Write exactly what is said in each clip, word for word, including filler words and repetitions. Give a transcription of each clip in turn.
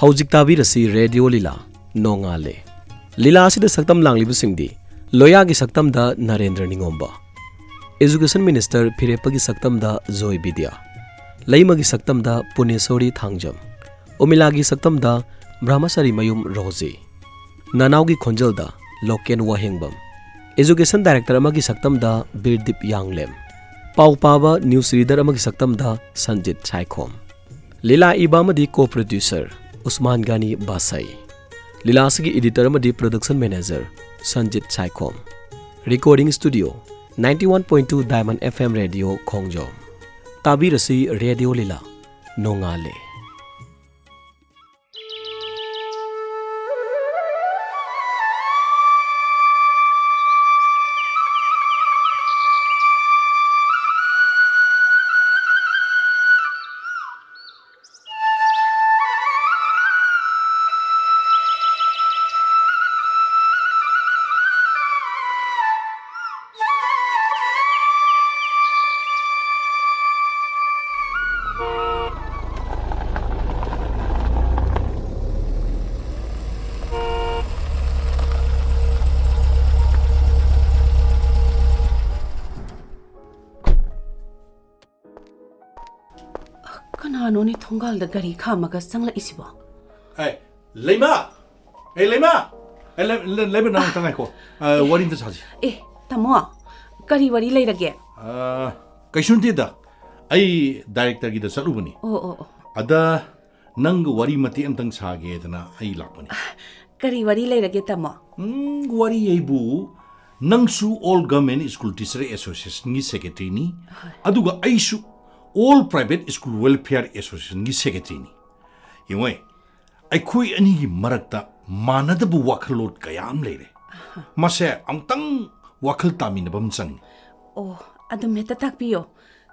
ꯍꯧꯖꯤꯛ ꯇꯥꯕꯤꯔꯁꯤ ꯔꯦꯗꯤꯑꯣ ꯂꯤꯂꯥ ꯅꯣꯡꯉꯥꯜꯂꯦ꯫ ꯂꯤꯂꯥ ꯑꯁꯤꯗ ꯁꯛꯇꯝ ꯂꯥꯡꯂꯤꯕꯁꯤꯡꯗꯤ ꯂꯣꯌꯥꯒꯤ ꯁꯛꯇꯝꯗ ꯅꯔꯦꯟꯗ꯭ꯔ ꯅꯤꯉꯣꯝꯕ, ꯑꯦꯖꯨꯀꯦꯁꯟ ꯃꯤꯅꯤꯁꯇꯔ ꯐꯤꯔꯦꯞꯄꯒꯤ ꯁꯛꯇꯝꯗ ꯖꯣꯏ ꯕꯤꯗ꯭ꯌꯥ, ꯂꯩꯃꯒꯤ ꯁꯛꯇꯝꯗ ꯄꯨꯅꯦꯁꯣꯔꯤ ꯊꯥꯡꯖꯝ, ꯎꯃꯤꯂꯥꯒꯤ ꯁꯛꯇꯝꯗ ꯕ꯭ꯔꯍꯃꯁꯥꯔꯤ ꯃꯌꯨꯝ ꯔꯣꯖꯤ, ꯅꯅꯥꯎꯒꯤ ꯈꯣꯟꯖꯦꯜꯗ ꯂꯣꯀꯦꯟ ꯋꯥꯍꯦꯡꯕꯝ, ꯑꯦꯖꯨꯀꯦꯁꯟ ꯗꯥꯏꯔꯦꯛꯇꯔ ꯑꯃꯒꯤ ꯁꯛꯇꯝꯗ ꯕꯤꯔꯗꯤꯞ ꯌꯥꯡꯂꯦꯝ, ꯄꯥꯎ ꯄꯥꯕ ꯅ꯭ꯌꯨꯁ ꯔꯤꯗꯔ ꯑꯃꯒꯤ ꯁꯛꯇꯝꯗ ꯁꯟꯖꯤꯠ ꯁꯥꯏꯈꯣꯝ, ꯂꯤꯂꯥ ꯏꯕ ꯑꯃꯗꯤ ꯀꯣ ꯄ꯭ꯔꯣꯗ꯭ꯌꯨꯁꯔ ꯎꯁꯃꯥꯟ ꯒꯥꯅꯤ ꯕꯥꯁꯥꯏ, ꯂꯤꯂꯥ ꯑꯁꯤꯒꯤ ꯏꯗꯤꯇꯔ ꯑꯃꯗꯤ production manager Sanjit Saikhom, recording studio ninety one point two Diamond F M radio ꯈꯣꯡꯖꯣꯝ꯫ ꯇꯥꯕꯤꯔꯁꯤ ꯔꯦꯗꯤꯑꯣ ꯂꯤꯂꯥ ꯅꯣꯡꯉꯥꯜꯂꯦ꯫ ꯀꯅꯥꯅꯣꯅꯦ ꯊꯣꯡꯒꯥꯜꯗ ꯒꯥꯔꯤ ꯈꯥꯝꯃꯒ ꯆꯪꯂꯛꯏꯁꯤꯕꯣ? ꯑꯦ, ꯂꯩꯃ! ꯑꯦ, ꯂꯩꯃ! ꯑꯦ, ꯂꯩ-, ꯂꯩ-, ꯂꯩꯃ, ꯅꯪ ꯑꯝꯇ ꯉꯥꯏꯈꯣ꯫ ꯑ, ꯋꯥꯔꯤ ꯑꯝꯇ ꯁꯥꯁꯤ꯫ ꯑꯦ, ꯇꯥꯃꯣ, ꯀꯔꯤ ꯋꯥꯔꯤ ꯂꯩꯔꯒꯦ? ꯑ, ꯀꯩꯁꯨ ꯅꯠꯇꯦꯗ꯫ ꯑꯩ ꯗꯥꯏꯔꯦꯛꯇꯔꯒꯤꯗ ꯆꯠꯂꯨꯕꯅꯤ꯫ ꯑꯣ, ꯑꯣ, ꯑꯣ꯫ ꯑꯗ ꯅꯪꯒ ꯋꯥꯔꯤ ꯃꯇꯦꯛ ꯑꯝꯇꯪ ꯁꯥꯒꯦꯗꯅ ꯑꯩ ꯂꯥꯛꯄꯅꯤ꯫ ꯀꯔꯤ ꯋꯥꯔꯤ ꯂꯩꯔꯒꯦ, ꯇꯥꯃꯣ? ꯎꯝ, ꯋꯥꯔꯤ ꯑꯩꯕꯨ, ꯅꯪꯁꯨ All Government School Teacher Associationꯒꯤ secretaryꯅꯤ, ꯍꯣꯏ꯫ ꯑꯗꯨꯒ ꯑꯩꯁꯨ All Private School Welfare Associationꯒꯤ secretaryꯅꯤ꯫ ꯌꯦꯡꯉꯣꯏ, ꯑꯩꯈꯣꯏ ꯑꯅꯤꯒꯤ ꯃꯔꯛꯇ ꯃꯥꯟꯅꯗꯕ ꯋꯥꯈꯜꯂꯣꯟ ꯀꯌꯥ ꯑꯃ ꯂꯩꯔꯦ꯫ ꯑꯍꯥ꯫ ꯃꯁꯦ ꯑꯃꯨꯛꯇꯪ ꯋꯥꯈꯜ ꯇꯥꯃꯤꯟꯅꯕ ꯑꯃ ꯆꯪꯉꯤ꯫ ꯑꯣ, ꯑꯗꯨꯝ ꯍꯦꯛꯇ ꯇꯥꯛꯄꯤꯌꯣ꯫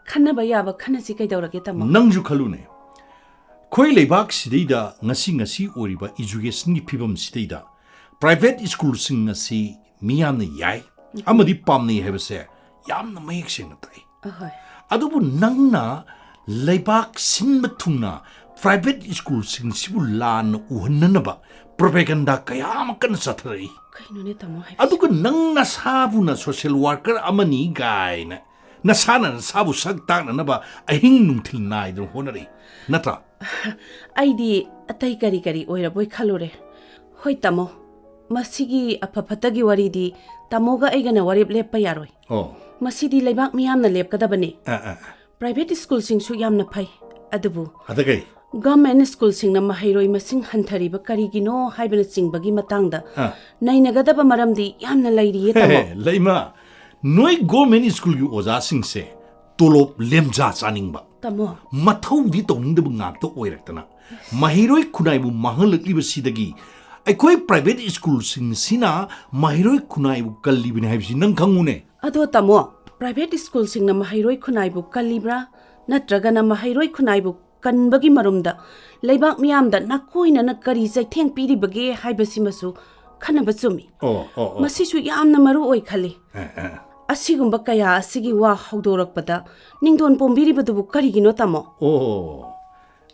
ꯈꯟꯅꯕ ꯌꯥꯕ ꯈꯟꯅꯁꯤ, ꯀꯩꯗꯧꯔꯒꯦ, ꯇꯥꯃꯣ? ꯅꯪꯁꯨ ꯈꯜꯂꯨꯅꯦ, ꯑꯩꯈꯣꯏ ꯂꯩꯕꯥꯛꯁꯤꯗꯩꯗ ꯉꯁꯤ ꯉꯁꯤ ꯑꯣꯏꯔꯤꯕ educationꯒꯤ ꯐꯤꯕꯝꯁꯤꯗꯩꯗ private schoolꯁꯤꯡ ꯑꯁꯤ ꯃꯤꯌꯥꯝꯅ ꯌꯥꯏ ꯑꯃꯗꯤ ꯄꯥꯝꯅꯩ ꯍꯥꯏꯕꯁꯦ ꯌꯥꯝꯅ ꯃꯌꯦꯛ ꯁꯦꯡꯅ ꯇꯥꯛꯏ꯫ ꯑꯍꯣꯏ꯫ ꯑꯗꯨꯕꯨ ꯅꯪꯅ ꯂꯩꯕꯥꯛ ꯁꯤꯟꯕ ꯊꯨꯡꯅ ꯄ꯭ꯔꯥꯏꯚꯦꯠ ꯁ꯭ꯀꯨꯜꯁꯤꯡꯁꯤꯕꯨ ꯂꯥꯟꯅ ꯎꯍꯟꯅꯅꯕ ꯄ꯭ꯔꯣꯄꯦꯒꯟꯗꯥ ꯀꯌꯥ ꯑꯃ ꯀꯟꯅ ꯆꯠꯊꯔꯛꯏ꯫ ꯀꯩꯅꯣꯅꯦ ꯇꯥꯃꯣ ꯍꯥꯏꯕꯁꯦ? ꯑꯗꯨꯒ ꯅꯪ ꯅꯁꯥꯕꯨꯅ ꯁꯣꯁꯦꯜ ꯋꯥꯔꯀꯔ ꯑꯃꯅꯤ ꯀꯥꯏꯅ ꯅꯁꯥꯅ ꯅꯁꯥꯕꯨ ꯁꯛ ꯇꯥꯛꯅꯅꯕ ꯑꯍꯤꯡ ꯅꯨꯡꯊꯤꯜ ꯅꯥꯏꯗꯅ ꯍꯣꯠꯅꯔꯛꯏ, ꯅꯠꯇ꯭ꯔꯥ? ꯑꯩꯗꯤ ꯑꯇꯩ ꯀꯔꯤ ꯀꯔꯤ ꯑꯣꯏꯔꯕꯣꯏ ꯈꯜꯂꯨꯔꯦ꯫ ꯍꯣꯏ ꯇꯥꯃꯣ, ꯃꯁꯤꯒꯤ ꯑꯐ ꯐꯠꯇꯒꯤ ꯋꯥꯔꯤꯗꯤ ꯇꯥꯃꯣꯒ ꯑꯩꯒꯅ ꯋꯥꯔꯦꯞ ꯂꯦꯞꯄ ꯌꯥꯔꯣꯏ꯫ ꯑꯣ꯫ ꯃꯁꯤꯗꯤ ꯂꯩꯕꯥꯛ ꯃꯤꯌꯥꯝꯅ ꯂꯦꯞꯀꯗꯕꯅꯤ꯫ ꯑ, ꯑ, ꯑ꯫ ꯄ꯭ꯔꯥꯏꯚꯦꯠ ꯁ꯭ꯀꯨꯜꯁꯤꯡꯁꯨ ꯌꯥꯝꯅ ꯐꯩ, ꯑꯗꯨꯕꯨ ꯍꯗꯒꯩ꯫ ꯒꯚꯔꯟꯃꯦꯟꯠ ꯁ꯭ꯀꯨꯜꯁꯤꯡꯅ ꯃꯍꯩꯔꯣꯏ ꯃꯁꯤꯡ ꯍꯟꯊꯔꯤꯕ ꯀꯔꯤꯒꯤꯅꯣ ꯍꯥꯏꯕꯅꯆꯤꯡꯕꯒꯤ ꯃꯇꯥꯡꯗ ꯑ꯫ ꯅꯩꯅꯒꯗꯕ ꯃꯔꯝꯗꯤ ꯌꯥꯝꯅ ꯂꯩꯔꯤꯌꯦ ꯇꯥꯃꯣ꯫ ꯍꯦ, ꯂꯩꯃ, ꯅꯣꯏ ꯒꯣꯔꯃꯦꯟꯠ ꯁ꯭ꯀꯨꯜꯒꯤ ꯑꯣꯖꯥꯁꯤꯡꯁꯦ ꯇꯣꯂꯣꯞ ꯂꯦꯝꯖꯥ ꯆꯥꯅꯤꯡꯕ, ꯇꯥꯃꯣ꯫ ꯃꯊꯧꯗꯤ ꯇꯧꯅꯤꯡꯗꯕ ꯉꯥꯛꯇ ꯑꯣꯏꯔꯛꯇꯅ ꯃꯍꯩꯔꯣꯏ ꯈꯨꯟꯅꯥꯏꯕꯨ ꯃꯥꯡꯍꯜꯂꯛꯂꯤꯕꯁꯤꯗꯒꯤ ꯑꯩꯈꯣꯏ ꯄ꯭ꯔꯥꯏꯚꯦꯠ ꯁ꯭ꯀꯨꯜꯁꯤꯡꯁꯤꯅ ꯃꯍꯩꯔꯣꯏ ꯈꯨꯟꯅꯥꯏꯕꯨ ꯀꯜꯂꯤꯕꯅꯤ ꯍꯥꯏꯕꯁꯤ ꯅꯪ ꯈꯪꯉꯨꯅꯦ꯫ ꯑꯗꯣ ꯇꯥꯃꯣ, ꯄ꯭ꯔꯥꯏꯚꯦꯠ ꯁ꯭ꯀꯨꯜꯁꯤꯡꯅ ꯃꯍꯩꯔꯣꯏ ꯈꯨꯟꯅꯥꯏꯕꯨ ꯀꯜꯂꯤꯕ꯭ꯔꯥ, ꯅꯠꯇ꯭ꯔꯒꯅ ꯃꯍꯩꯔꯣꯏ ꯈꯨꯟꯅꯥꯏꯕꯨ ꯀꯟꯕꯒꯤ ꯃꯔꯨꯝꯗ ꯂꯩꯕꯥꯛ ꯃꯤꯌꯥꯝꯗ ꯅꯥꯀꯣꯏꯅꯅ ꯀꯔꯤ ꯆꯩꯊꯦꯡ ꯄꯤꯔꯤꯕꯒꯦ ꯍꯥꯏꯕꯁꯤꯃꯁꯨ ꯈꯟꯅꯕ ꯆꯨꯝꯃꯤ꯫ ꯑꯣ, ꯑꯣ, ꯑꯣ꯫ ꯃꯁꯤꯁꯨ ꯌꯥꯝꯅ ꯃꯔꯨ ꯑꯣꯏ ꯈꯜꯂꯤ꯫ ꯑ, ꯑ꯫ ꯑꯁꯤꯒꯨꯝꯕ ꯀꯌꯥ ꯑꯁꯤꯒꯤ ꯋꯥ ꯍꯧꯗꯣꯔꯛꯄꯗ ꯅꯤꯡꯗꯣꯟ ꯄꯣꯝꯕꯤꯔꯤꯕꯗꯨꯕꯨ ꯀꯔꯤꯒꯤꯅꯣ ꯇꯥꯃꯣ? ꯑꯣ,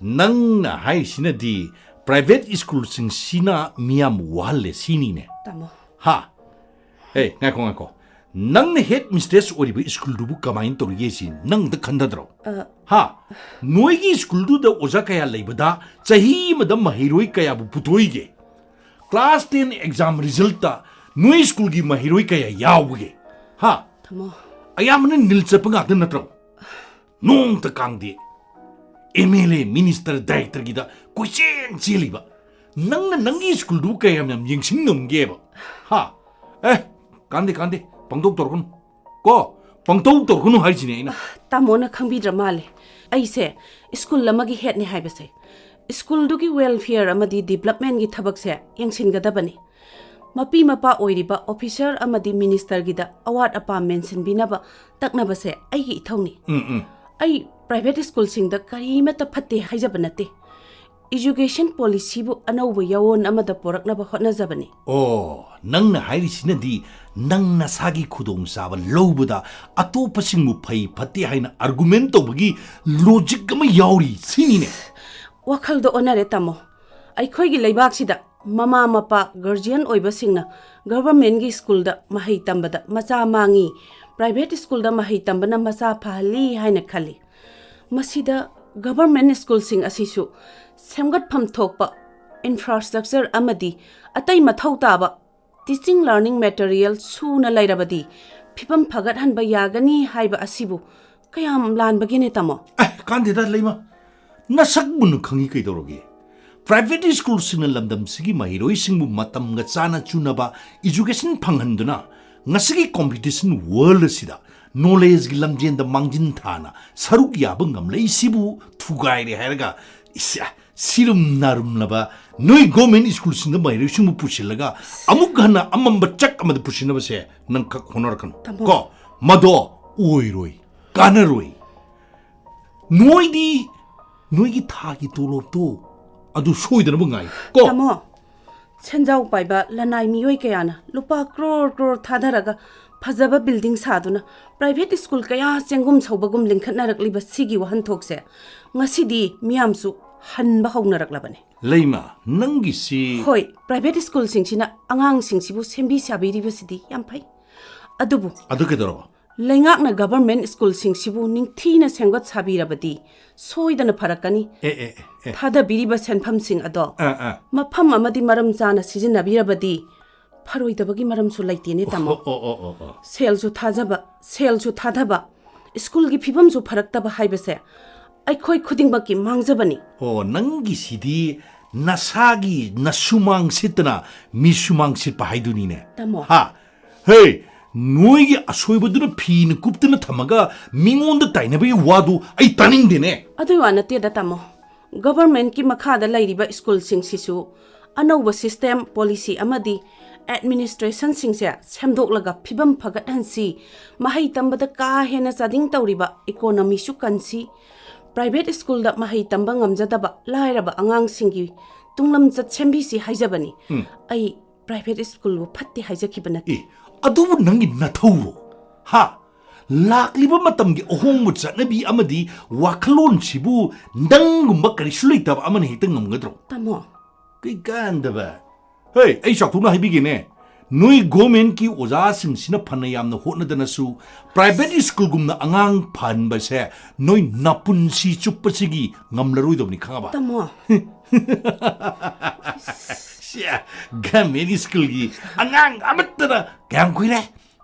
ꯅꯪꯅ ꯍꯥꯏꯔꯤꯁꯤꯅꯗꯤ ꯄ꯭ꯔꯥꯏꯚꯦꯠ ꯁ꯭ꯀꯨꯜꯁꯤꯡꯁꯤꯅ ꯃꯤꯌꯥꯝ ꯋꯥꯍꯜꯂꯦ ꯁꯤꯅꯤꯅꯦ? ꯇꯥꯃꯣ꯫ ꯍꯥ? ꯑꯦ, ꯉꯥꯏꯈꯣ, ꯉꯥꯏꯈꯣ꯫ ꯅꯪꯅ ꯍꯦꯗ ꯃꯤꯁꯇ꯭ꯔꯦꯁ ꯑꯣꯏꯔꯤꯕ ꯁ꯭ꯀꯨꯜꯗꯨꯕꯨ ꯀꯃꯥꯏꯅ ꯇꯧꯔꯤꯒꯦ ꯁꯤ ꯅꯪꯗ ꯈꯟꯊꯗ꯭ꯔꯣ? ꯑ꯫ ꯍꯥ? ꯅꯣꯏꯒꯤ ꯁ꯭ꯀꯨꯜꯗꯨꯗ ꯑꯣꯖꯥ ꯀꯌꯥ ꯂꯩꯕꯗ ꯆꯍꯤ ꯑꯃꯗ ꯃꯍꯩꯔꯣꯏ ꯀꯌꯥꯕꯨ ꯄꯨꯊꯣꯛꯏꯒꯦ? ꯀ꯭ꯂꯥꯁ ꯇꯦꯟ ꯑꯦꯛꯖꯥꯝ ꯔꯤꯖꯜꯇ ꯅꯣꯏ ꯁ꯭ꯀꯨꯜꯒꯤ ꯃꯍꯩꯔꯣꯏ ꯀꯌꯥ ꯌꯥꯎꯕꯒꯦ? ꯍꯥ? ꯇꯥꯃꯣ꯫ ꯑꯌꯥꯝꯕꯅ ꯅꯤꯜ ꯆꯠꯄ ꯉꯥꯛꯇ ꯅꯠꯇ꯭ꯔꯣ? ꯅꯣꯡꯇ ꯀꯥꯡꯗꯦ꯫ ꯑꯦꯝ ꯑꯦꯜ ꯑꯦ, ꯃꯤꯅꯤꯁꯇꯔ, ꯗꯥꯏꯔꯦꯛꯇꯔꯒꯤꯗ ꯀꯣꯏꯆꯦꯟ ꯆꯦꯜꯂꯤꯕ꯫ ꯅꯪꯅ ꯅꯪꯒꯤ ꯁ꯭ꯀꯨꯜꯗꯨ ꯀꯌꯥꯝ ꯌꯥꯝ ꯌꯦꯡꯁꯤꯟ ꯉꯝꯒꯦꯕ? ꯍꯥ? ꯑꯦ, ꯀꯥꯟꯗꯦ, ꯀꯥꯟꯗꯦ꯫ ꯄꯪꯇꯧ ꯇꯧꯔꯛꯀꯅꯨ꯫ ꯀꯣ? ꯄꯪꯇꯧ ꯇꯧꯔꯛꯀꯅꯨ ꯍꯥꯏꯁꯤꯅꯦ ꯑꯩꯅ꯫ ꯇꯥꯃꯣꯅ ꯈꯪꯕꯤꯗ꯭ꯔ ꯃꯥꯜꯂꯦ꯫ ꯑꯩꯁꯦ ꯁ꯭ꯀꯨꯜ ꯑꯃꯒꯤ ꯍꯦꯗꯅꯦ ꯍꯥꯏꯕꯁꯦ꯫ ꯁ꯭ꯀꯨꯜꯗꯨꯒꯤ ꯋꯦꯜꯐꯤꯌꯔ ꯑꯃꯗꯤ ꯗꯤꯕ꯭ꯂꯞꯃꯦꯟꯒꯤ ꯊꯕꯛꯁꯦ ꯌꯦꯡꯁꯤꯟꯒꯗꯕꯅꯤ꯫ ꯃꯄꯤ ꯃꯄꯥ ꯑꯣꯏꯔꯤꯕ ꯑꯣꯐꯤꯁꯔ ꯑꯃꯗꯤ ꯃꯤꯅꯤꯁꯇꯔꯒꯤꯗ ꯑꯋꯥꯠ ꯑꯄꯥ ꯃꯦꯟꯁꯤꯟꯕꯤꯅꯕ ꯇꯛꯅꯕꯁꯦ ꯑꯩꯒꯤ ꯏꯊꯧꯅꯤ꯫ ꯎꯝ, ꯎꯝ꯫ ꯑꯩ ꯄ꯭ꯔꯥꯏꯚꯦꯠ ꯁ꯭ꯀꯨꯜꯁꯤꯡꯗ ꯀꯔꯤꯃꯠꯇ ꯐꯠꯇꯦ ꯍꯥꯏꯖꯕ ꯅꯠꯇꯦ꯫ ꯏꯖꯨꯀꯦꯁꯟ ꯄꯣꯂꯤꯁꯤꯕꯨ ꯑꯅꯧꯕ ꯌꯥꯑꯣꯟ ꯑꯃꯗ ꯄꯣꯔꯛꯅꯕ ꯍꯣꯠꯅꯖꯕꯅꯤ꯫ ꯑꯣ, ꯅꯪꯅ ꯍꯥꯏꯔꯤꯁꯤꯅꯗꯤ ꯅꯪ ꯅꯁꯥꯒꯤ ꯈꯨꯗꯣꯡꯆꯥꯕ ꯂꯧꯕꯗ ꯑꯇꯣꯞꯄꯁꯤꯡꯕꯨ ꯐꯩ ꯐꯠꯇꯦ ꯍꯥꯏꯅ ꯑꯥꯔꯒꯨꯃꯦꯟ ꯇꯧꯕꯒꯤ ꯂꯣꯖꯤꯛ ꯑꯃ ꯌꯥꯎꯔꯤ ꯁꯤꯅꯤꯅꯦ꯫ ꯋꯥꯈꯜꯗꯣ ꯑꯣꯟꯅꯔꯦ, ꯇꯥꯃꯣ꯫ ꯑꯩꯈꯣꯏꯒꯤ ꯂꯩꯕꯥꯛꯁꯤꯗ ꯃꯃꯥ ꯃꯄꯥ, ꯒꯥꯔꯖꯤꯌꯟ ꯑꯣꯏꯕꯁꯤꯡꯅ ꯒꯚꯔꯟꯃꯦꯟꯒꯤ ꯁ꯭ꯀꯨꯜꯗ ꯃꯍꯩ ꯇꯝꯕꯗ ꯃꯆꯥ ꯃꯥꯡꯉꯤ, ꯄ꯭ꯔꯥꯏꯚꯦꯠ ꯁ꯭ꯀꯨꯜꯗ ꯃꯍꯩ ꯇꯝꯕꯅ ꯃꯆꯥ ꯐꯍꯜꯂꯤ ꯍꯥꯏꯅ ꯈꯜꯂꯤ꯫ ꯃꯁꯤꯗ ꯒꯚꯔꯟꯃꯦꯟ ꯁ꯭ꯀꯨꯜꯁꯤꯡ ꯑꯁꯤꯁꯨ ꯁꯦꯝꯒꯠꯐꯝ ꯊꯣꯛꯄ ꯏꯟꯐ꯭ꯔꯥꯁ꯭ꯇ꯭ꯔꯛꯆꯔ ꯑꯃꯗꯤ ꯑꯇꯩ ꯃꯊꯧ ꯇꯥꯕ ꯇꯤꯆꯤꯡ ꯂꯔꯅꯤꯡ ꯃꯦꯇꯔꯤꯌꯦꯜ ꯁꯨꯅ ꯂꯩꯔꯕꯗꯤ ꯐꯤꯕꯝ ꯐꯒꯠꯍꯟꯕ ꯌꯥꯒꯅꯤ ꯍꯥꯏꯕ ꯑꯁꯤꯕꯨ ꯀꯌꯥꯝ ꯂꯥꯟꯕꯒꯦꯅꯦ, ꯇꯥꯃꯣ? ꯑꯦ, ꯀꯥꯟꯗꯦꯗ, ꯂꯩꯃ꯫ ꯅꯁꯛꯄꯨꯅ ꯈꯪꯉꯤ ꯀꯩꯗꯧꯔꯒꯦ? ꯄ꯭ꯔꯥꯏꯚꯦꯠ ꯁ꯭ꯀꯨꯜꯁꯤꯡꯅ ꯂꯝꯗꯝꯁꯤꯒꯤ ꯃꯍꯩꯔꯣꯏꯁꯤꯡꯕꯨ ꯃꯇꯝꯒ ꯆꯥꯅ ꯆꯨꯅꯕ ꯏꯖꯨꯀꯦꯁꯟ ꯐꯪꯍꯟꯗꯨꯅ ꯉꯁꯤꯒꯤ ꯀꯣꯝꯄꯤꯇꯤꯁꯟ ꯋꯥꯔꯜꯗ ꯑꯁꯤꯗ ꯅꯣꯂꯦꯖꯀꯤ ꯂꯝꯖꯦꯟꯗ ꯃꯥꯡꯖꯤꯟ ꯊꯥꯅ ꯁꯔꯨꯛ ꯌꯥꯕ ꯉꯝꯂꯛꯏꯁꯤꯕꯨ ꯊꯨꯒꯥꯏꯔꯦ ꯍꯥꯏꯔꯒ, ꯏꯁ, ꯁꯤꯔꯨꯝ ꯅꯥꯔꯨꯝꯂꯕ ꯅꯣꯏ ꯒꯣꯔꯃꯦꯟ ꯁ꯭ꯀꯨꯜꯁꯤꯡꯗ ꯃꯍꯩꯔꯣꯏꯁꯤꯡꯕꯨ ꯄꯨꯁꯤꯜꯂꯒ ꯑꯃꯨꯛ ꯍꯟꯅ ꯑꯃꯝꯕ ꯆꯛ ꯑꯃꯗ ꯄꯨꯁꯤꯟꯅꯕꯁꯦ ꯅꯪ ꯈꯛ ꯍꯣꯠꯅꯔꯛꯀꯅꯨ꯫ ꯇꯥꯃꯣ꯫ ꯀꯣ, ꯃꯗꯣ ꯑꯣꯏꯔꯣꯏ, ꯀꯥꯟꯅꯔꯣꯏ꯫ ꯅꯣꯏꯗꯤ ꯅꯣꯏꯒꯤ ꯊꯥꯒꯤ ꯇꯣꯂꯣꯞꯇꯣ ꯑꯗꯨ ꯁꯣꯏꯗꯅꯕ ꯉꯥꯏ꯫ ꯀꯣ꯫ ꯇꯥꯃꯣ, ꯁꯦꯟꯖꯥꯎ ꯄꯥꯏꯕ ꯂꯅꯥꯏ ꯃꯤꯑꯣꯏ ꯀꯌꯥꯅ ꯂꯨꯄꯥ ꯀ꯭ꯔꯣꯔ ꯀ꯭ꯔꯣꯔ ꯊꯥꯗꯔꯒ ꯐꯖꯕ ꯕꯤꯜꯗꯤꯡ ꯁꯥꯗꯨꯅ ꯄ꯭ꯔꯥꯏꯚꯦꯠ ꯁ꯭ꯀꯨꯜ ꯀꯌꯥ ꯆꯦꯡꯒꯨꯝ ꯁꯧꯕꯒꯨꯝ ꯂꯤꯡꯈꯠꯅꯔꯛꯂꯤꯕ ꯁꯤꯒꯤ ꯋꯥꯍꯟꯊꯣꯛꯁꯦ ꯉꯁꯤꯗꯤ ꯃꯤꯌꯥꯝꯁꯨ ꯍꯟꯕ ꯍꯧꯅꯔꯛꯂꯕꯅꯦ꯫ ꯂꯩꯃ, ꯅꯪꯒꯤꯁꯤ ꯍꯣꯏ, ꯄ꯭ꯔꯥꯏꯚꯦꯠ ꯁ꯭ꯀꯨꯜꯁꯤꯡꯁꯤꯅ ꯑꯉꯥꯡꯁꯤꯡꯁꯤꯕꯨ ꯁꯦꯝꯕꯤ ꯁꯥꯕꯤꯔꯤꯕꯁꯤꯗꯤ ꯌꯥꯝ ꯐꯩ꯫ ꯑꯗꯨꯕꯨ ꯑꯗꯨ ꯀꯩꯗꯧꯔꯕ? ꯂꯩꯉꯥꯛꯅ ꯒꯚꯔꯟꯃꯦꯟꯠ ꯁ꯭ꯀꯨꯜꯁꯤꯡꯁꯤꯕꯨ ꯅꯤꯡꯊꯤꯅ ꯁꯦꯝꯒꯠ ꯁꯥꯕꯤꯔꯕꯗꯤ ꯁꯣꯏꯗꯅ ꯐꯔꯛꯀꯅꯤ꯫ ꯑꯦ, ꯑꯦ, ꯑꯦ, ꯑꯦ꯫ ꯊꯥꯗꯕꯤꯔꯤꯕ ꯁꯦꯟꯐꯝꯁꯤꯡ ꯑꯗꯣ ꯑꯥ, ꯑꯥ꯫ ꯃꯐꯝ ꯑꯃꯗꯤ ꯃꯔꯝ ꯆꯥꯅ ꯁꯤꯖꯤꯟꯅꯕꯤꯔꯕꯗꯤ ꯐꯔꯣꯏꯗꯕꯒꯤ ꯃꯔꯝꯁꯨ ꯂꯩꯇꯦꯅꯦ, ꯇꯥꯃꯣ꯫ ꯑꯣ, ꯑꯣ, ꯑꯣ, ꯑꯣ, ꯑꯣ꯫ ꯁꯦꯜꯁꯨ ꯊꯥꯖꯕ, ꯁꯦꯜꯁꯨ ꯊꯥꯗꯕ, ꯁ꯭ꯀꯨꯜꯒꯤ ꯐꯤꯕꯝꯁꯨ ꯐꯔꯛꯇꯕ ꯍꯥꯏꯕꯁꯦ ꯑꯩꯈꯣꯏ ꯈꯨꯗꯤꯡꯃꯛꯀꯤ ꯃꯥꯡꯖꯕꯅꯤ꯫ ꯑꯣ, ꯅꯪꯒꯤꯁꯤꯗꯤ ꯅꯁꯥꯒꯤ ꯅꯁꯨꯃꯥꯡ ꯁꯤꯠꯇꯅ ꯃꯤꯁꯨꯃꯥꯡ ꯁꯤꯠꯄ ꯍꯥꯏꯗꯨꯅꯤꯅꯦ꯫ ꯇꯥꯃꯣ꯫ ꯍꯥ? ꯍꯦ, ꯅꯣꯏꯒꯤ ꯑꯁꯣꯏꯕꯗꯨꯅ ꯐꯤꯅ ꯀꯨꯞꯇꯅ ꯊꯝꯃꯒ ꯃꯤꯉꯣꯟꯗ ꯇꯥꯏꯅꯕꯒꯤ ꯋꯥꯗꯨ ꯑꯩ ꯇꯥꯅꯤꯡꯗꯦꯅꯦ꯫ ꯑꯗꯨꯏ ꯋꯥ ꯅꯠꯇꯦꯗ, ꯇꯥꯃꯣ꯫ ꯒꯚꯔꯟꯃꯦꯟꯠꯀꯤ ꯃꯈꯥꯗ ꯂꯩꯔꯤꯕ ꯁ꯭ꯀꯨꯜꯁꯤꯡꯁꯤꯁꯨ ꯑꯅꯧꯕ ꯁꯤꯁꯇꯦꯝ, ꯄꯣꯂꯤꯁꯤ ꯑꯃꯗꯤ ꯑꯦꯗꯃꯤꯅꯤꯁꯇ꯭ꯔꯦꯁꯟꯁꯤꯡꯁꯦ ꯁꯦꯝꯗꯣꯛꯂꯒ ꯐꯤꯕꯝ ꯐꯒꯠꯍꯟꯁꯤ, ꯃꯍꯩ ꯇꯝꯕꯗ ꯀꯥ ꯍꯦꯟꯅ ꯆꯥꯗꯤꯡ ꯇꯧꯔꯤꯕ ꯏꯀꯣꯅꯣꯃꯤꯁꯨ ꯀꯟꯁꯤ, ꯄ꯭ꯔꯥꯏꯚꯦꯠ ꯁ꯭ꯀꯨꯜꯗ ꯃꯍꯩ ꯇꯝꯕ ꯉꯝꯖꯗꯕ ꯂꯥꯏꯔꯕ ꯑꯉꯥꯡꯁꯤꯡꯒꯤ ꯇꯨꯡꯂꯝꯆꯠ ꯁꯦꯝꯕꯤꯁꯤ ꯍꯥꯏꯖꯕꯅꯤ꯫ ꯎꯝ꯫ ꯑꯩ ꯄ꯭ꯔꯥꯏꯚꯦꯠ ꯁ꯭ꯀꯨꯜꯕꯨ ꯐꯠꯇꯦ ꯍꯥꯏꯖꯈꯤꯕ ꯅꯠꯇꯦ꯫ ꯑꯦ, ꯑꯗꯨꯕꯨ ꯅꯪꯒꯤ ꯅꯊꯧꯔꯣ? ꯍꯥ? ꯂꯥꯛꯂꯤꯕ ꯃꯇꯝꯒꯤ ꯑꯍꯣꯡꯕ ꯆꯠꯅꯕꯤ ꯑꯃꯗꯤ ꯋꯥꯈꯜꯂꯣꯟꯁꯤꯕꯨ ꯅꯪꯒꯨꯝꯕ ꯀꯔꯤꯁꯨ ꯂꯩꯇꯕ ꯑꯃꯅ ꯍꯦꯛꯇ ꯉꯝꯒꯗ꯭ꯔꯣ? ꯇꯥꯃꯣ꯫ ꯀꯩ ꯀꯥꯟꯗꯕ? ꯍꯦ, ꯑꯩ ꯆꯥꯎꯊꯣꯛꯅ ꯍꯥꯏꯕꯤꯒꯦꯅꯦ꯫ ꯅꯣꯏ ꯒꯣꯔꯃꯦꯟꯒꯤ ꯑꯣꯖꯥꯁꯤꯡꯁꯤꯅ ꯐꯅ ꯌꯥꯝꯅ ꯍꯣꯠꯅꯗꯅꯁꯨ ꯄ꯭ꯔꯥꯏꯚꯦꯠ ꯁ꯭ꯀꯨꯜꯒꯨꯝꯅ ꯑꯉꯥꯡ ꯐꯍꯟꯕꯁꯦ ꯅꯣꯏ ꯅꯄꯨꯟꯁꯤ ꯆꯨꯞꯄꯁꯤꯒꯤ ꯉꯝꯂꯔꯣꯏꯗꯕꯅꯤ, ꯈꯪꯉꯕ? ꯇꯥꯃꯣ꯫ ꯁꯦ, ꯒꯚꯔꯃꯦꯟ ꯁ꯭ꯀꯨꯜꯒꯤ ꯑꯉꯥꯡ ꯑꯃꯠꯇꯅ ꯀꯌꯥꯝ ꯀꯨꯏꯔꯦ?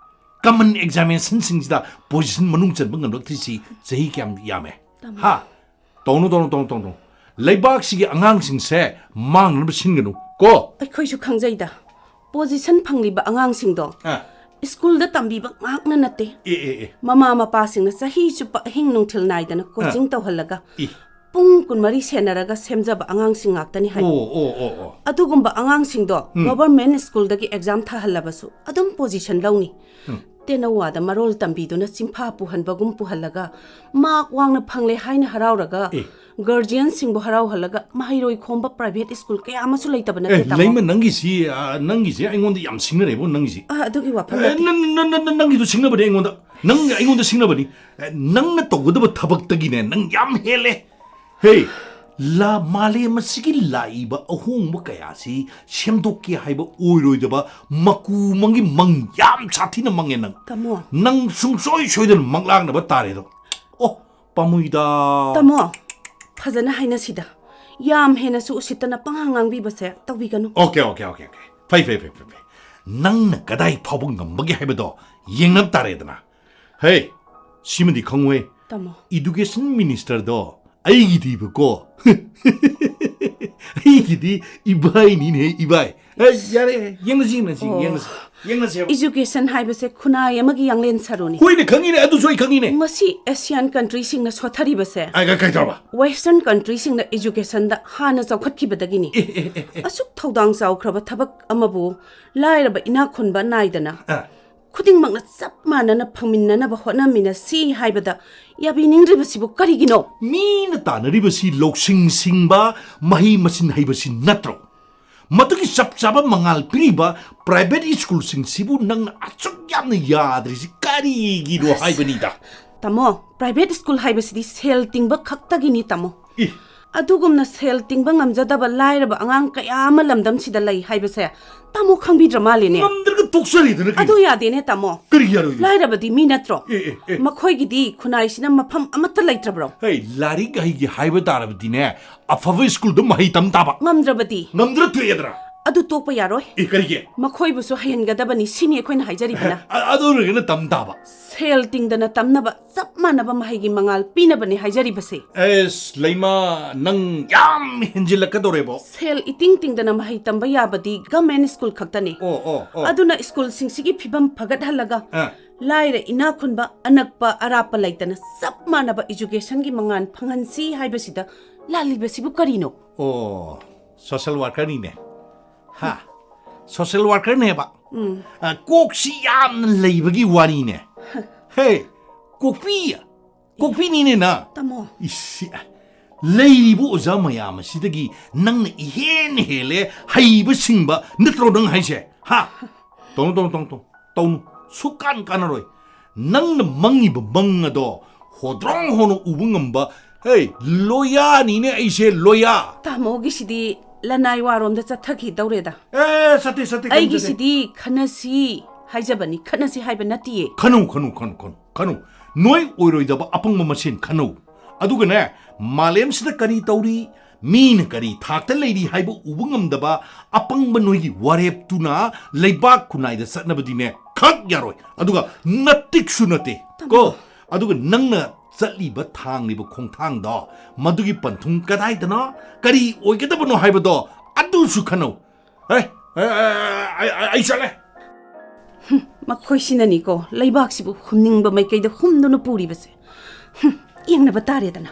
ꯀꯃꯟ ꯑꯦꯛꯖꯥꯃꯤꯅꯦꯁꯟꯁꯤꯡꯁꯤꯗ ꯄꯣꯖꯤꯁꯟ ꯃꯅꯨꯡ ꯆꯟꯕ ꯉꯝꯂꯛꯇ꯭ꯔꯤꯁꯤ ꯆꯍꯤ ꯀꯌꯥꯝ ꯌꯥꯝꯃꯦ? ꯇꯥꯃꯣ꯫ ꯍꯥ? ꯇꯧꯅꯨ, ꯇꯧꯅꯨ, ꯇꯧꯅꯨ, ꯇꯧꯅꯨ꯫ ꯂꯩꯕꯥꯛꯁꯤꯒꯤ ꯑꯉꯥꯡꯁꯤꯡꯁꯦ ꯃꯥꯡꯅꯕ ꯁꯤꯟꯒꯅꯨ ꯀꯣ꯫ ꯑꯩꯈꯣꯏꯁꯨ ꯈꯪꯖꯩꯗ, ꯄꯣꯖꯤꯁꯟ ꯐꯪꯂꯤꯕ ꯑꯉꯥꯡꯁꯤꯡꯗꯣ ꯑ꯫ ꯁ꯭ꯀꯨꯜꯗ ꯇꯝꯕꯤꯕ ꯉꯥꯛꯅ ꯅꯠꯇꯦ꯫ ꯑꯦ, ꯑꯦ, ꯑꯦ꯫ ꯃꯃꯥ ꯃꯄꯥꯁꯤꯡꯅ ꯆꯍꯤ ꯆꯨꯞꯄ ꯑꯍꯤꯡ ꯅꯨꯡꯊꯤꯜ ꯅꯥꯏꯗꯅ ꯀꯣꯆꯤꯡ ꯑ꯫ ꯇꯧꯍꯜꯂꯒ ꯏ꯫ ꯄꯨꯡ ꯀꯨꯟꯃꯔꯤ ꯁꯦꯟꯅꯔꯒ ꯁꯦꯝꯖꯕ ꯑꯉꯥꯡꯁꯤꯡ ꯉꯥꯛꯇꯅꯤ ꯍꯥꯏ꯫ ꯑꯣ, ꯑꯣ, ꯑꯣ, ꯑꯣ꯫ ꯑꯗꯨꯒꯨꯝꯕ ꯑꯉꯥꯡꯁꯤꯡꯗꯣ ꯎꯝ꯫ ꯒꯣꯚꯔꯃꯦꯟ ꯁ꯭ꯀꯨꯜꯗꯒꯤ ꯑꯦꯛꯖꯥꯝ ꯊꯥꯍꯜꯂꯕꯁꯨ ꯑꯗꯨꯝ ꯄꯣꯖꯤꯁꯟ ꯂꯧꯅꯤ꯫ ꯎꯝ꯫ ꯇꯦꯅꯋꯥꯗ ꯃꯔꯣꯜ ꯇꯝꯕꯤꯗꯨꯅ ꯆꯤꯟꯐꯥ ꯄꯨꯍꯟꯕꯒꯨꯝ ꯄꯨꯍꯜꯂꯒ ꯃꯥꯔꯛ ꯋꯥꯡꯅ ꯐꯪꯂꯦ ꯍꯥꯏꯅ ꯍꯔꯥꯎꯔꯒ ꯑꯦ꯫ ꯒꯥꯔꯖꯤꯌꯟꯁꯤꯡꯕꯨ ꯍꯔꯥꯎꯍꯜꯂꯒ ꯃꯍꯩꯔꯣꯏ ꯈꯣꯝꯕ ꯄ꯭ꯔꯥꯏꯚꯦꯠ ꯁ꯭ꯀꯨꯜ ꯀꯌꯥ ꯑꯃꯁꯨ ꯂꯩꯇꯕ ꯅꯠꯇꯦ, ꯑꯦ, ꯇꯥꯃꯣ? ꯂꯩꯃ, ꯅꯪꯒꯤꯁꯤ, ꯑ, ꯅꯪꯒꯤꯁꯦ ꯑꯩꯉꯣꯟꯗ ꯌꯥꯝ ꯁꯤꯡꯅꯔꯦꯕꯣ, ꯅꯪꯒꯤꯁꯤ꯫ ꯑ, ꯑꯗꯨꯒꯤ ꯋꯥꯐꯝ ꯑꯦ, ꯅꯠꯇꯦ꯫ ꯅꯪ, ꯅꯪ, ꯅꯪ, ꯅꯪ, ꯅꯪꯒꯤꯗꯨ ꯁꯤꯡꯅꯕꯅꯦ ꯑꯩꯉꯣꯟꯗ꯫ ꯅꯪ ꯑꯩꯉꯣꯟꯗ ꯁꯤꯡꯅꯕꯅꯤ꯫ ꯑꯦ, ꯅꯪꯅ ꯇꯧꯒꯗꯕ ꯊꯕꯛꯇꯒꯤꯅꯦ ꯅꯪ ꯌꯥꯝ ꯍꯦꯜꯂꯦ꯫ ꯍꯦ, ꯂꯥ-, ꯃꯥꯂꯦꯝ ꯑꯁꯤꯒꯤ ꯂꯥꯛꯏꯕ ꯑꯍꯣꯡꯕ ꯀꯌꯥꯁꯤ ꯁꯦꯝꯗꯣꯛꯀꯦ ꯍꯥꯏꯕ ꯑꯣꯏꯔꯣꯏꯗꯕ ꯃꯀꯨ ꯃꯪꯒꯤ ꯃꯪ ꯌꯥꯝ ꯁꯥꯊꯤꯅ ꯃꯪꯉꯦ ꯅꯪ꯫ ꯇꯥꯃꯣ꯫ ꯅꯪ ꯁꯨꯡꯁꯣꯏ ꯁꯣꯏꯗꯅ ꯃꯪꯂꯥꯛꯅꯕ ꯇꯥꯔꯦꯗꯣ꯫ ꯑꯣ, ꯄꯥꯝꯃꯨꯏꯗ꯫ ꯇꯥꯃꯣ, ꯐꯖꯅ ꯍꯥꯏꯅꯁꯤꯗ꯫ ꯌꯥꯝ ꯍꯦꯟꯅꯁꯨ ꯎꯁꯤꯠꯇꯅ ꯄꯉꯥꯡ ꯉꯥꯡꯕꯤꯕꯁꯦ ꯇꯧꯕꯤꯒꯅꯨ꯫ Okay, okay, okay, okay. ꯐꯩ, ꯐꯩ, ꯐꯩ, ꯐꯩ, ꯐꯩ꯫ ꯅꯪꯅ ꯀꯗꯥꯏ ꯐꯥꯎꯕ ꯉꯝꯕꯒꯦ ꯍꯥꯏꯕꯗꯣ ꯌꯦꯡꯅꯕ ꯇꯥꯔꯦꯗꯅ꯫ ꯍꯦ, ꯁꯤꯃꯗꯤ ꯈꯪꯉꯨꯍꯦ꯫ ꯇꯥꯃꯣ꯫ ꯏꯗꯨꯀꯦꯁꯟ ꯃꯤꯅꯤꯁꯇꯔꯗꯣ ꯑꯩꯒꯤꯗꯤꯕꯀꯣ꯫ ꯑꯩꯒꯤꯗꯤ ꯏꯕꯥꯏꯅꯤꯅꯦ, ꯏꯕꯥꯏ꯫ ꯑꯦ, ꯌꯥꯔꯦ, ꯌꯦꯡꯅꯁꯤ, ꯌꯦꯡꯅꯁꯤ, ꯑꯣ꯫ ꯌꯦꯡꯅꯁꯤ, ꯌꯦꯡꯅꯁꯦꯕ꯫ ꯏꯖꯨꯀꯦꯁꯟ ꯍꯥꯏꯕꯁꯦ ꯈꯨꯟꯅꯥꯏ ꯑꯃꯒꯤ ꯌꯥꯡꯂꯦꯟ ꯁꯔꯨꯅꯤ꯫ ꯍꯣꯏꯅꯦ, ꯈꯪꯉꯤꯅꯦ, ꯑꯗꯨꯁꯨ ꯑꯩ ꯈꯪꯉꯤꯅꯦ꯫ ꯃꯁꯤ ꯑꯦꯁꯤꯌꯥꯟ ꯀꯟꯇ꯭ꯔꯤꯁꯤꯡꯅ ꯁꯣꯠꯊꯔꯤꯕꯁꯦ ꯑꯦ, ꯀꯩ, ꯀꯩ ꯇꯧꯔꯕ? ꯋꯦꯁꯇꯔꯟ ꯀꯟꯇ꯭ꯔꯤꯁꯤꯡꯅ ꯏꯖꯨꯀꯦꯁꯟꯗ ꯍꯥꯟꯅ ꯆꯥꯎꯈꯠꯈꯤꯕꯗꯒꯤꯅꯤ꯫ ꯑꯦ, ꯑꯦ, ꯑꯦ, ꯑꯦ꯫ ꯑꯁꯨꯛ ꯊꯧꯗꯥꯡ ꯆꯥꯎꯈ꯭ꯔꯕ ꯊꯕꯛ ꯑꯃꯕꯨ ꯂꯥꯏꯔꯕ ꯏꯅꯥꯛ ꯈꯨꯟꯕ ꯅꯥꯏꯗꯅ ꯑ꯫ ꯈꯨꯗꯤꯡꯃꯛꯅ ꯆꯞ ꯃꯥꯟꯅꯅ ꯐꯪꯃꯤꯟꯅꯅꯕ ꯍꯣꯠꯅꯃꯤꯟꯅꯁꯤ ꯍꯥꯏꯕꯗ ꯌꯥꯕꯤꯅꯤꯡꯗ꯭ꯔꯤꯕꯁꯤꯕꯨ ꯀꯔꯤꯒꯤꯅꯣ? ꯃꯤꯅ ꯇꯥꯟꯅꯔꯤꯕꯁꯤ ꯂꯧꯁꯤꯡ ꯁꯤꯡꯕ, ꯃꯍꯩ ꯃꯁꯤꯡ ꯍꯩꯕꯁꯤ ꯅꯠꯇ꯭ꯔꯣ? ꯃꯗꯨꯒꯤ ꯆꯞ ꯆꯥꯕ ꯃꯉꯥꯜ ꯄꯤꯔꯤꯕ ꯄ꯭ꯔꯥꯏꯚꯦꯠ ꯁ꯭ꯀꯨꯜꯁꯤꯡꯁꯤꯕꯨ ꯅꯪꯅ ꯑꯁꯨꯛ ꯌꯥꯝꯅ ꯌꯥꯗ꯭ꯔꯤꯁꯤ ꯀꯔꯤꯒꯤꯅꯣ ꯍꯥꯏꯕꯅꯤꯗ? ꯇꯥꯃꯣ, ꯄ꯭ꯔꯥꯏꯚꯦꯠ ꯁ꯭ꯀꯨꯜ ꯍꯥꯏꯕꯁꯤꯗꯤ ꯁꯦꯜ ꯇꯤꯡꯕ ꯈꯛꯇꯒꯤꯅꯤ, ꯇꯥꯃꯣ꯫ ꯏ꯫ ꯑꯗꯨꯒꯨꯝꯅ ꯁꯦꯜ ꯇꯤꯡꯕ ꯉꯝꯖꯗꯕ ꯂꯥꯏꯔꯕ ꯑꯉꯥꯡ ꯀꯌꯥ ꯑꯃ ꯂꯝꯗꯝꯁꯤꯗ ꯂꯩ ꯍꯥꯏꯕꯁꯦ ꯇꯥꯃꯣ ꯈꯪꯕꯤꯗ꯭ꯔ ꯃꯥꯜꯂꯦꯅꯦ꯫ ꯉꯝꯗ꯭ꯔꯒ ꯇꯣꯛꯆꯔꯤꯗꯅ ꯀꯩꯅꯣ? ꯑꯗꯨ ꯌꯥꯗꯦꯅꯦ, ꯇꯥꯃꯣ꯫ ꯀꯔꯤ ꯌꯥꯔꯣꯏꯗꯣꯏꯅꯣ? ꯂꯥꯏꯔꯕꯗꯤ ꯃꯤ ꯅꯠꯇ꯭ꯔꯣ? ꯑꯦ, ꯑꯦ, ꯑꯦ꯫ ꯃꯈꯣꯏꯒꯤꯗꯤ ꯈꯨꯟꯅꯥꯏꯁꯤꯅ ꯃꯐꯝ ꯑꯃꯠꯇ ꯂꯩꯇ꯭ꯔꯕ꯭ꯔꯣ? ꯍꯩ, ꯂꯥꯏꯔꯤꯛ ꯍꯩꯒꯦ ꯍꯥꯏꯕ ꯇꯥꯔꯕꯗꯤꯅꯦ, ꯑꯐꯕ ꯁ꯭ꯀꯨꯜꯗ ꯃꯍꯩ ꯇꯝ ꯇꯥꯕ꯫ ꯉꯝꯗ꯭ꯔꯕꯗꯤ? ꯉꯝꯗ꯭ꯔ ꯇꯣꯛꯑꯦꯗ꯭ꯔꯥ? ꯑꯗꯨ ꯇꯣꯛꯄ ꯌꯥꯔꯣꯏ꯫ ꯑꯦ, ꯀꯔꯤꯒꯤ? ꯃꯈꯣꯏꯕꯨꯁꯨ ꯍꯩꯍꯟꯒꯗꯕꯅꯤ, ꯁꯤꯅꯤ ꯑꯩꯈꯣꯏꯅ ꯍꯥꯏꯖꯔꯤꯕꯅ꯫ ꯑ-, ꯑꯗꯨ ꯑꯣꯏꯔꯒꯅ ꯇꯝ ꯇꯥꯕ꯫ ꯁꯦꯜ ꯇꯤꯡꯗꯅ ꯇꯝꯅꯕ ꯆꯞ ꯃꯥꯟꯅꯕ ꯃꯍꯩꯒꯤ ꯃꯉꯥꯜ ꯄꯤꯅꯕꯅꯦ ꯍꯥꯏꯖꯔꯤꯕꯁꯦ꯫ ꯑꯦꯁ, ꯂꯩꯃ, ꯅꯪ ꯌꯥꯝ ꯍꯦꯟꯖꯤꯜꯂꯛꯀꯗꯧꯔꯦꯕꯣ꯫ ꯁꯦꯜ ꯏꯇꯤꯡ ꯇꯤꯡꯗꯅ ꯃꯍꯩ ꯇꯝꯕ ꯌꯥꯕꯗꯤ ꯒꯃꯦꯟ ꯁ꯭ꯀꯨꯜ ꯈꯛꯇꯅꯦ꯫ ꯑꯣ, ꯑꯣ, ꯑꯣ꯫ ꯑꯗꯨꯅ ꯁ꯭ꯀꯨꯜꯁꯤꯡꯁꯤꯒꯤ ꯐꯤꯕꯝ ꯐꯒꯠꯍꯜꯂꯒ ꯑ꯫ ꯂꯥꯏꯔ ꯏꯅꯥꯛ ꯈꯨꯟꯕ, ꯑꯅꯛꯄ ꯑꯔꯥꯞꯄ ꯂꯩꯇꯅ ꯆꯞ ꯃꯥꯟꯅꯕ ꯏꯖꯨꯀꯦꯁꯟꯒꯤ ꯃꯉꯥꯜ ꯐꯪꯍꯟꯁꯤ ꯍꯥꯏꯕꯁꯤꯗ ꯂꯥꯜꯂꯤꯕꯁꯤꯕꯨ ꯀꯔꯤꯅꯣ? ꯑꯣ, ꯁꯣꯁꯦꯜ ꯋꯥꯔꯀꯔꯅꯤꯅꯦ꯫ ꯍꯥ? ꯁꯣꯁꯦꯜ ꯋꯥꯔꯀꯔꯅꯦꯕ꯫ ꯎꯝ꯫ ꯑ, ꯀꯣꯛꯁꯤ ꯌꯥꯝꯅ ꯂꯩꯕꯒꯤ ꯋꯥꯔꯤꯅꯦ꯫ ꯍꯦ, ꯀꯣꯛꯄꯤ, ꯀꯣꯛꯄꯤꯅꯤꯅꯦ ꯅ꯫ ꯇꯥꯃꯣ꯫ ꯏꯁ, ꯂꯩꯔꯤꯕ ꯑꯣꯖꯥ ꯃꯌꯥꯝ ꯑꯁꯤꯗꯒꯤ ꯅꯪꯅ ꯏꯍꯦꯟ ꯍꯦꯜꯂꯦ ꯍꯩꯕ ꯁꯤꯡꯕ ꯅꯠꯇ꯭ꯔꯣ ꯅꯪ ꯍꯥꯏꯁꯦ? ꯍꯥ? ꯇꯧꯅꯨ, ꯇꯧꯅꯨ, ꯇꯧꯅꯨ, ꯇꯧꯅꯨ꯫ ꯇꯧꯅꯨ꯫ ꯁꯨꯛꯀꯥꯟ ꯀꯥꯟꯅꯔꯣꯏ꯫ ꯅꯪꯅ ꯃꯪꯉꯤꯕ ꯃꯪ ꯑꯗꯣ ꯍꯣꯗ꯭ꯔꯣꯡ ꯍꯣꯅ ꯎꯕ ꯉꯝꯕ, ꯍꯦ, ꯂꯣꯌꯥꯅꯤꯅꯦ ꯑꯩꯁꯦ, ꯂꯣꯌꯥ꯫ ꯇꯥꯃꯣꯒꯤꯁꯤꯗꯤ ꯂꯅꯥꯏ ꯋꯥꯔꯣꯝꯗ ꯆꯠꯊꯈꯤꯗꯧꯔꯦꯗ꯫ ꯑꯦ, ꯆꯠꯇꯦ, ꯆꯠꯇꯦ, ꯀꯩꯝ ꯆꯠꯇꯦ꯫ ꯑꯩꯒꯤꯁꯤꯗꯤ ꯈꯟꯅꯁꯤ ꯍꯥꯏꯖꯕꯅꯤ, ꯈꯠꯅꯁꯤ ꯍꯥꯏꯕ ꯅꯠꯇꯤꯌꯦ꯫ ꯈꯟꯅꯧ, ꯈꯟꯅꯧ, ꯈꯟꯅꯧ, ꯈꯟꯅꯧ, ꯈꯟꯅꯧ꯫ ꯅꯣꯏ ꯑꯣꯏꯔꯣꯏꯗꯕ ꯑꯄꯪꯕ ꯃꯁꯦꯟ ꯈꯟꯅꯧ꯫ ꯑꯗꯨꯒꯅꯦ, ꯃꯥꯂꯦꯝꯁꯤꯗ ꯀꯔꯤ ꯇꯧꯔꯤ, ꯃꯤꯅ ꯀꯔꯤ ꯊꯥꯛꯇ ꯂꯩꯔꯤ ꯍꯥꯏꯕ ꯎꯕ ꯉꯝꯗꯕ ꯑꯄꯪꯕ ꯅꯣꯏꯒꯤ ꯋꯥꯔꯦꯞꯇꯨꯅ ꯂꯩꯕꯥꯛ ꯈꯨꯟꯅꯥꯏꯗ ꯆꯠꯅꯕꯗꯤꯅꯦ ꯈꯛ ꯌꯥꯔꯣꯏ꯫ ꯑꯗꯨꯒ ꯅꯇꯤꯛꯁꯨ ꯅꯠꯇꯦ ꯀꯣ꯫ ꯑꯗꯨꯒ ꯅꯪꯅ ꯆꯠꯂꯤꯕ ꯊꯥꯡꯂꯤꯕ ꯈꯣꯡꯊꯥꯡꯗꯣ, ꯃꯗꯨꯒꯤ ꯄꯟꯊꯨꯡ ꯀꯗꯥꯏꯗꯅꯣ, ꯀꯔꯤ ꯑꯣꯏꯒꯗꯕꯅꯣ ꯍꯥꯏꯕꯗꯣ ꯑꯗꯨꯁꯨ ꯈꯟꯅꯧ꯫ ꯑꯦ, ꯑꯦ, ꯑꯦ, ꯑꯩ, ꯑꯩ, ꯑꯩ ꯆꯠꯂꯦ꯫ ꯍꯨꯝ, ꯃꯈꯣꯏꯁꯤꯅꯅꯤꯀꯣ ꯂꯩꯕꯥꯛꯁꯤꯕꯨ ꯍꯨꯝꯅꯤꯡꯕ ꯃꯥꯏꯀꯩꯗ ꯍꯨꯝꯗꯨꯅ ꯄꯨꯔꯤꯕꯁꯦ꯫ ꯍꯨꯝ, ꯌꯦꯡꯅꯕ ꯇꯥꯔꯦꯗꯅ꯫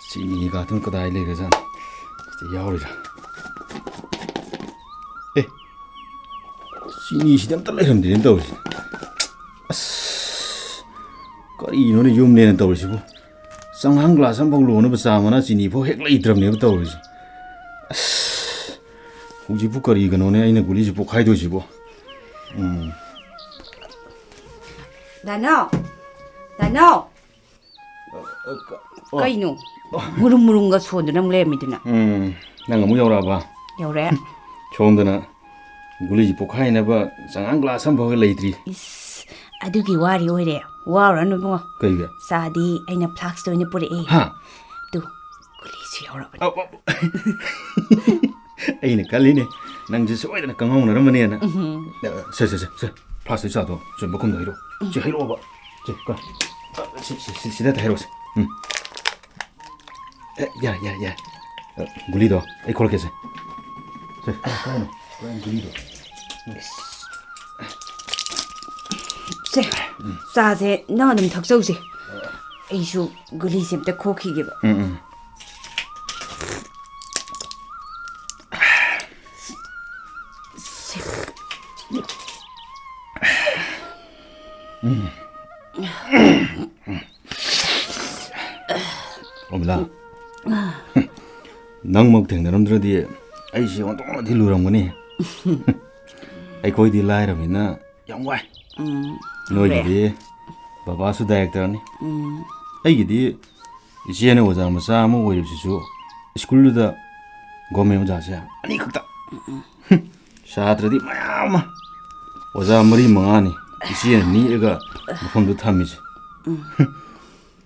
ꯆꯤꯅꯤꯒ ꯑꯗꯨꯝ ꯀꯗꯥꯏ ꯂꯩꯒ꯭ꯔꯖꯥꯠꯅꯣ? ꯁꯤ ꯌꯥꯎꯔꯤꯔꯥ? ꯑꯦ, ꯆꯤꯅꯤꯁꯤꯗꯤ ꯑꯝꯇ ꯂꯩꯔꯝꯗꯦꯅ ꯇꯧꯔꯤꯁꯦ꯫ ꯑꯁ, ꯀꯔꯤꯅꯣꯅꯦ ꯌꯨꯝꯅꯦꯅ ꯇꯧꯔꯤꯁꯤꯕꯨ? ꯆꯉꯥꯡ ꯒ꯭ꯂꯥꯁ ꯑꯃꯐꯥꯎ ꯂꯣꯟꯅꯕ ꯆꯥ ꯃꯅꯥ ꯆꯤꯅꯤ ꯐꯥꯎ ꯍꯦꯛ ꯂꯩꯇ꯭ꯔꯕꯅꯦꯕ ꯇꯧꯔꯤꯁꯦ꯫ ꯑꯁ, ꯍꯧꯖꯤꯛꯄꯨ ꯀꯔꯤꯒꯤꯅꯣꯅꯦ ꯑꯩꯅ ꯒꯨꯂꯤꯁꯤ ꯄꯣꯛꯈꯥꯏꯗꯣꯏꯁꯤꯕꯣ? ꯎꯝ꯫ ꯗꯥꯅꯥꯎ! ꯗꯥꯅꯥꯎ! ꯑ, ꯑ, ꯀ-, ꯑꯣ꯫ ꯀꯩꯅꯣ? ꯃꯨꯔꯨꯝ ꯃꯨꯔꯨꯝꯒ ꯁꯣꯟꯗꯨꯅ ꯑꯃꯨꯛ ꯂꯩꯔꯝꯃꯤꯗꯨꯅ? ꯎꯝ, ꯅꯪ ꯑꯃꯨꯛ ꯌꯧꯔꯛꯑꯕ? ꯌꯧꯔꯛꯑꯦ꯫ ꯁꯣꯝꯗꯅ ꯒꯨꯂꯤꯁꯤ ꯄꯣꯛꯈꯥꯏꯅꯕ ꯆꯉꯥꯡ ꯒ꯭ꯂꯥꯁ ꯑꯃꯐꯥꯎ ꯂꯩꯇ꯭ꯔꯤ꯫ ꯏꯁ, ꯑꯗꯨꯒꯤ ꯋꯥꯔꯤ ꯑꯣꯏꯔꯦ꯫ ꯋꯥꯔꯨꯔꯅꯨ ꯏꯕꯨꯡꯉꯣ꯫ ꯀꯩꯒꯤ? ꯆꯥꯗꯤ ꯑꯩꯅ ꯐ꯭ꯂꯥꯛꯁꯇ ꯑꯣꯏꯅ ꯄꯨꯔꯛꯑꯦ꯫ ꯍꯥ? ꯇꯨ, ꯒꯨꯂꯤꯁꯨ ꯌꯥꯎꯔꯕꯅꯦ꯫ ꯑ, ꯑ, ꯑ꯫ ꯑꯩꯅ ꯈꯜꯂꯤꯅꯦ, ꯅꯪꯁꯦ ꯁꯣꯏꯗꯅ ꯀꯪꯍꯧꯅꯔꯝꯃꯅꯦꯅ꯫ ꯎꯝ꯫ ꯑ, ꯁꯦ, ꯁꯦ, ꯁꯦ, ꯁꯦ, ꯐ꯭ꯂꯥꯛꯁꯇ ꯆꯥꯗꯣ, ꯁꯦ, ꯃꯈꯨꯝꯗꯣ ꯍꯩꯔꯛꯑꯣ꯫ ꯁꯤ ꯍꯩꯔꯛꯑꯣꯕ꯫ ꯁꯤ, ꯀ-, ꯑ, ꯁꯤ, ꯁꯤ, ꯁꯤ, ꯁꯤꯗ ꯍꯩꯔꯛꯑꯣꯁꯦ꯫ ꯎꯝ꯫ ꯑꯦ, ꯌꯥꯔꯦ, ꯌꯥꯔꯦ, ꯌꯥꯔꯦ꯫ ꯑ, ꯒꯨꯂꯤꯗꯣ ꯑꯩ ꯈꯣꯠꯂꯛꯀꯦꯁꯦ꯫ ꯁꯦ, ꯀꯥꯏꯅꯣ? ꯀꯥꯏꯅꯣ ꯒꯨꯂꯤꯗꯣ? ꯁꯦ, ꯆꯥꯁꯦ ꯅꯪ ꯑꯗꯨꯝ ꯊꯛꯆꯧꯁꯦ꯫ ꯑꯩꯁꯨ ꯒꯨꯂꯤꯁꯦ ꯑꯝꯇ ꯈꯣꯛꯈꯤꯒꯦꯕ꯫ ꯎꯝ, ꯎꯝ꯫ ꯎꯝ꯫ ꯑꯣꯃꯤꯂꯥ, ꯅꯪꯃꯛ ꯊꯦꯡꯅꯔꯝꯗ꯭ꯔꯗꯤ ꯑꯩꯁꯦ ꯑꯣꯟꯊꯣꯛꯅ ꯊꯤꯜꯂꯨꯔꯝꯒꯅꯤ꯫ ꯑꯩꯈꯣꯏꯗꯤ ꯂꯥꯏꯔꯕꯅꯤꯅ ꯌꯥꯝ ꯋꯥꯏ꯫ ꯎꯝ, ꯅꯣꯏꯒꯤꯗꯤ ꯍꯣꯏ꯫ ꯕꯕꯥꯁꯨ ꯗꯥꯏꯔꯦꯛꯇꯔꯅꯤ꯫ ꯎꯝ꯫ ꯑꯩꯒꯤꯗꯤ ꯏꯆꯦꯅ ꯑꯣꯖꯥ ꯃꯆꯥ ꯑꯃ ꯑꯣꯏꯔꯤꯕꯁꯤꯁꯨ ꯁ꯭ꯀꯨꯜꯗꯨꯗ ꯒꯣꯔꯃꯦꯟ ꯑꯣꯖꯥꯁꯦ ꯑꯅꯤꯈꯛꯇ꯫ ꯎꯝ, ꯎꯝ꯫ ꯁꯥꯇ꯭ꯔꯗꯤ ꯃꯌꯥꯝ ꯑꯃ, ꯑꯣꯖꯥ ꯃꯔꯤ ꯃꯉꯥꯅꯤ ꯏꯆꯦꯅ ꯅꯦꯛꯑꯒ ꯃꯐꯝꯗꯨ ꯊꯝꯃꯤꯁꯦ꯫ ꯎꯝ꯫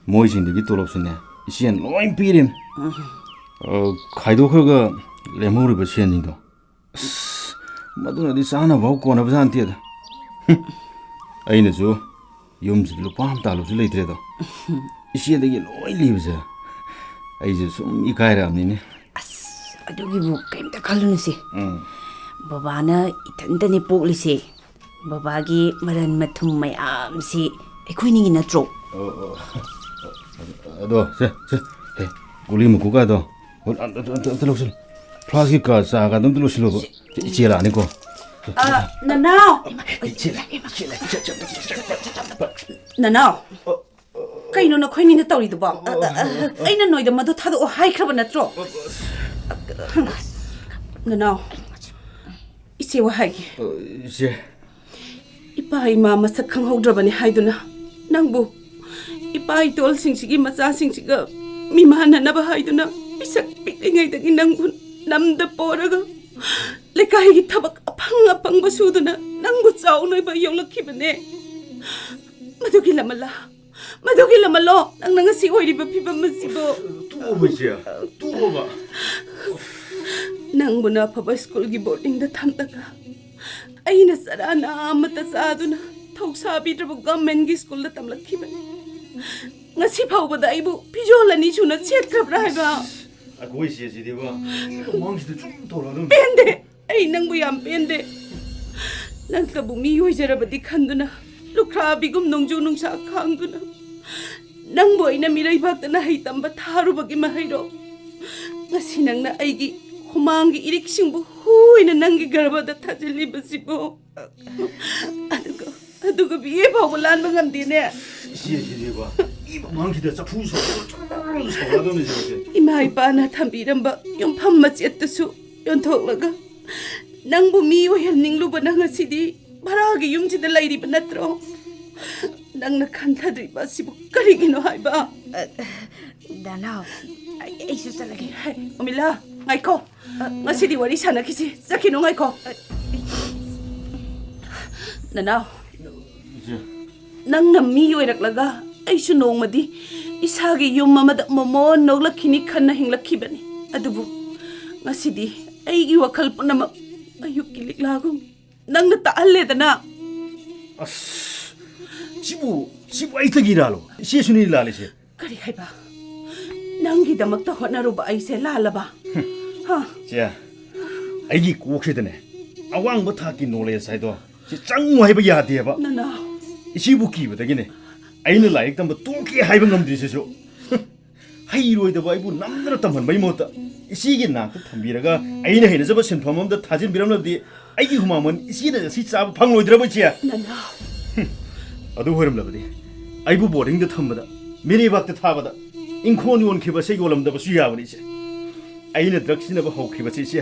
ꯃꯣꯏꯁꯤꯡꯗꯨꯒꯤ ꯇꯣꯂꯣꯞꯁꯨꯅꯦ ꯏꯆꯦꯅ ꯂꯣꯏ ꯄꯤꯔꯤꯝ꯫ ꯎꯝ꯫ ꯑ, ꯈꯥꯏꯗꯣꯛꯈ꯭ꯔꯒ ꯂꯦꯝꯍꯧꯔꯤꯕ ꯁꯦꯟꯁꯤꯡꯗꯣ, ꯑꯁ, ꯃꯗꯨꯅꯗꯤ ꯆꯥꯅꯕ ꯐꯥꯎ ꯀꯣꯟꯅꯕꯖꯥꯠ ꯅꯠꯇꯦꯗ꯫ ꯑꯩꯅꯁꯨ ꯌꯨꯝꯁꯤꯗ ꯂꯨꯄꯥ ꯑꯃ ꯇꯥꯜꯂꯨꯕꯁꯨ ꯂꯩꯇ꯭ꯔꯦꯗꯣ꯫ ꯏꯆꯦꯗꯒꯤ ꯂꯣꯏ ꯂꯤꯕꯁꯦ ꯑꯩꯁꯦ ꯁꯨꯝ ꯏꯀꯥꯏꯔꯛꯑꯕꯅꯤꯅꯦ꯫ ꯑꯁ, ꯑꯗꯨꯒꯤꯕꯨ ꯀꯩꯝꯇ ꯈꯜꯂꯨꯅꯨꯁꯦ꯫ ꯎꯝ꯫ ꯕꯕꯥꯅ ꯏꯊꯟꯇꯅꯦ ꯄꯣꯛꯂꯤꯁꯦ꯫ ꯕꯕꯥꯒꯤ ꯃꯔꯟ ꯃꯊꯨꯝ ꯃꯌꯥꯝꯁꯤ ꯑꯩꯈꯣꯏꯅꯤꯒꯤ ꯅꯠꯇ꯭ꯔꯣ? ꯑꯣ, ꯑꯣ꯫ ꯑꯗꯣ, ꯁꯦ, ꯁꯦ, ꯍꯦ, ꯒꯨꯂꯤ ꯃꯀꯨꯀꯥꯗꯣ ꯑꯣ, ꯑꯝꯇ, ꯑꯝꯇ, ꯑꯝꯇ ꯂꯧꯁꯤꯜꯂꯨ꯫ ꯐ꯭ꯂꯥꯁꯀꯤ ꯀ-, ꯆꯥꯒꯗꯣ ꯑꯝꯇ ꯂꯣꯏꯁꯤꯜꯂꯣꯕ꯫ ꯏꯆꯦ ꯂꯥꯛꯑꯅꯤꯀꯣ꯫ ꯑ, ꯅꯅꯥꯎ! ꯏꯆꯦ ꯂꯥꯛꯑꯦ, ꯏꯆꯦ ꯂꯥꯛꯑꯦ꯫ ꯅꯅꯥꯎ! ꯀꯩꯅꯣ ꯅꯈꯣꯏꯅꯤꯅ ꯇꯧꯔꯤꯗꯨꯕꯣ? ꯑꯩꯅ ꯅꯣꯏꯗ ꯃꯗꯨ ꯊꯥꯗꯣꯛꯑꯣ ꯍꯥꯏꯈ꯭ꯔꯕ ꯅꯠꯇ꯭ꯔꯣ? ꯅꯅꯥꯎ, ꯏꯆꯦ ꯋꯥ ꯍꯥꯏꯒꯦ꯫ ꯏꯆꯦ꯫ ꯏꯄꯥ ꯏꯃꯥ ꯃꯁꯛ ꯈꯪꯍꯧꯗ꯭ꯔꯕꯅꯤ ꯍꯥꯏꯗꯨꯅ ꯅꯪꯕꯨ ꯏꯄꯥ ꯏꯇꯣꯜꯁꯤꯡꯁꯤꯒꯤ ꯃꯆꯥꯁꯤꯡꯁꯤꯒ ꯃꯤꯃꯥꯟꯅꯅꯕ ꯍꯥꯏꯗꯨꯅ ꯄꯤꯁꯛ ꯄꯤꯛꯂꯤꯉꯩꯗꯒꯤ ꯅꯪꯕꯨ ꯅꯝꯗ ꯄꯣꯔꯒ ꯂꯩꯀꯥꯏꯒꯤ ꯊꯕꯛ ꯑꯐꯪ ꯑꯐꯪꯕ ꯁꯨꯗꯨꯅ ꯅꯪꯕꯨ ꯆꯥꯎꯅꯕ ꯌꯣꯛꯂꯛꯈꯤꯕꯅꯦ꯫ ꯃꯗꯨꯒꯤ ꯂꯃꯜꯂꯥ? ꯃꯗꯨꯒꯤ ꯂꯃꯜꯂꯣ ꯅꯪꯅ ꯉꯁꯤ ꯑꯣꯏꯔꯤꯕ ꯐꯤꯕꯝ ꯑꯁꯤꯕꯨ? ꯇꯣꯛꯑꯣꯕ ꯏꯆꯦ, ꯇꯣꯛꯑꯣꯕ꯫ ꯅꯪꯕꯨꯅ ꯑꯐꯕ ꯁ꯭ꯀꯨꯜꯒꯤ ꯕꯣꯔꯗꯤꯡꯗ ꯊꯝꯂꯒ ꯑꯩꯅ ꯆꯔꯥ ꯅꯥ ꯑꯃꯠꯇ ꯆꯥꯗꯨꯅ ꯊꯧꯁꯥꯕꯤꯗ꯭ꯔꯕ ꯒꯚꯔꯟꯃꯦꯟꯠꯀꯤ ꯁ꯭ꯀꯨꯜꯗ ꯇꯝꯂꯛꯈꯤꯕꯅꯤ꯫ ꯉꯁꯤ ꯐꯥꯎꯕꯗ ꯑꯩꯕꯨ ꯐꯤꯖꯣꯜ ꯑꯅꯤ ꯁꯨꯅ ꯁꯦꯠꯈ꯭ꯔꯕ꯭ꯔꯥ ꯍꯥꯏꯕ? ꯑꯩꯈꯣꯏ ꯏꯆꯦꯁꯤꯗꯤꯕ, ꯃꯃꯥꯡꯁꯤꯗ ꯁꯨꯝ ꯇꯧꯔꯛꯑꯗꯕꯅꯤ꯫ ꯄꯦꯟꯗꯦ! ꯑꯩ ꯅꯪꯕꯨ ꯌꯥꯝ ꯄꯦꯟꯗꯦ꯫ ꯅꯪꯇꯕꯨ ꯃꯤ ꯑꯣꯏꯖꯔꯕꯗꯤ ꯈꯟꯗꯨꯅ ꯂꯨꯈ꯭ꯔꯥꯕꯤꯒꯨꯝ ꯅꯣꯡꯖꯨ ꯅꯨꯡꯁꯥ ꯈꯥꯡꯗꯨꯅ ꯅꯪꯕꯨ ꯑꯩꯅ ꯃꯤꯔꯩꯕꯥꯛꯇ ꯅꯍꯩ ꯇꯝꯕ ꯊꯥꯔꯨꯕꯒꯤ ꯃꯍꯩꯔꯣ? ꯉꯁꯤ ꯅꯪꯅ ꯑꯩꯒꯤ ꯍꯨꯃꯥꯡꯒꯤ ꯏꯔꯤꯛꯁꯤꯡꯕꯨ ꯍꯨ ꯑꯣꯏꯅ ꯅꯪꯒꯤ ꯒꯔꯚꯗ ꯊꯥꯖꯤꯜꯂꯤꯕꯁꯤꯕꯨ? ꯑꯗꯨꯒ, ꯑꯗꯨꯒ ꯕꯤ ꯑꯦ ꯐꯥꯎꯕ ꯂꯥꯟꯕ ꯉꯝꯗꯦꯅꯦ꯫ ꯏꯆꯦꯁꯤꯗꯤꯕ, ꯃꯤ ꯃꯃꯥꯡꯁꯤꯗ ꯆꯐꯨ ꯁꯧꯔꯒ ꯆꯨꯔꯨꯔꯨ ꯁꯧꯔꯛꯑꯗꯕꯅꯤ ꯏꯆꯦꯁꯦ꯫ ꯏꯃꯥ ꯏꯄꯥꯅ ꯊꯝꯕꯤꯔꯝꯕ ꯌꯨꯝꯐꯝ ꯃꯆꯦꯠꯇꯨꯁꯨ ꯌꯣꯟꯊꯣꯛꯂꯒ ꯅꯪꯕꯨ ꯃꯤ ꯑꯣꯏꯍꯟꯅꯤꯡꯂꯨꯕꯅ ꯉꯁꯤꯗꯤ ꯚꯔꯥꯒꯤ ꯌꯨꯝꯁꯤꯗ ꯂꯩꯔꯤꯕ ꯅꯠꯇ꯭ꯔꯣ? ꯅꯪꯅ ꯈꯟꯊꯗ꯭ꯔꯤꯕ ꯑꯁꯤꯕꯨ ꯀꯔꯤꯒꯤꯅꯣ ꯍꯥꯏꯕ? ꯑ, ꯗꯥꯅꯥꯎ, ꯑꯩ, ꯑꯩꯁꯨ ꯆꯠꯂꯒꯦ꯫ ꯍꯦ, ꯎꯃꯤꯂꯥ, ꯉꯥꯏꯈꯣ꯫ ꯑ, ꯉꯁꯤꯗꯤ ꯋꯥꯔꯤ ꯁꯥꯟꯅꯈꯤꯁꯤ꯫ ꯆꯠꯈꯤꯅꯨ, ꯉꯥꯏꯈꯣ꯫ ꯑ, ꯅꯅꯥꯎ, ꯏꯆꯦ꯫ ꯅꯪꯅ ꯃꯤ ꯑꯣꯏꯔꯛꯂꯒ ꯑꯩꯁꯨ ꯅꯣꯡꯃꯗꯤ ꯏꯁꯥꯒꯤ ꯌꯨꯝ ꯑꯃꯗ ꯃꯣꯃꯣꯟ ꯅꯣꯛꯂꯛꯈꯤꯅꯤ ꯈꯟꯅ ꯍꯤꯡꯂꯛꯈꯤꯕꯅꯤ꯫ ꯑꯗꯨꯕꯨ ꯉꯁꯤꯗꯤ ꯑꯩꯒꯤ ꯋꯥꯈꯜ ꯄꯨꯝꯅꯃꯛ ꯑꯌꯨꯛꯀꯤ ꯂꯤꯛꯂꯥꯒꯨꯝ ꯅꯪꯅ ꯇꯥꯛꯍꯜꯂꯦꯗꯅ꯫ ꯑꯁ, ꯁꯤꯕꯨ, ꯁꯤꯕꯨ ꯑꯩꯇꯒꯤ ꯂꯥꯜꯂꯣ? ꯏꯆꯦꯁꯨꯅꯤ ꯂꯥꯜꯂꯤꯁꯦ꯫ ꯀꯔꯤ ꯍꯥꯏꯕ? ꯅꯪꯒꯤꯗꯃꯛꯇ ꯍꯣꯠꯅꯔꯨꯕ ꯑꯩꯁꯦ ꯂꯥꯜꯂꯕ? ꯍꯥ? ꯆꯦ, ꯑꯩꯒꯤ ꯀꯣꯛꯁꯤꯗꯅꯦ ꯑꯋꯥꯡꯕ ꯊꯥꯛꯀꯤ ꯅꯣꯂꯦꯖ ꯍꯥꯏꯗꯣ ꯁꯤ ꯆꯪꯉꯨ ꯍꯥꯏꯕ ꯌꯥꯗꯦꯕ꯫ ꯅꯅꯥꯎ꯫ ꯏꯆꯦꯕꯨ ꯀꯤꯕꯗꯒꯤꯅꯦ ꯑꯩꯅ ꯂꯥꯏꯔꯤꯛ ꯇꯝꯕ ꯇꯣꯛꯀꯦ ꯍꯥꯏꯕ ꯉꯝꯗ꯭ꯔꯤꯁꯤꯁꯨ꯫ ꯍꯩꯔꯣꯏꯗꯕ ꯑꯩꯕꯨ ꯅꯝꯗꯅ ꯇꯝꯍꯟꯕꯒꯤ ꯃꯍꯨꯠꯇ ꯏꯆꯦꯒꯤ ꯅꯥꯛꯇ ꯊꯝꯕꯤꯔꯒ ꯑꯩꯅ ꯍꯩꯅꯖꯕ ꯁꯤꯟꯐꯝ ꯑꯃꯗ ꯊꯥꯖꯤꯟꯕꯤꯔꯝꯂꯕꯗꯤ ꯑꯩꯒꯤ ꯍꯨꯃꯥꯡꯃꯟ ꯏꯆꯦꯅ ꯉꯁꯤ ꯆꯥꯕ ꯐꯪꯂꯣꯏꯗ꯭ꯔꯕ, ꯏꯆꯦ? ꯅꯅꯥꯎ꯫ ꯑꯗꯨ ꯑꯣꯏꯔꯝꯂꯕꯗꯤ ꯑꯩꯕꯨ ꯕꯣꯔꯗꯤꯡꯗ ꯊꯝꯕꯗ, ꯃꯤꯔꯩꯕꯥꯛꯇ ꯊꯥꯕꯗ, ꯏꯪꯈꯣꯜ ꯌꯣꯟꯈꯤꯕꯁꯦ ꯌꯣꯜꯂꯝꯗꯕꯁꯨ ꯌꯥꯕꯅꯤ, ꯏꯆꯦ꯫ ꯑꯩꯅ ꯗ꯭ꯔꯒ ꯁꯤꯖꯤꯟꯅꯕ ꯍꯧꯈꯤꯕꯁꯤ, ꯏꯆꯦ,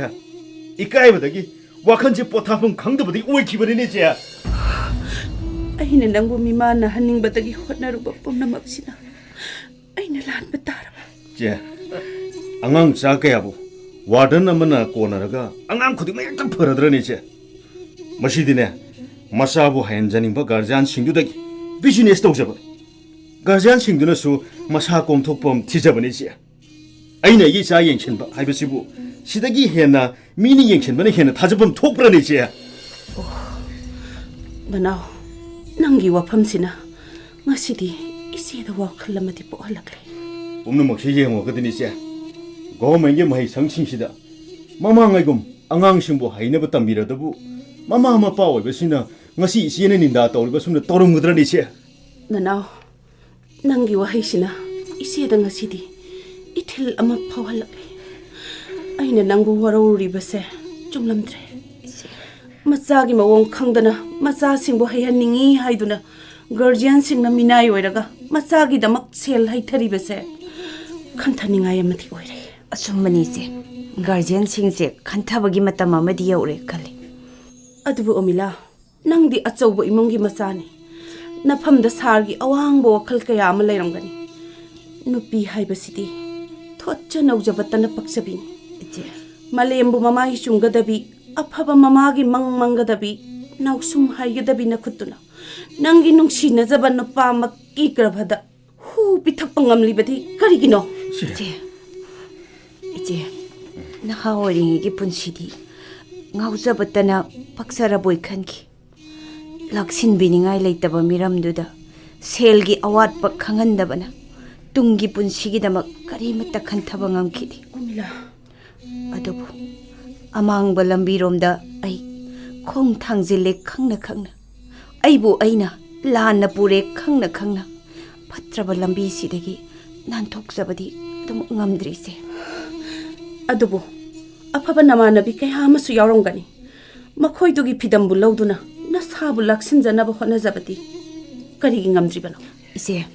ꯏꯀꯥꯏꯕꯗꯒꯤ ꯋꯥꯈꯜꯁꯦ ꯄꯣꯊꯥꯐꯝ ꯈꯪꯗꯕꯗꯒꯤ ꯑꯣꯏꯈꯤꯕꯅꯤꯅꯦ, ꯏꯆꯦ꯫ ꯑꯩꯅ ꯅꯪꯕꯨ ꯃꯤꯃꯥꯟꯅꯍꯟꯅꯤꯡꯕꯗꯒꯤ ꯍꯣꯠꯅꯔꯨꯕ ꯄꯨꯝꯅꯃꯛꯁꯤꯅ ꯑꯩꯅ ꯂꯥꯟꯕ ꯇꯥꯔꯕ꯫ ꯏꯆꯦ, ꯑꯉꯥꯡ ꯆꯥ ꯀꯌꯥꯕꯨ ꯋꯥꯔꯗꯟ ꯑꯃꯅ ꯀꯣꯟꯅꯔꯒ ꯑꯉꯥꯡ ꯈꯨꯗꯤꯡꯃꯛ ꯍꯦꯛꯇ ꯐꯔꯗ꯭ꯔꯅꯦ, ꯏꯆꯦ? ꯃꯁꯤꯗꯤꯅꯦ, ꯃꯆꯥꯕꯨ ꯍꯩꯍꯟꯖꯅꯤꯡꯕ ꯒꯥꯔꯖꯤꯌꯥꯟꯁꯤꯡꯗꯨꯗꯒꯤ ꯕꯤꯖꯤꯅꯦꯁ ꯇꯧꯖꯕ ꯒꯥꯔꯖꯤꯌꯥꯟꯁꯤꯡꯗꯨꯅꯁꯨ ꯃꯁꯥ ꯀꯣꯝꯊꯣꯛꯄ ꯑꯃ ꯊꯤꯖꯕꯅꯤ, ꯏꯆꯦ꯫ ꯑꯩꯅ ꯑꯩꯒꯤ ꯏꯆꯥ ꯌꯦꯡꯁꯤꯟꯕ ꯍꯥꯏꯕꯁꯤꯕꯨ ꯁꯤꯗꯒꯤ ꯍꯦꯟꯅ ꯃꯤꯅ ꯌꯦꯡꯁꯤꯟꯕꯅ ꯍꯦꯟꯅ ꯊꯥꯖꯐꯝ ꯊꯣꯛꯄ꯭ꯔꯅꯦ, ꯏꯆꯦ? ꯅꯅꯥꯎ, ꯅꯪꯒꯤ ꯋꯥꯐꯝꯁꯤꯅ ꯉꯁꯤꯗꯤ ꯏꯆꯦꯗ ꯋꯥꯈꯜ ꯑꯃꯗꯤ ꯄꯣꯛꯍꯜꯂꯛꯂꯦ꯫ ꯄꯨꯝꯅꯃꯛꯁꯤ ꯌꯦꯡꯉꯨꯔꯒꯗꯤꯅꯦ, ꯏꯆꯦ, ꯒꯣꯚꯔꯟꯃꯦꯟꯠꯀꯤ ꯃꯍꯩꯁꯪꯁꯤꯡꯁꯤꯗ ꯃꯃꯥꯡꯉꯩꯒꯨꯝ ꯑꯉꯥꯡꯁꯤꯡꯕꯨ ꯍꯩꯅꯕ ꯇꯝꯕꯤꯔꯗꯕꯨ, ꯃꯃꯥ ꯃꯄꯥ ꯑꯣꯏꯕꯁꯤꯅ ꯉꯁꯤ ꯏꯆꯦꯅ ꯅꯤꯟꯗꯥ ꯇꯧꯔꯤꯕꯁꯨꯝꯅ ꯇꯧꯔꯝꯒꯗ꯭ꯔꯅꯦ, ꯏꯆꯦ? ꯅꯅꯥꯎ, ꯅꯪꯒꯤ ꯋꯥꯍꯩꯁꯤꯅ ꯏꯆꯦꯗ ꯉꯁꯤꯗꯤ ꯏꯊꯤꯜ ꯑꯃ ꯐꯥꯎꯍꯜꯂꯛꯂꯦ꯫ ꯑꯩꯅ ꯅꯪꯕꯨ ꯋꯥꯔꯧꯔꯤꯕꯁꯦ ꯆꯨꯝꯂꯝꯗ꯭ꯔꯦ꯫ ꯃꯆꯥꯒꯤ ꯃꯑꯣꯡ ꯈꯪꯗꯅ ꯃꯆꯥꯁꯤꯡꯕꯨ ꯍꯩꯍꯟꯅꯤꯡꯏ ꯍꯥꯏꯗꯨꯅ ꯒꯥꯔꯖꯤꯌꯥꯟꯁꯤꯡꯅ ꯃꯤꯅꯥꯏ ꯑꯣꯏꯔꯒ ꯃꯆꯥꯒꯤꯗꯃꯛ ꯁꯦꯜ ꯍꯩꯊꯔꯤꯕꯁꯦ ꯈꯟꯊꯅꯤꯡꯉꯥꯏ ꯑꯃꯗꯤ ꯑꯣꯏꯔꯦ꯫ ꯑꯆꯨꯝꯕꯅꯤ, ꯏꯆꯦ꯫ ꯒꯥꯔꯖꯤꯌꯟꯁꯤꯡꯁꯦ ꯈꯟꯊꯕꯒꯤ ꯃꯇꯝ ꯑꯃꯗꯤ ꯌꯧꯔꯦ ꯈꯜꯂꯤ꯫ ꯑꯗꯨꯕꯨ ꯑꯣꯃꯤꯂꯥ, ꯅꯪꯗꯤ ꯑꯆꯧꯕ ꯏꯃꯨꯡꯒꯤ ꯃꯆꯥꯅꯤ꯫ ꯅꯐꯝꯗ ꯁꯥꯔꯒꯤ ꯑꯋꯥꯡꯕ ꯋꯥꯈꯜ ꯀꯌꯥ ꯑꯃ ꯂꯩꯔꯝꯒꯅꯤ꯫ ꯅꯨꯄꯤ ꯍꯥꯏꯕꯁꯤꯗꯤ ꯊꯣꯠꯆ ꯅꯧꯖꯕꯇꯅ ꯄꯛꯆꯕꯤꯅꯤ꯫ ꯏꯆꯦ꯫ ꯃꯥꯂꯦꯝꯕꯨ ꯃꯃꯥꯏ ꯆꯨꯝꯒꯗꯕꯤ, ꯑꯐꯕ ꯃꯃꯥꯒꯤ ꯃꯪ ꯃꯪꯒꯗꯕꯤ, ꯅꯥꯎꯁꯨꯝ ꯍꯥꯏꯒꯗꯕꯤ ꯅꯈꯨꯠꯇꯨꯅ ꯅꯪꯒꯤ ꯅꯨꯡꯁꯤꯅꯖꯕ ꯅꯨꯄꯥꯃꯛꯀꯤ ꯒꯔꯚꯗ ꯍꯨ ꯄꯤꯊꯛꯄ ꯉꯝꯂꯤꯕꯗꯤ ꯀꯔꯤꯒꯤꯅꯣ? ꯏꯆꯦ, ꯏꯆꯦ, ꯅꯍꯥ ꯑꯣꯏꯔꯤꯉꯩꯒꯤ ꯄꯨꯟꯁꯤꯗꯤ ꯉꯥꯎꯖꯕꯇꯅ ꯄꯛꯆꯔꯕꯣꯏ ꯈꯟꯈꯤ꯫ ꯂꯥꯛꯁꯤꯟꯕꯤꯅꯤꯡꯉꯥꯏ ꯂꯩꯇꯕ ꯃꯤꯔꯝꯗꯨꯗ ꯁꯦꯜꯒꯤ ꯑꯋꯥꯠꯄ ꯈꯪꯍꯟꯗꯕꯅ ꯇꯨꯡꯒꯤ ꯄꯨꯟꯁꯤꯒꯤꯗꯃꯛ ꯀꯔꯤꯃꯠꯇ ꯈꯟꯊꯕ ꯉꯝꯈꯤꯗꯦ꯫ ꯎꯔꯃꯤꯂꯥ, ꯑꯗꯨꯕꯨ ꯑꯃꯥꯡꯕ ꯂꯝꯕꯤꯔꯣꯝꯗ ꯑꯩ ꯈꯣꯡ ꯊꯥꯡꯖꯤꯜꯂꯦ ꯈꯪꯅ ꯈꯪꯅ, ꯑꯩꯕꯨ ꯑꯩꯅ ꯂꯥꯟꯅ ꯄꯨꯔꯦ ꯈꯪꯅ ꯈꯪꯅ, ꯐꯠꯇ꯭ꯔꯕ ꯂꯝꯕꯤꯁꯤꯗꯒꯤ ꯅꯥꯟꯊꯣꯛꯆꯕꯗꯤ ꯑꯗꯨꯃꯛ ꯉꯝꯗ꯭ꯔꯤ, ꯏꯆꯦ꯫ ꯑꯗꯨꯕꯨ ꯑꯐꯕ ꯅꯃꯥꯟꯅꯕꯤ ꯀꯌꯥ ꯑꯃꯁꯨ ꯌꯥꯎꯔꯝꯒꯅꯤ꯫ ꯃꯈꯣꯏꯗꯨꯒꯤ ꯐꯤꯗꯝꯕꯨ ꯂꯧꯗꯨꯅ ꯅꯁꯥꯕꯨ ꯂꯥꯛꯁꯤꯟꯖꯅꯕ ꯍꯣꯠꯅꯖꯕꯗꯤ ꯀꯔꯤꯒꯤ ꯉꯝꯗ꯭ꯔꯤꯕꯅꯣ? ꯏꯆꯦ,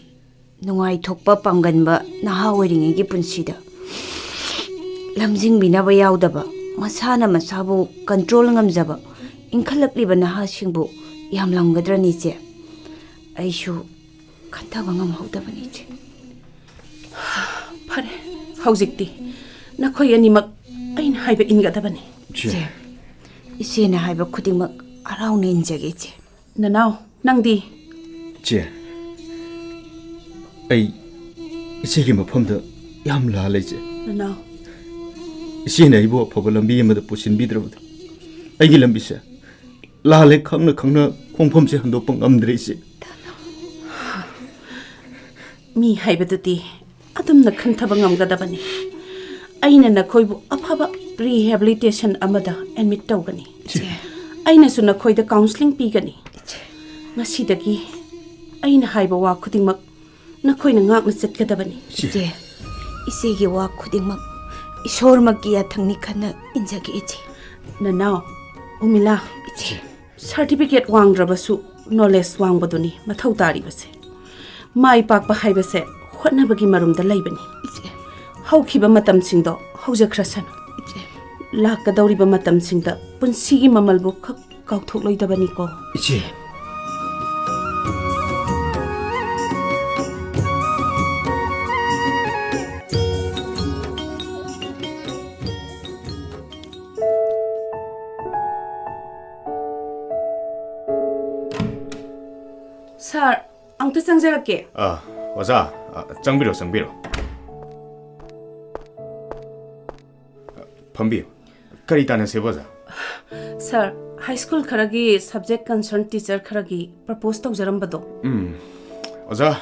ꯅꯨꯡꯉꯥꯏꯊꯣꯛꯄ ꯄꯥꯝꯒꯟꯕ ꯅꯍꯥ ꯑꯣꯏꯔꯤꯉꯩꯒꯤ ꯄꯨꯟꯁꯤꯗ ꯂꯝꯖꯤꯡꯕꯤꯅꯕ ꯌꯥꯎꯗꯕ, ꯃꯁꯥꯅ ꯃꯁꯥꯕꯨ ꯀꯟꯇ꯭ꯔꯣꯜ ꯉꯝꯖꯕ ꯏꯟꯈꯠꯂꯛꯂꯤꯕ ꯅꯍꯥꯁꯤꯡꯕꯨ ꯌꯥꯝꯂꯝꯒꯗ꯭ꯔꯅꯤ, ꯏꯆꯦ? ꯑꯩꯁꯨ ꯈꯟꯊꯕ ꯉꯝꯍꯧꯗꯕꯅꯤ, ꯏꯆꯦ꯫ ꯐꯔꯦ, ꯍꯧꯖꯤꯛꯇꯤ ꯅꯈꯣꯏ ꯑꯅꯤꯃꯛ ꯑꯩꯅ ꯍꯥꯏꯕ ꯏꯟꯒꯗꯕꯅꯤ꯫ ꯏꯆꯦ꯫ ꯏꯆꯦ, ꯏꯆꯦꯅ ꯍꯥꯏꯕ ꯈꯨꯗꯤꯡꯃꯛ ꯍꯔꯥꯎꯅ ꯏꯟꯖꯒꯦ, ꯏꯆꯦ꯫ ꯅꯅꯥꯎ, ꯅꯪꯗꯤ? ꯏꯆꯦ, ꯑꯩ ꯏꯆꯦꯒꯤ ꯃꯐꯝꯗ ꯌꯥꯝ ꯂꯥꯜꯂꯦ, ꯏꯆꯦ꯫ ꯅꯅꯥꯎ꯫ ꯏꯆꯦꯅ ꯑꯩꯕꯨ ꯑꯐꯕ ꯂꯝꯕꯤ ꯑꯃꯗ ꯄꯨꯁꯤꯟꯕꯤꯗ꯭ꯔꯕꯗꯤ ꯑꯩꯒꯤ ꯂꯝꯕꯤꯁꯦ ꯂꯥꯜꯂꯦ ꯈꯪꯅ ꯈꯪꯅ ꯈꯣꯡꯐꯝꯁꯦ ꯍꯟꯗꯣꯛꯄ ꯉꯝꯗ꯭ꯔꯦ, ꯏꯆꯦ꯫ ꯃꯤ ꯍꯥꯏꯕꯗꯨꯗꯤ ꯑꯗꯨꯝꯅ ꯈꯟꯊꯕ ꯉꯝꯒꯗꯕꯅꯤ꯫ ꯑꯩꯅ ꯅꯈꯣꯏꯕꯨ ꯑꯐꯕ ꯔꯤꯍꯦꯕꯤꯂꯤꯇꯦꯁꯟ ꯑꯃꯗ ꯑꯦꯗꯃꯤꯠ ꯇꯧꯒꯅꯤ꯫ ꯏꯆꯦ꯫ ꯑꯩꯅꯁꯨ ꯅꯈꯣꯏꯗ ꯀꯥꯎꯟꯁꯤꯂꯤꯡ ꯄꯤꯒꯅꯤ꯫ ꯏꯆꯦ꯫ ꯉꯁꯤꯗꯒꯤ ꯑꯩꯅ ꯍꯥꯏꯕ ꯋꯥ ꯈꯨꯗꯤꯡꯃꯛ ꯅꯈꯣꯏꯅ ꯉꯥꯛꯅ ꯆꯠꯀꯗꯕꯅꯤ꯫ ꯏꯆꯦ꯫ ꯏꯆꯦ, ꯏꯆꯦꯒꯤ ꯋꯥ ꯈꯨꯗꯤꯡꯃꯛ ꯏꯁꯣꯔꯃꯛꯀꯤ ꯌꯥꯊꯪꯅꯤ ꯈꯟꯅ ꯏꯟꯖꯒꯦ, ꯏꯆꯦ꯫ ꯅꯅꯥꯎ, ꯎꯃꯤꯂꯥ꯫ ꯏꯆꯦ꯫ ꯁꯥꯔꯇꯤꯐꯤꯀꯦꯠ ꯋꯥꯡꯗ꯭ꯔꯕꯁꯨ ꯅꯣꯂꯦꯖ ꯋꯥꯡꯕꯗꯨꯅꯤ ꯃꯊꯧ ꯇꯥꯔꯤꯕꯁꯦ꯫ ꯃꯥꯏ ꯄꯥꯛꯄ ꯍꯥꯏꯕꯁꯦ ꯍꯣꯠꯅꯕꯒꯤ ꯃꯔꯨꯝꯗ ꯂꯩꯕꯅꯤ꯫ ꯏꯆꯦ꯫ ꯍꯧꯈꯤꯕ ꯃꯇꯝꯁꯤꯡꯗꯣ ꯍꯧꯖꯈ꯭ꯔꯁꯅꯨ꯫ ꯏꯆꯦ꯫ ꯂꯥꯛꯀꯗꯧꯔꯤꯕ ꯃꯇꯝꯁꯤꯡꯗ ꯄꯨꯟꯁꯤꯒꯤ ꯃꯃꯜꯕꯨ ꯈꯛ ꯀꯥꯎꯊꯣꯛꯂꯣꯏꯗꯕꯅꯤꯀꯣ꯫ ꯏꯆꯦ꯫ ꯁꯥꯔ, ꯑꯃꯨꯛꯇ ꯆꯪꯖꯔꯛꯀꯦ꯫ ꯑꯥ, ꯑꯣꯖꯥ, ꯑ, ꯆꯪꯕꯤꯔꯣ, ꯆꯪꯕꯤꯔꯣ꯫ ꯐꯝꯕꯤꯌꯨ꯫ ꯀꯔꯤ ꯇꯥꯟꯅꯁꯦꯕ, ꯑꯣꯖꯥ? ꯁꯥꯔ, ꯍꯥꯏ ꯁ꯭ꯀꯨꯜ ꯈꯔꯒꯤ ꯁꯕꯖꯦꯛ ꯀꯟꯁꯔꯟ ꯇꯤꯆꯔ ꯈꯔꯒꯤ ꯄ꯭ꯔꯄꯣꯁ ꯇꯧꯖꯔꯝꯕꯗꯣ꯫ ꯎꯝ, ꯑꯣꯖꯥ,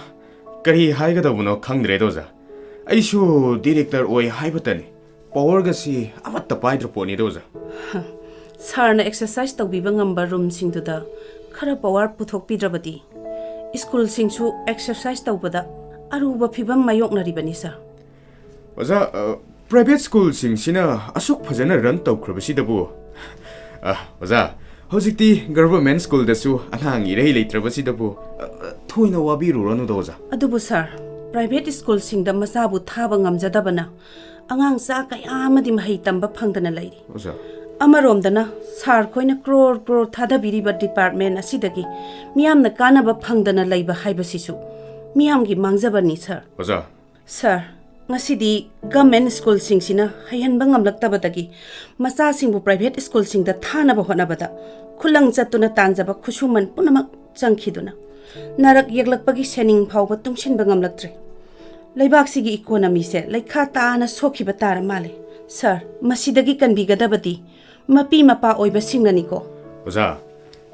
ꯀꯔꯤ ꯍꯥꯏꯒꯗꯧꯕꯅꯣ ꯈꯪꯗ꯭ꯔꯦꯗ, ꯑꯣꯖꯥ꯫ ꯑꯩꯁꯨ ꯗꯤꯔꯦꯛꯇꯔ ꯑꯣꯏ ꯍꯥꯏꯕꯇꯅꯤ꯫ ꯄꯋꯥꯔꯒꯁꯤ ꯑꯃꯠꯇ ꯄꯥꯏꯗ꯭ꯔ ꯄꯣꯠꯅꯤꯗ, ꯑꯣꯖꯥ꯫ ꯁꯥꯔꯅ ꯑꯦꯛꯁꯔꯁꯥꯏꯁ ꯇꯧꯕꯤꯕ ꯉꯝꯕ ꯔꯨꯝꯁꯤꯡꯗꯨꯗ ꯈꯔ ꯄꯋꯥꯔ ꯄꯨꯊꯣꯛꯄꯤꯗ꯭ꯔꯕꯗꯤ ꯁ꯭ꯀꯨꯜꯁꯤꯡꯁꯨ ꯑꯦꯛꯁꯔꯁꯥꯏꯁ ꯇꯧꯕꯗ ꯑꯔꯨꯕ ꯐꯤꯕꯝ ꯃꯥꯌꯣꯛꯅꯔꯤꯕꯅꯤ, ꯁꯥꯔ꯫ ꯑꯣꯖꯥ, ꯑ, ꯄ꯭ꯔꯥꯏꯚꯦꯠ ꯁ꯭ꯀꯨꯜꯁꯤꯡꯁꯤꯅ ꯑꯁꯨꯛ ꯐꯖꯅ ꯔꯟ ꯇꯧꯈ꯭ꯔꯕꯁꯤꯗꯕꯨ, ꯑ, ꯑꯣꯖꯥ, ꯍꯧꯖꯤꯛꯇꯤ ꯒꯚꯔꯟꯃꯦꯟꯠ ꯁ꯭ꯀꯨꯜꯗꯁꯨ ꯑꯉꯥꯡ ꯏꯔꯩ ꯂꯩꯇ꯭ꯔꯕꯁꯤꯗꯕꯨ, ꯑ, ꯑ, ꯊꯣꯏꯅ ꯋꯥꯕꯤꯔꯨꯔꯅꯨꯗ, ꯑꯣꯖꯥ꯫ ꯑꯗꯨꯕꯨ ꯁꯥꯔ, ꯄ꯭ꯔꯥꯏꯚꯦꯠ ꯁ꯭ꯀꯨꯜꯁꯤꯡꯗ ꯃꯆꯥꯕꯨ ꯊꯥꯕ ꯉꯝꯖꯗꯕꯅ ꯑꯉꯥꯡ ꯆꯥ ꯀꯌꯥ ꯑꯃꯗꯤ ꯃꯍꯩ ꯇꯝꯕ ꯐꯪꯗꯅ ꯂꯩꯔꯤ꯫ ꯑꯣꯖꯥ꯫ ꯑꯃꯔꯣꯝꯗꯅ ꯁꯥꯔ ꯈꯣꯏꯅ ꯀ꯭ꯔꯣꯔ ꯀ꯭ꯔꯣꯔ ꯊꯥꯗꯕꯤꯔꯤꯕ ꯗꯤꯄꯥꯔꯠꯃꯦꯟꯠ ꯑꯁꯤꯗꯒꯤ ꯃꯤꯌꯥꯝꯅ ꯀꯥꯟꯅꯕ ꯐꯪꯗꯅ ꯂꯩꯕ ꯍꯥꯏꯕꯁꯤꯁꯨ ꯃꯤꯌꯥꯝꯒꯤ ꯃꯥꯡꯖꯕꯅꯤ, ꯁꯥꯔ꯫ ꯑꯣꯖꯥ꯫ ꯁꯥꯔ, ꯉꯁꯤꯗꯤ ꯒꯚꯔꯟꯃꯦꯟꯠ ꯁ꯭ꯀꯨꯜꯁꯤꯡꯁꯤꯅ ꯍꯩꯍꯟꯕ ꯉꯝꯂꯛꯇꯕꯗꯒꯤ ꯃꯆꯥꯁꯤꯡꯕꯨ ꯄ꯭ꯔꯥꯏꯚꯦꯠ ꯁ꯭ꯀꯨꯜꯁꯤꯡꯗ ꯊꯥꯅꯕ ꯍꯣꯠꯅꯕꯗ ꯈꯨꯂꯪ ꯆꯠꯇꯨꯅ ꯇꯥꯟꯖꯕ ꯈꯨꯠꯁꯨꯃꯟ ꯄꯨꯝꯅꯃꯛ ꯆꯪꯈꯤꯗꯨꯅ ꯅꯥꯔꯛ ꯌꯦꯛꯂꯛꯄꯒꯤ ꯁꯦꯟꯅꯤꯡ ꯐꯥꯎꯕ ꯇꯨꯡꯁꯤꯟꯕ ꯉꯝꯂꯛꯇ꯭ꯔꯦ꯫ ꯂꯩꯕꯥꯛꯁꯤꯒꯤ ꯏꯀꯣꯅꯣꯃꯤꯁꯦ ꯂꯩꯈꯥ ꯇꯥꯅ ꯁꯣꯛꯈꯤꯕ ꯇꯥꯔ ꯃꯥꯜꯂꯦ꯫ ꯁꯥꯔ, ꯃꯁꯤꯗꯒꯤ ꯀꯟꯕꯤꯒꯗꯕꯗꯤ ꯃꯄꯤ ꯃꯄꯥ ꯑꯣꯏꯕꯁꯤꯡꯅꯅꯤꯀꯣ꯫ ꯑꯣꯖꯥ,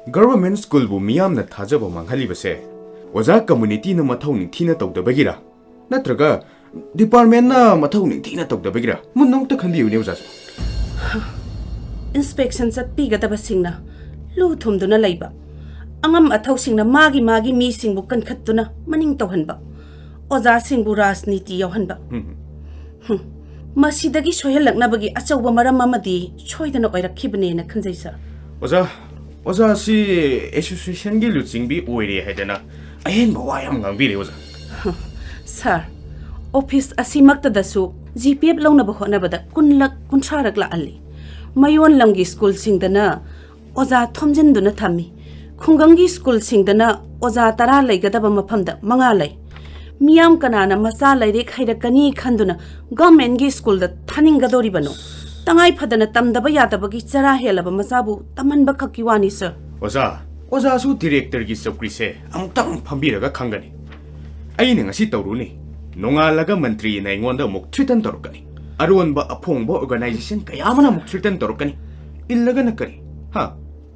ꯒꯚꯔꯟꯃꯦꯟꯠ ꯁ꯭ꯀꯨꯜꯕꯨ ꯃꯤꯌꯥꯝꯅ ꯊꯥꯖꯕ ꯃꯥꯡꯍꯜꯂꯤꯕꯁꯦ ꯑꯣꯖꯥ ꯀꯝꯃꯨꯅꯤꯇꯤꯅ ꯃꯊꯧ ꯅꯤꯡꯊꯤꯅ ꯇꯧꯗꯕꯒꯤꯔ? ꯅꯠꯇ꯭ꯔꯒ ꯗꯤꯄꯥꯔꯠꯃꯦꯟꯠꯅ ꯃꯊꯧ ꯅꯤꯡꯊꯤꯅ ꯇꯧꯗꯕꯒꯤꯔ? ꯃꯨꯟꯅ ꯑꯃꯨꯛꯇ ꯈꯟꯕꯤꯌꯨꯅꯦ, ꯑꯣꯖꯥꯁꯨ꯫ ꯏꯟꯁꯄꯦꯛꯁꯟ ꯆꯠꯄꯤꯒꯗꯕꯁꯤꯡꯅ ꯂꯨ ꯊꯨꯝꯗꯨꯅ ꯂꯩꯕ, ꯑꯉꯝ ꯑꯊꯧꯁꯤꯡꯅ ꯃꯥꯒꯤ ꯃꯥꯒꯤ ꯃꯤꯁꯤꯡꯕꯨ ꯀꯟꯈꯠꯇꯨꯅ ꯃꯅꯤꯡ ꯇꯧꯍꯟꯕ, ꯑꯣꯖꯥꯁꯤꯡꯕꯨ ꯔꯥꯖꯅꯤꯇꯤ ꯌꯥꯎꯍꯟꯕ꯫ ꯎꯝ꯫ ꯍꯨꯝ꯫ ꯃꯁꯤꯗꯒꯤ ꯁꯣꯏꯍꯜꯂꯛꯅꯕꯒꯤ ꯑꯆꯧꯕ ꯃꯔꯝ ꯑꯃꯗꯤ ꯁꯣꯏꯗꯅ ꯑꯣꯏꯔꯛꯈꯤꯕꯅꯦꯅ ꯈꯟꯖꯩ, ꯁꯥꯔ꯫ ꯑꯣꯖꯥ, ꯑꯣꯖꯥꯁꯤ ꯑꯦꯁꯣꯁꯤꯌꯦꯁꯟꯒꯤ ꯂꯨꯆꯤꯡꯕꯤ ꯑꯣꯏꯔꯦ ꯍꯥꯏꯗꯅ ꯑꯍꯦꯟꯕ ꯋꯥ ꯌꯥꯝ ꯉꯥꯡꯕꯤꯔꯦ, ꯑꯣꯖꯥ꯫ ꯁꯥꯔ, ꯑꯣꯐꯤꯁ ꯑꯁꯤꯃꯛꯇꯗꯁꯨ ꯖꯤ ꯄꯤ ꯑꯦꯐ ꯂꯧꯅꯕ ꯍꯣꯠꯅꯕꯗ ꯀꯨꯟꯂꯛ, ꯀꯨꯟꯊ꯭ꯔꯥꯔꯛ ꯂꯥꯛꯍꯜꯂꯤ꯫ ꯃꯌꯣꯟ ꯂꯝꯒꯤ ꯁ꯭ꯀꯨꯜꯁꯤꯡꯗꯅ ꯑꯣꯖꯥ ꯊꯣꯝꯖꯤꯟꯗꯨꯅ ꯊꯝꯃꯤ꯫ ꯈꯨꯡꯒꯪꯒꯤ ꯁ꯭ꯀꯨꯜꯁꯤꯡꯗꯅ ꯑꯣꯖꯥ ꯇꯔꯥ ꯂꯩꯒꯗꯕ ꯃꯐꯝꯗ ꯃꯉꯥ ꯂꯩ꯫ ꯃꯤꯌꯥꯝ ꯀꯅꯥꯅ ꯃꯆꯥ ꯂꯥꯏꯔꯤꯛ ꯍꯩꯔꯛꯀꯅꯤ ꯈꯟꯗꯨꯅ ꯒꯚꯔꯟꯃꯦꯟꯠꯀꯤ ꯁ꯭ꯀꯨꯜꯗ ꯊꯥꯅꯤꯡꯒꯗꯧꯔꯤꯕꯅꯣ? ꯇꯉꯥꯏ ꯐꯗꯅ ꯇꯝꯗꯕ ꯌꯥꯗꯕꯒꯤ ꯆꯔꯥ ꯍꯦꯜꯂꯕ ꯃꯆꯥꯕꯨ ꯇꯝꯍꯟꯕ ꯈꯛꯀꯤ ꯋꯥꯅꯤ, ꯁꯥꯔ꯫ ꯑꯣꯖꯥ, ꯑꯣꯖꯥꯁꯨ ꯗꯤꯔꯦꯛꯇꯔꯒꯤ ꯆꯧꯀ꯭ꯔꯤꯁꯦ ꯑꯃꯨꯛꯇꯪ ꯐꯝꯕꯤꯔꯒ ꯈꯪꯒꯅꯤ꯫ ꯑꯩꯅ ꯉꯁꯤ ꯇꯧꯔꯨꯅꯤ, ꯅꯣꯡꯉꯥꯜꯂꯒ ꯃꯟꯇ꯭ꯔꯤꯅ ꯑꯩꯉꯣꯟꯗ ꯑꯃꯨꯛ ꯊ꯭ꯔꯤꯇꯟ ꯇꯧꯔꯛꯀꯅꯤ꯫ ꯑꯔꯣꯟꯕ ꯑꯐꯣꯡꯕ ꯑꯣꯔꯒꯅꯥꯏꯖꯦꯁꯟ ꯀꯌꯥ ꯑꯃꯅ ꯑꯃꯨꯛ ꯊ꯭ꯔꯤꯇꯟ ꯇꯧꯔꯛꯀꯅꯤ꯫ ꯏꯜꯂꯒꯅ ꯀꯔꯤ? ꯍꯥ?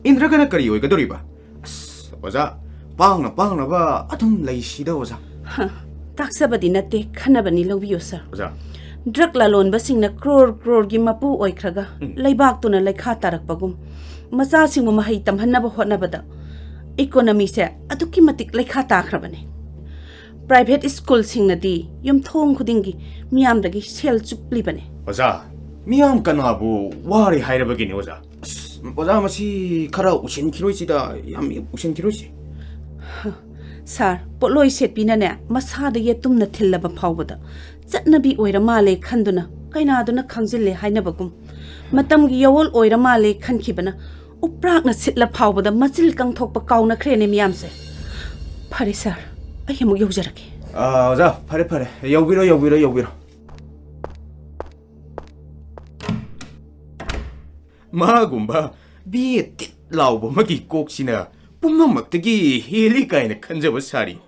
ꯏꯟꯗ꯭ꯔꯒꯅ ꯀꯔꯤ ꯑꯣꯏꯒꯗꯧꯔꯤꯕ? ꯑꯁ, ꯑꯣꯖꯥ, ꯄꯥꯡꯅ ꯄꯥꯡꯅꯕ ꯑꯗꯨꯝ ꯂꯩꯁꯤꯗ, ꯑꯣꯖꯥ꯫ ꯍ, ꯇꯥꯛꯆꯕꯗꯤ ꯅꯠꯇꯦ, ꯈꯟꯅꯕꯅꯤ, ꯂꯧꯕꯤꯌꯨ, ꯁꯥꯔ꯫ ꯑꯣꯖꯥ꯫ ꯗ꯭ꯔꯒ ꯂꯂꯣꯟꯕꯁꯤꯡꯅ ꯀ꯭ꯔꯣꯔ ꯀ꯭ꯔꯣꯔꯒꯤ ꯃꯄꯨ ꯑꯣꯏꯈ꯭ꯔꯒ ꯎꯝ꯫ ꯂꯩꯕꯥꯛꯇꯨꯅ ꯂꯩꯈꯥ ꯇꯥꯔꯛꯄꯒꯨꯝ, ꯃꯆꯥꯁꯤꯡꯕꯨ ꯃꯍꯩ ꯇꯝꯍꯟꯅꯕ ꯍꯣꯠꯅꯕꯗ ꯏꯀꯣꯅꯣꯃꯤꯁꯦ ꯑꯗꯨꯛꯀꯤ ꯃꯇꯤꯛ ꯂꯩꯈꯥ ꯇꯥꯈ꯭ꯔꯕꯅꯤ꯫ ꯄ꯭ꯔꯥꯏꯚꯦꯠ ꯁ꯭ꯀꯨꯜꯁꯤꯡꯅꯗꯤ ꯌꯨꯝꯊꯣꯡ ꯈꯨꯗꯤꯡꯒꯤ ꯃꯤꯌꯥꯝꯗꯒꯤ ꯁꯦꯜ ꯆꯨꯞꯂꯤꯕꯅꯤ꯫ ꯑꯣꯖꯥ, ꯃꯤꯌꯥꯝ ꯀꯅꯥꯕꯨ ꯋꯥꯔꯦ ꯍꯥꯏꯔꯕꯒꯦꯅꯦ, ꯑꯣꯖꯥ? ꯑꯁ, ꯑꯣꯖꯥ, ꯃꯁꯤ ꯈꯔ ꯎꯁꯤꯟꯈꯤꯔꯣꯏꯁꯤꯗ, ꯌꯥꯝ ꯎꯁꯤꯟꯈꯤꯔꯣꯏꯁꯤ꯫ ꯁꯥꯔ, ꯄꯣꯠꯂꯣꯏ ꯁꯦꯠꯄꯤꯅꯅꯦ, ꯃꯁꯥꯗ ꯌꯦꯇꯨꯝꯅ ꯊꯤꯜꯂꯕ ꯐꯥꯎꯕꯗ ꯆꯠꯅꯕꯤ ꯑꯣꯏꯔ ꯃꯥꯜꯂꯦ ꯈꯟꯗꯨꯅ, ꯀꯩꯅꯥꯗꯨꯅ ꯈꯪꯖꯤꯜꯂꯦ ꯍꯥꯏꯅꯕꯒꯨꯝ, ꯃꯇꯝꯒꯤ ꯌꯥꯋꯣꯜ ꯑꯣꯏꯔ ꯃꯥꯜꯂꯦ ꯈꯟꯈꯤꯕꯅ ꯎꯄ꯭ꯔꯥꯛꯅ ꯁꯤꯠꯂ ꯐꯥꯎꯕꯗ ꯃꯆꯤꯜ ꯀꯪꯊꯣꯛꯄ ꯀꯥꯎꯅꯈ꯭ꯔꯦꯅꯦ ꯃꯤꯌꯥꯝꯁꯦ꯫ ꯐꯔꯦ ꯁꯥꯔ, ꯑꯩ ꯑꯃꯨꯛ ꯌꯧꯖꯔꯛꯀꯦ꯫ ꯑꯥ, ꯑꯣꯖꯥ, ꯐꯔꯦ, ꯐꯔꯦ꯫ ꯌꯧꯕꯤꯔꯣ, ꯌꯧꯕꯤꯔꯣ, ꯌꯧꯕꯤꯔꯣ꯫ ꯃꯥꯒꯨꯝꯕ ꯕꯤ ꯑꯦ ꯇꯤꯠ ꯂꯥꯎꯕ ꯑꯃꯒꯤ ꯀꯣꯛꯁꯤꯅ ꯄꯨꯝꯅꯃꯛꯇꯒꯤ ꯍꯦꯜꯂꯤ ꯀꯥꯏꯅ ꯈꯟꯖꯕ ꯁꯥꯔꯤ꯫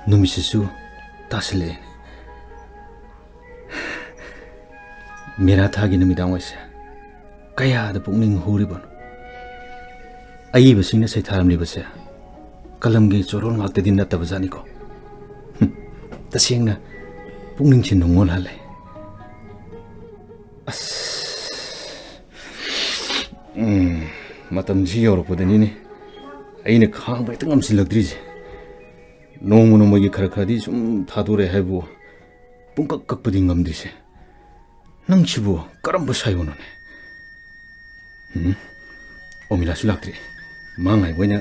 ꯅꯨꯃꯤꯠꯁꯤꯁꯨ ꯇꯥꯁꯤꯜꯂꯛꯑꯦ꯫ ꯃꯦꯔꯥ ꯊꯥꯒꯤ ꯅꯨꯃꯤꯗꯥꯡ ꯑꯣꯏꯁꯦ꯫ ꯀꯌꯥꯗ ꯄꯨꯛꯅꯤꯡ ꯍꯨꯔꯤꯕꯅꯣ? ꯑꯏꯕꯁꯤꯡꯅ ꯁꯩꯊꯥꯔꯝꯂꯤꯕꯁꯦ ꯀꯂꯝꯒꯤ ꯆꯣꯔꯣꯜ ꯉꯥꯛꯇꯗꯤ ꯅꯠꯇꯕꯖꯥꯠꯅꯤꯀꯣ꯫ ꯍꯨꯝ, ꯇꯁꯦꯡꯅ ꯄꯨꯛꯅꯤꯡꯁꯦ ꯅꯨꯡꯉꯣꯜꯍꯜꯂꯦ꯫ ꯑꯁ, ꯎꯝ, ꯃꯇꯝꯁꯤ ꯌꯧꯔꯛꯄꯗꯅꯤꯅꯦ ꯑꯩꯅ ꯈꯥꯡꯕ ꯍꯦꯛꯇ ꯉꯝꯁꯤꯜꯂꯛꯇ꯭ꯔꯤꯁꯦ꯫ ꯅꯣꯡꯃ ꯅꯣꯡꯃꯒꯤ ꯈꯔ ꯈꯔꯗꯤ ꯁꯨꯝ ꯊꯥꯗꯣꯔꯛꯑꯦ ꯍꯥꯏꯕꯨ, ꯄꯨꯡꯀꯛ ꯀꯛꯄꯗꯤ ꯉꯝꯗ꯭ꯔꯤꯁꯦ꯫ ꯅꯪꯁꯤꯕꯨ ꯀꯔꯝꯕ ꯁꯥꯏꯕꯣꯟꯅꯣꯅꯦ? ꯎꯝ? ꯑꯣꯃꯤꯂꯥꯁꯨ ꯂꯥꯛꯇ꯭ꯔꯤ꯫ ꯃꯥ ꯉꯥꯏꯕ ꯑꯣꯏꯅ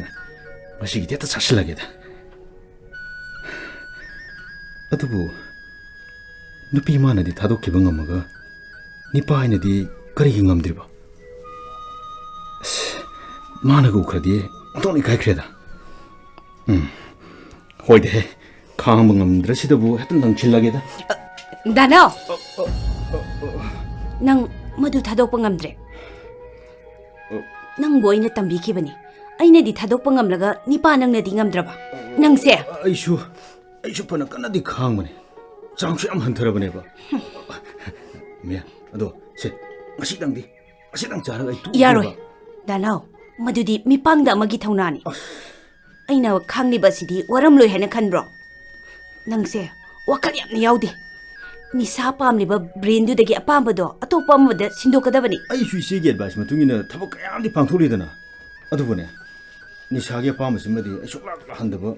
ꯉꯁꯤꯒꯤꯗꯤ ꯍꯦꯛꯇ ꯆꯥꯁꯤꯜꯂꯒꯦꯗ꯫ ꯑꯗꯨꯕꯨ ꯅꯨꯄꯤ ꯃꯥꯅꯗꯤ ꯊꯥꯗꯣꯛꯈꯤꯕ ꯉꯝꯃꯒ ꯅꯤꯄꯥ ꯑꯩꯅꯗꯤ ꯀꯔꯤꯒꯤ ꯉꯝꯗ꯭ꯔꯤꯕ? ꯑꯁ, ꯃꯥꯅꯒ ꯎꯈ꯭ꯔꯗꯤ ꯑꯣꯟꯊꯣꯛꯅ ꯏꯀꯥꯏꯈ꯭ꯔꯦꯗ꯫ ꯎꯝ, ꯍꯣꯏꯗꯍꯦ, ꯈꯥꯡꯕ ꯉꯝꯗ꯭ꯔꯁꯤꯗꯕꯨ ꯍꯦꯛꯇ ꯅꯪꯁꯤꯜꯂꯒꯦꯗ꯫ ꯗꯥꯅꯥꯎ! ꯅꯪ ꯃꯗꯨ ꯊꯥꯗꯣꯛꯄ ꯉꯝꯗ꯭ꯔꯦ꯫ ꯅꯪꯕꯨ ꯑꯩꯅ ꯇꯝꯕꯤꯈꯤꯕꯅꯤ꯫ ꯑꯩꯅꯗꯤ ꯊꯥꯗꯣꯛꯄ ꯉꯝꯂꯒ ꯅꯤꯄꯥ ꯅꯪꯅꯗꯤ ꯉꯝꯗ꯭ꯔꯕ? ꯅꯪꯁꯦ! ꯑꯩꯁꯨ, ꯑꯩꯁꯨ ꯐꯅ ꯀꯟꯅꯗꯤ ꯈꯥꯡꯕꯅꯦ꯫ ꯆꯥꯡꯁꯨ ꯌꯥꯝ ꯍꯟꯊꯔꯕꯅꯦꯕ꯫ ꯃꯦ, ꯑꯗꯣ ꯁꯦ, ꯉꯁꯤꯗꯪꯗꯤ, ꯉꯁꯤꯗꯪ ꯆꯥꯔꯒ ꯑꯩ ꯇꯣꯛꯑꯒꯦꯕ꯫ ꯌꯥꯔꯣꯏ꯫ ꯗꯥꯅꯥꯎ, ꯃꯗꯨꯗꯤ ꯃꯤꯄꯥꯡꯗ ꯑꯃꯒꯤ ꯊꯧꯅꯥꯅꯤ꯫ ꯑꯩꯅ ꯈꯪꯂꯤꯕ ꯑꯁꯤꯗꯤ ꯋꯥꯔꯝꯂꯣꯏ ꯍꯥꯏꯅ ꯈꯟꯕ꯭ꯔꯣ? ꯅꯪꯁꯦ ꯋꯥꯈꯜ ꯌꯥꯝꯅ ꯌꯥꯎꯗꯦ꯫ ꯅꯤꯁꯥ ꯄꯥꯝꯂꯤꯕ brainꯗꯨꯗꯒꯤ ꯑꯄꯥꯝꯕꯗꯣ ꯑꯇꯣꯞꯄ ꯑꯃꯗ ꯁꯤꯟꯗꯣꯛꯀꯗꯕꯅꯤ꯫ ꯑꯩꯁꯨ ꯏꯆꯦꯒꯤ advice ꯃꯇꯨꯡ ꯏꯟꯅ ꯊꯕꯛ ꯀꯌꯥ ꯑꯃꯗꯤ ꯄꯥꯡꯊꯣꯛꯂꯤꯗꯅ꯫ ꯑꯗꯨꯕꯨꯅꯦ, ꯅꯤꯁꯥꯒꯤ ꯑꯄꯥꯝꯕꯁꯤꯃꯗꯤ ꯑꯩ ꯁꯨꯡꯂꯥꯛ ꯂꯥꯛꯍꯟꯗꯕ,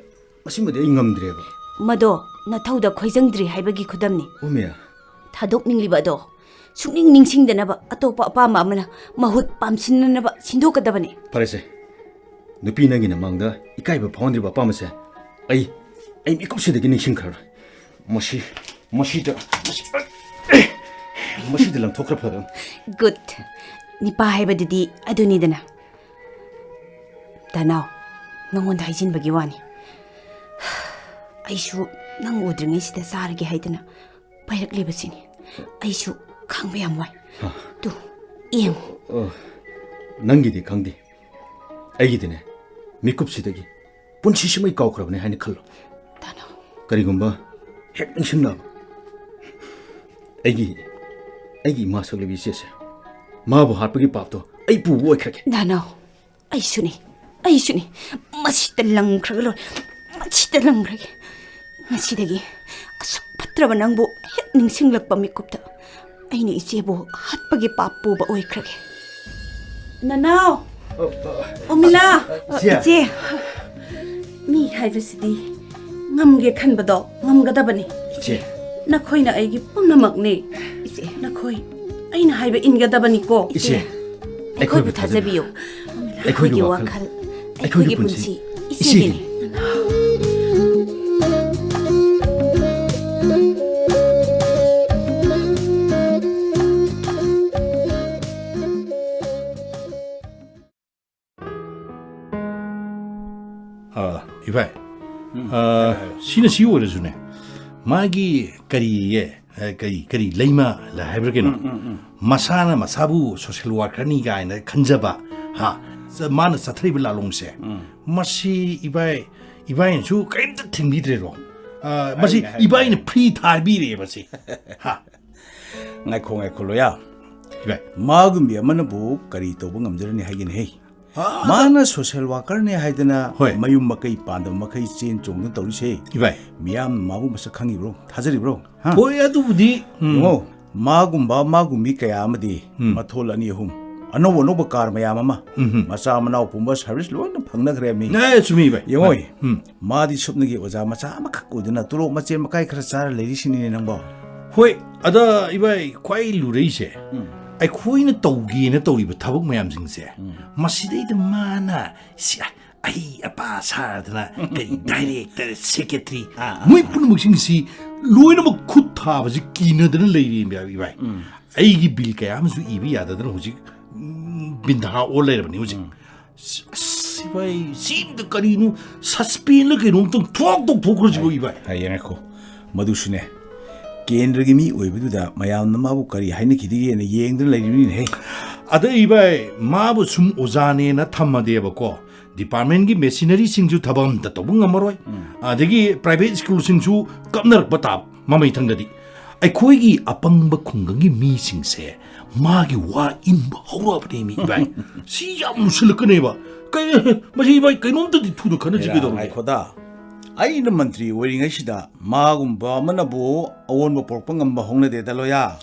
ꯃꯁꯤꯃꯗꯤ ꯑꯩ ꯉꯝꯗ꯭ꯔꯦꯕ꯫ ꯃꯗꯣ ꯅꯊꯧꯗ ꯈꯣꯏꯖꯪꯗ꯭ꯔꯤ ꯍꯥꯏꯕꯒꯤ ꯈꯨꯗꯝꯅꯤ꯫ ꯑꯣ ꯃꯦ꯫ ꯊꯥꯗꯣꯛꯅꯤꯡꯂꯤꯕ ꯑꯗꯣ ꯁꯨꯡꯅꯤꯡ ꯅꯤꯡꯁꯤꯡꯗꯅꯕ ꯑꯇꯣꯞꯄ ꯑꯄꯥꯝꯕ ꯑꯃꯅ ꯃꯍꯨꯠ ꯄꯥꯝꯁꯤꯟꯅꯅꯕ ꯁꯤꯟꯗꯣꯛꯀꯗꯕꯅꯤ꯫ ꯐꯔꯦꯁꯦ, ꯅꯨꯄꯤ ꯅꯪꯒꯤ ꯅꯃꯥꯡꯗ ꯏꯀꯥꯏꯕ ꯐꯥꯎꯍꯟꯗ꯭ꯔꯤꯕ ꯑꯄꯥꯝꯕꯁꯦ ꯑꯩ, ꯑꯩ ꯃꯤꯀꯨꯞꯁꯤꯗꯒꯤ ꯅꯤꯡꯁꯤꯡꯈ꯭ꯔꯔꯣꯏ꯫ ꯃꯁꯤ, ꯃꯁꯤꯗ, ꯃꯁꯤ, ꯃꯁꯤꯗ ꯂꯪꯊꯣꯛꯈ꯭ꯔ ꯐꯗꯧꯅꯤ꯫ Good. ꯅꯤꯄꯥ ꯍꯥꯏꯕꯗꯨꯗꯤ ꯑꯗꯨꯅꯤꯗꯅ꯫ ꯗꯥꯅꯥꯎ, ꯅꯉꯣꯟꯗ ꯍꯥꯏꯖꯤꯟꯕꯒꯤ ꯋꯥꯅꯤ꯫ ꯑꯩꯁꯨ ꯅꯪ ꯎꯗ꯭ꯔꯤꯉꯩꯁꯤꯗ ꯆꯥꯔꯒꯦ ꯍꯥꯏꯗꯅ ꯄꯥꯏꯔꯛꯂꯤꯕꯁꯤꯅꯤ꯫ ꯑꯩꯁꯨ ꯈꯥꯡꯕ ꯌꯥꯝ ꯋꯥꯏ꯫ ꯍꯥ꯫ ꯇꯨ, ꯌꯦꯡꯉꯨ꯫ ꯑꯣ, ꯅꯪꯒꯤꯗꯤ ꯈꯪꯗꯦ꯫ ꯑꯩꯒꯤꯗꯤꯅꯦ, ꯃꯤꯀꯨꯞꯁꯤꯗꯒꯤ ꯄꯨꯟꯁꯤꯁꯤꯃꯩ ꯀꯥꯎꯈ꯭ꯔꯕꯅꯦ ꯍꯥꯏꯅ ꯈꯜꯂꯣ꯫ ꯗꯥꯅꯥꯎ꯫ ꯀꯔꯤꯒꯨꯝꯕ ꯍꯦꯛ ꯅꯤꯡꯁꯤꯡꯂꯛꯑꯕ, ꯑꯩꯒꯤ, ꯑꯩꯒꯤ ꯏꯃꯥ ꯁꯛꯂꯕꯤ ꯏꯆꯦꯁꯦ, ꯃꯥꯕꯨ ꯍꯥꯠꯄꯒꯤ ꯄꯥꯞꯇꯣ ꯑꯩ ꯄꯨꯕ ꯑꯣꯏꯈ꯭ꯔꯒꯦ꯫ ꯗꯥꯅꯥꯎ, ꯑꯩꯁꯨꯅꯤ, ꯑꯩꯁꯨꯅꯤ꯫ ꯃꯁꯤꯗ ꯂꯪꯈ꯭ꯔꯒ ꯂꯣꯏꯔꯦ, ꯃꯁꯤꯗ ꯂꯪꯈ꯭ꯔꯒꯦ꯫ ꯉꯁꯤꯗꯒꯤ ꯑꯁꯨꯛ ꯐꯠꯇ꯭ꯔꯕ ꯅꯪꯕꯨ ꯍꯦꯛ ꯅꯤꯡꯁꯤꯡꯂꯛꯄ ꯃꯤꯀꯨꯞꯇ ꯑꯩꯅ ꯏꯆꯦꯕꯨ ꯍꯥꯠꯄꯒꯤ ꯄꯥꯞ ꯄꯨꯕ ꯑꯣꯏꯈ꯭ꯔꯒꯦ꯫ ꯅꯅꯥꯎ! ꯑ, ꯑ, ꯎꯃꯤꯂꯥ! ꯏꯆꯦ! ꯏꯆꯦ! ꯃꯤ ꯍꯥꯏꯕꯁꯤꯗꯤ ꯉꯝꯒꯦ ꯈꯟꯕꯗꯣ ꯉꯝꯒꯗꯕꯅꯤ꯫ ꯏꯆꯦ! ꯅꯈꯣꯏꯅ ꯑꯩꯒꯤ ꯄꯨꯝꯅꯃꯛꯅꯤ꯫ ꯏꯆꯦ! ꯅꯈꯣꯏ ꯑꯩꯅ ꯍꯥꯏꯕ ꯏꯟꯒꯗꯕꯅꯤꯀꯣ꯫ ꯏꯆꯦ! ꯑꯩꯈꯣꯏꯕꯨ ꯊꯥꯖꯕꯤꯌꯨ꯫ ꯑꯩꯈꯣꯏꯒꯤ ꯋꯥꯈꯜ, ꯑꯩꯈꯣꯏꯒꯤ ꯄꯨꯟꯁꯤ ꯏꯆꯦꯒꯤꯅꯤ꯫ ꯑꯥ, ꯏꯕꯥꯏ, ꯎꯝ, ꯑꯥ, ꯍꯥꯏꯔꯣ, ꯍꯥꯏꯔꯣ꯫ ꯁꯤꯅ ꯁꯤ ꯑꯣꯏꯔꯁꯨꯅꯦ, ꯃꯥꯒꯤ ꯀꯔꯤꯌꯦ, ꯑ, ꯀꯔꯤ, ꯀꯔꯤ ꯂꯩꯃ ꯍꯥꯏꯕ꯭ꯔꯥ ꯀꯩꯅꯣ? ꯎꯝ, ꯎꯝ, ꯎꯝ꯫ ꯃꯁꯥꯅ ꯃꯁꯥꯕꯨ social workerꯅꯤ ꯀꯥꯏꯅ ꯈꯟꯖꯕ, ꯍꯥ? ꯆ-, ꯃꯥꯅ ꯆꯠꯊꯔꯤꯕ ꯂꯥꯂꯣꯡꯁꯦ, ꯎꯝ꯫ ꯃꯁꯤ ꯏꯕꯥꯏ, ꯏꯕꯥꯏꯅꯁꯨ ꯀꯔꯤꯝꯇ ꯊꯤꯡꯕꯤꯗ꯭ꯔꯦꯔꯣ? ꯑ, ꯃꯁꯤ ꯍꯥꯏꯅꯦ, ꯍꯥꯏꯅꯦ꯫ ꯏꯕꯥꯏꯅ free ꯊꯥꯕꯤꯔꯦ ꯃꯁꯤ꯫ ꯍꯥ? ꯉꯥꯏꯈꯣ, ꯉꯥꯏꯈꯣ, ꯂꯣꯌꯥ꯫ ꯏꯕꯥꯏ꯫ ꯃꯥꯒꯨꯝꯕꯤ ꯑꯃꯅꯕꯨ ꯀꯔꯤ ꯇꯧꯕ ꯉꯝꯖꯔꯅꯤ ꯍꯥꯏꯒꯦꯅꯦ, ꯍꯦ? ꯑꯥ, ꯃꯥꯅ ꯁꯣꯁꯦꯜ ꯋꯥꯀꯔꯅꯦ ꯍꯥꯏꯗꯅ ꯍꯣꯏ꯫ ꯃꯌꯨꯝ ꯃꯀꯩ ꯄꯥꯟꯗꯕ ꯃꯈꯩ ꯆꯦꯟ ꯆꯣꯡꯗꯅ ꯇꯧꯔꯤꯁꯦ꯫ ꯏꯕꯥꯏ꯫ ꯃꯤꯌꯥꯝꯅ ꯃꯥꯕꯨ ꯃꯁꯛ ꯈꯪꯉꯤꯕ꯭ꯔꯣ? ꯊꯥꯖꯔꯤꯕ꯭ꯔꯣ? ꯍꯥ? ꯍꯣꯏ, ꯑꯗꯨꯕꯨꯗꯤ, ꯎꯝ꯫ ꯌꯦꯡꯉꯣ, ꯃꯥꯒꯨꯝꯕ ꯃꯥꯒꯨꯝꯕꯤ ꯀꯌꯥ ꯑꯃꯗꯤ ꯎꯝ꯫ ꯃꯊꯣꯜ ꯑꯅꯤ ꯑꯍꯨꯝ, ꯑꯅꯧ ꯑꯅꯧꯕ ꯀꯥꯔ ꯃꯌꯥꯝ ꯑꯃ, ꯎꯝ꯫ ꯃꯆꯥ ꯃꯅꯥꯎ ꯄꯨꯝꯕ ꯁꯥꯔꯚꯤꯁ ꯂꯣꯏꯅ ꯐꯪꯅꯈ꯭ꯔꯦ ꯃꯤ꯫ ꯑꯦ, ꯆꯨꯝꯃꯤ, ꯏꯕꯥꯏ꯫ ꯌꯦꯡꯉꯣ, ꯎꯝ꯫ ꯃꯥꯗꯤ ꯁꯨꯞꯅꯒꯤ ꯑꯣꯖꯥ ꯃꯆꯥ ꯑꯃꯈꯛ ꯑꯣꯏꯗꯨꯅ ꯇꯣꯂꯣꯞ ꯃꯆꯦ ꯃꯀꯥꯏ ꯈꯔ ꯆꯥꯔ ꯂꯩꯔꯤꯁꯤꯅꯤꯅꯦ ꯅꯪꯕꯣ꯫ ꯍꯣꯏ, ꯑꯗ ꯏꯕꯥꯏ, ꯈ꯭ꯋꯥꯏ ꯂꯨꯔꯛꯏꯁꯦ, ꯎꯝ꯫ ꯑꯩꯈꯣꯏꯅ ꯇꯧꯒꯦꯅ ꯇꯧꯔꯤꯕ ꯊꯕꯛ ꯃꯌꯥꯝꯁꯤꯡꯁꯦ, ꯎꯝ꯫ ꯃꯁꯤꯗꯩꯗ ꯃꯥꯅ ꯁꯤ ꯑꯍꯩ ꯑꯄꯥ ꯁꯥꯗꯅ, ꯀꯔꯤ ꯗꯥꯏꯔꯦꯛꯇꯔ, ꯁꯦꯀ꯭ꯔꯦꯇꯔꯤ, ꯑꯥ, ꯑꯥ, ꯃꯣꯏ ꯑꯥ꯫ ꯄꯨꯝꯅꯃꯛꯁꯤꯡꯁꯤ ꯂꯣꯏꯅꯃꯛ ꯈꯨꯠ ꯊꯥꯕꯁꯤ ꯀꯤꯅꯗꯅ ꯂꯩꯔꯤ, ꯏꯕꯥꯏ꯫ ꯎꯝ꯫ ꯑꯩꯒꯤ ꯕꯤꯜ ꯀꯌꯥ ꯑꯃꯁꯨ ꯏꯕ ꯌꯥꯗꯗꯅ ꯍꯧꯖꯤꯛ, ꯎꯝ, ꯕꯤꯟꯙꯥ ꯑꯣꯜ ꯂꯩꯔꯕꯅꯤ ꯍꯧꯖꯤꯛ꯫ ꯑꯁ, ꯑꯁ, ꯏꯕꯥꯏ, ꯁꯤꯗ ꯀꯔꯤꯅꯣ, ꯁꯁꯄꯦꯟꯂ ꯀꯩꯅꯣꯝꯇꯪ ꯊꯣꯛ ꯇꯧꯊꯣꯛꯈ꯭ꯔꯁꯤꯕꯨ, ꯏꯕꯥꯏ꯫ ꯍꯌꯦꯡ ꯉꯥꯏꯈꯣ, ꯃꯗꯨꯁꯨꯅꯦ, ꯀꯦꯟꯗ꯭ꯔꯒꯤ ꯃꯤ ꯑꯣꯏꯕꯗꯨꯗ ꯃꯌꯥꯝꯅ ꯃꯥꯕꯨ ꯀꯔꯤ ꯍꯥꯏꯅꯈꯤꯗꯒꯦꯅ ꯌꯦꯡꯗꯨꯅ ꯂꯩꯔꯤꯕꯅꯤꯅꯦꯍꯦ꯫ ꯑꯗ ꯏꯕꯥꯏ, ꯃꯥꯕꯨ ꯁꯨꯝ ꯑꯣꯖꯥꯅꯦꯅ ꯊꯝꯃꯗꯦꯕꯀꯣ, ꯗꯤꯄꯥꯔꯠꯃꯦꯟꯒꯤ ꯃꯦꯁꯤꯅꯔꯤꯁꯤꯡꯁꯨ ꯊꯕꯛ ꯑꯝꯇ ꯇꯧꯕ ꯉꯝꯃꯔꯣꯏ꯫ ꯑꯗꯒꯤ ꯄ꯭ꯔꯥꯏꯚꯦꯠ ꯁ꯭ꯀꯨꯜꯁꯤꯡꯁꯨ ꯀꯞꯅꯔꯛꯄ ꯇꯥꯕ ꯃꯃꯩꯊꯪꯗꯗꯤ꯫ ꯑꯩꯈꯣꯏꯒꯤ ꯑꯄꯪꯕ ꯈꯨꯡꯒꯪꯒꯤ ꯃꯤꯁꯤꯡꯁꯦ ꯃꯥꯒꯤ ꯋꯥ ꯏꯟꯕ ꯍꯧꯔꯛꯑꯕꯅꯦ ꯃꯤ, ꯏꯕꯥꯏ꯫ ꯁꯤ ꯌꯥꯝ ꯂꯨꯁꯜꯂꯛꯀꯅꯦꯕ꯫ ꯀꯩ, ꯃꯁꯤ ꯏꯕꯥꯏ, ꯀꯩꯅꯣꯝꯇꯗꯤ ꯊꯨꯅ ꯈꯟꯅꯁꯤ, ꯀꯩꯗꯧꯔꯒꯦ? ꯉꯥꯏꯈꯣꯗ, ꯑꯩꯅ ꯃꯟꯇ꯭ꯔꯤ ꯑꯣꯏꯔꯤꯉꯩꯁꯤꯗ ꯃꯥꯒꯨꯝꯕ ꯑꯃꯅꯕꯨ ꯑꯑꯣꯟꯕ ꯄꯨꯔꯛꯄ ꯉꯝꯕ ꯍꯧꯅꯗꯦꯗ, ꯂꯣꯌꯥ꯫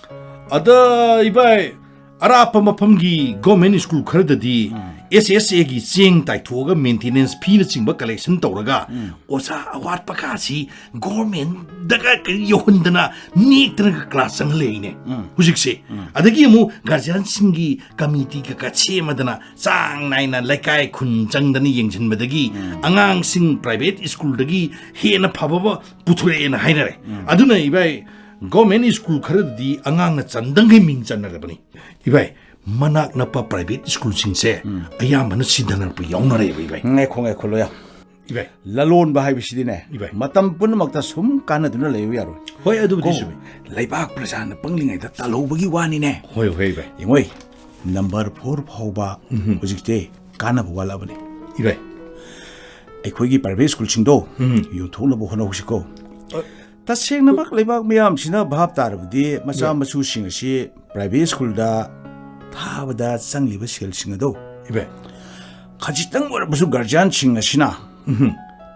ꯑꯗ ꯏꯕꯥꯏ, ꯑꯔꯥꯞꯄ ꯃꯐꯝꯒꯤ ꯒꯣꯔꯃꯦꯟ ꯁ꯭ꯀꯨꯜ ꯈꯔꯗꯗꯤ ꯑꯦꯁ ꯑꯦꯁ ꯑꯦꯒꯤ ꯆꯦꯡ ꯇꯥꯏꯊꯣꯛꯑꯒ ꯃꯦꯟꯇꯦꯅꯦꯟꯁ ꯐꯤꯅꯆꯤꯡꯕ ꯀꯂꯦꯛꯁꯟ ꯇꯧꯔꯒ ꯑꯣꯖꯥ ꯑꯋꯥꯠꯄ ꯀꯥꯁꯤ ꯒꯣꯔꯃꯦꯟꯗꯒ ꯀꯔꯤ ꯌꯧꯍꯟꯗꯅ ꯅꯦꯛꯇꯅꯒ ꯀ꯭ꯂꯥꯁ ꯆꯪꯍꯜꯂꯛꯏꯅꯦ꯫ ꯍꯧꯖꯤꯛꯁꯦ꯫ ꯑꯗꯒꯤ ꯑꯃꯨꯛ ꯒꯥꯔꯖꯤꯌꯥꯟꯁꯤꯡꯒꯤ ꯀꯃꯤꯇꯤ ꯀꯩꯀꯥ ꯁꯦꯝꯃꯗꯅ ꯆꯥꯡ ꯅꯥꯏꯅ ꯂꯩꯀꯥꯏ ꯈꯨꯟ ꯆꯪꯗꯅ ꯌꯦꯡꯁꯤꯟꯕꯗꯒꯤ ꯑꯉꯥꯡꯁꯤꯡ ꯄ꯭ꯔꯥꯏꯚꯦꯠ ꯁ꯭ꯀꯨꯜꯗꯒꯤ ꯍꯦꯟꯅ ꯐꯕ ꯑꯃ ꯄꯨꯊꯣꯔꯛꯑꯦꯅ ꯍꯥꯏꯅꯔꯦ꯫ ꯑꯗꯨꯅ ꯏꯕꯥꯏ, ꯒꯣꯔꯃꯦꯟ ꯁ꯭ꯀꯨꯜ ꯈꯔꯗꯗꯤ ꯑꯉꯥꯡꯅ ꯆꯟꯗꯪꯈꯩ ꯃꯤꯡ ꯆꯟꯅꯔꯕꯅꯤ꯫ ꯏꯕꯥꯏ, ꯃꯅꯥꯛ ꯅꯛꯄ ꯄ꯭ꯔꯥꯏꯚꯦꯠ ꯁ꯭ꯀꯨꯜꯁꯤꯡꯁꯦ ꯑꯌꯥꯝꯕꯅ ꯁꯤꯊꯅꯔꯛꯄ ꯌꯥꯎꯅꯔꯦꯕ, ꯏꯕꯥꯏ꯫ ꯉꯥꯏꯈꯣ, ꯉꯥꯏꯈꯣ, ꯂꯣꯌꯥ꯫ ꯏꯕꯥꯏ꯫ ꯂꯂꯣꯟꯕ ꯍꯥꯏꯕꯁꯤꯗꯤꯅꯦ, ꯏꯕꯥꯏ꯫ ꯃꯇꯝ ꯄꯨꯝꯅꯃꯛꯇ ꯁꯨꯝ ꯀꯥꯟꯅꯗꯨꯅ ꯂꯩꯌꯨ ꯌꯥꯔꯣꯏ꯫ ꯍꯣꯏ, ꯑꯗꯨꯕꯨꯗꯤ ꯀꯣ, ꯆꯨꯝꯃꯤ꯫ ꯂꯩꯕꯥꯛ ꯄ꯭ꯔꯖꯥꯅ ꯄꯪꯂꯤꯉꯩꯗ ꯇꯥꯜꯍꯧꯕꯒꯤ ꯋꯥꯅꯤꯅꯦ꯫ ꯍꯣꯏ, ꯍꯣꯏ, ꯏꯕꯥꯏ꯫ ꯌꯦꯡꯉꯣꯏ, ꯅꯝꯕꯔ ꯐꯣꯔ ꯐꯥꯎꯕ ꯍꯧꯖꯤꯛꯇꯤ ꯀꯥꯟꯅꯕ ꯋꯥꯠꯂꯛꯑꯕꯅꯤ꯫ ꯏꯕꯥꯏ꯫ ꯑꯩꯈꯣꯏꯒꯤ ꯄ꯭ꯔꯥꯏꯚꯦꯠ ꯁ꯭ꯀꯨꯜꯁꯤꯡꯗꯣ ꯌꯣꯟꯊꯣꯛꯅꯕ ꯍꯣꯠꯅꯍꯧꯁꯤꯀꯣ꯫ ꯇꯁꯦꯡꯅꯃꯛ ꯂꯩꯕꯥꯛ ꯃꯤꯌꯥꯝꯁꯤꯅ ꯚꯥꯞ ꯇꯥꯔꯕꯗꯤ ꯃꯆꯥ ꯃꯁꯨꯁꯤꯡ ꯑꯁꯤ ꯄ꯭ꯔꯥꯏꯚꯦꯠ ꯁ꯭ꯀꯨꯜꯗ ꯊꯥꯕꯗ ꯆꯪꯂꯤꯕ ꯁꯦꯜꯁꯤꯡ ꯑꯗꯣ ꯏꯕꯥꯏ꯫ ꯈꯖꯤꯛꯇꯪ ꯑꯣꯏꯔꯕꯁꯨ ꯒꯥꯔꯖꯤꯌꯥꯟꯁꯤꯡ ꯑꯁꯤꯅ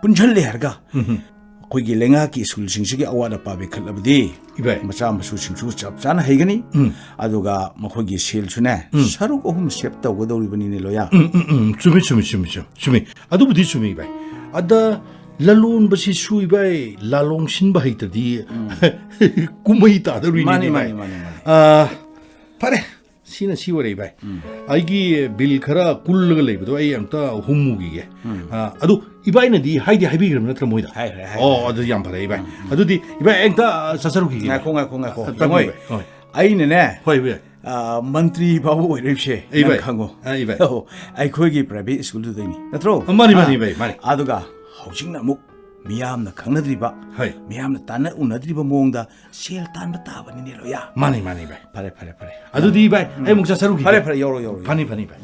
ꯄꯨꯟꯁꯤꯜꯂꯦ ꯍꯥꯏꯔꯒ ꯑꯩꯈꯣꯏꯒꯤ ꯂꯩꯉꯥꯛꯀꯤ ꯁ꯭ꯀꯨꯜꯁꯤꯡꯁꯤꯒꯤ ꯑꯋꯥꯠ ꯑꯄꯥ ꯃꯦꯟꯈꯠꯂꯕꯗꯤ ꯏꯚꯥꯏ꯫ ꯃꯆꯥ ꯃꯁꯨꯁꯤꯡꯁꯨ ꯆꯞ ꯆꯥꯅ ꯍꯩꯒꯅꯤ꯫ ꯎꯝ꯫ ꯑꯗꯨꯒ ꯃꯈꯣꯏꯒꯤ ꯁꯦꯜꯁꯨꯅꯦ, ꯎꯝ꯫ ꯁꯔꯨꯛ ꯑꯍꯨꯝ ꯁꯦꯞ ꯇꯧꯒꯗꯧꯔꯤꯕꯅꯤꯅꯦ, ꯂꯣꯌꯥ꯫ ꯎꯝ, ꯎꯝ, ꯎꯝ, ꯆꯨꯝꯃꯤ, ꯆꯨꯝꯃꯤ, ꯆꯨꯝꯃꯤ, ꯆꯨꯝꯃꯤ, ꯆꯨꯝꯃꯤ꯫ ꯑꯗꯨꯕꯨꯗꯤ ꯆꯨꯝꯃꯤ, ꯏꯚꯥꯏ꯫ ꯑꯗ ꯂꯂꯣꯟꯕꯁꯤꯁꯨ, ꯏꯚꯥꯏ, ꯂꯥꯂꯣꯡ ꯁꯤꯟꯕ ꯍꯩꯇ꯭ꯔꯗꯤ ꯎꯝ꯫ ꯀꯨꯝꯍꯩ ꯇꯥꯗꯧꯔꯤꯅꯤ, ꯃꯥꯅꯤ, ꯏꯚꯥꯏ꯫ ꯃꯥꯅꯤ, ꯃꯥꯅꯤ, ꯃꯥꯅꯤ꯫ ꯑ, ꯐꯔꯦ, ꯁꯤꯅ ꯁꯤ ꯑꯣꯏꯔꯦ, ꯏꯚꯥꯏ꯫ ꯎꯝ꯫ ꯑꯩꯒꯤ ꯕꯤꯜ ꯈꯔ ꯀꯨꯜꯂꯒ ꯂꯩꯕꯗꯣ ꯑꯩ ꯑꯝꯇ ꯍꯨꯝꯃꯨꯈꯤꯒꯦ꯫ ꯎꯝ꯫ ꯑ, ꯑꯗꯨ ꯏꯕꯥꯏꯅꯗꯤ ꯍꯥꯏꯗꯤ ꯍꯥꯏꯕꯤꯈ꯭ꯔꯕ ꯅꯠꯇ꯭ꯔ ꯃꯣꯏꯗ? ꯍꯥꯏꯈ꯭ꯔꯦ, ꯍꯥꯏꯈ꯭ꯔꯦ, ꯑꯣ, ꯍꯥꯏꯈ꯭ꯔꯦ꯫ ꯑꯗꯨ ꯌꯥꯝ ꯐꯔꯦ, ꯏꯕꯥꯏ꯫ ꯎꯝ, ꯎꯝ꯫ ꯑꯗꯨꯗꯤ ꯏꯕꯥꯏ, ꯑꯩ ꯑꯝꯇ ꯆꯠꯆꯔꯨꯈꯤꯒꯦ꯫ ꯉꯥꯏꯈꯣ, ꯉꯥꯏꯈꯣ, ꯉꯥꯏꯈꯣ꯫ ꯑ, ꯇꯥꯕꯤꯌꯨ, ꯌꯦꯡꯉꯣ, ꯏꯕꯥꯏ꯫ ꯍꯣꯏ꯫ ꯑꯩꯅꯅꯦ, ꯍꯣꯏ, ꯏꯕꯥꯏ꯫ ꯑ, ꯃꯟꯇ꯭ꯔꯤ ꯐꯥꯎꯕ ꯑꯣꯏꯔꯛꯏꯕꯁꯦ ꯑꯦ, ꯅꯪ ꯏꯕꯥꯏ꯫ ꯈꯪꯉꯣ꯫ ꯑ, ꯏꯕꯥꯏ꯫ ꯑꯣ, ꯑꯩꯈꯣꯏꯒꯤ ꯄ꯭ꯔꯥꯏꯚꯦꯠ ꯁ꯭ꯀꯨꯜꯗꯨꯗꯩꯅꯤ, ꯅꯠꯇ꯭ꯔꯣ? ꯑ, ꯃꯥꯅꯤ, ꯃꯥꯅꯤ, ꯑ, ꯏꯕꯥꯏ, ꯃꯥꯅꯤ꯫ ꯑꯗꯨꯒ ꯍꯧꯖꯤꯛꯅ ꯑꯃꯨꯛ ꯃꯤꯌꯥꯝꯅ ꯈꯪꯅꯗ꯭ꯔꯤꯕ, ꯍꯣꯏ꯫ ꯃꯤꯌꯥꯝꯅ ꯇꯥꯟꯅ ꯎꯅꯗ꯭ꯔꯤꯕ ꯃꯑꯣꯡꯗ ꯁꯦꯜ ꯇꯥꯟꯕ ꯇꯥꯕꯅꯤꯅꯦ, ꯂꯣꯌꯥ꯫ ꯃꯥꯅꯤ, ꯃꯥꯅꯤ, ꯏꯕꯥꯏ꯫ ꯐꯔꯦ, ꯐꯔꯦ, ꯐꯔꯦ꯫ ꯑꯗꯨꯗꯤ, ꯏꯕꯥꯏ, ꯎꯝ꯫ ꯑꯩ ꯑꯃꯨꯛ ꯆꯠꯆꯔꯨꯈꯤꯒꯦ꯫ ꯐꯔꯦ, ꯐꯔꯦ, ꯌꯧꯔꯣ, ꯌꯧꯔꯣ, ꯌꯧꯔꯣ꯫ ꯐꯅꯤ, ꯐꯅꯤ, ꯏꯕꯥꯏ꯫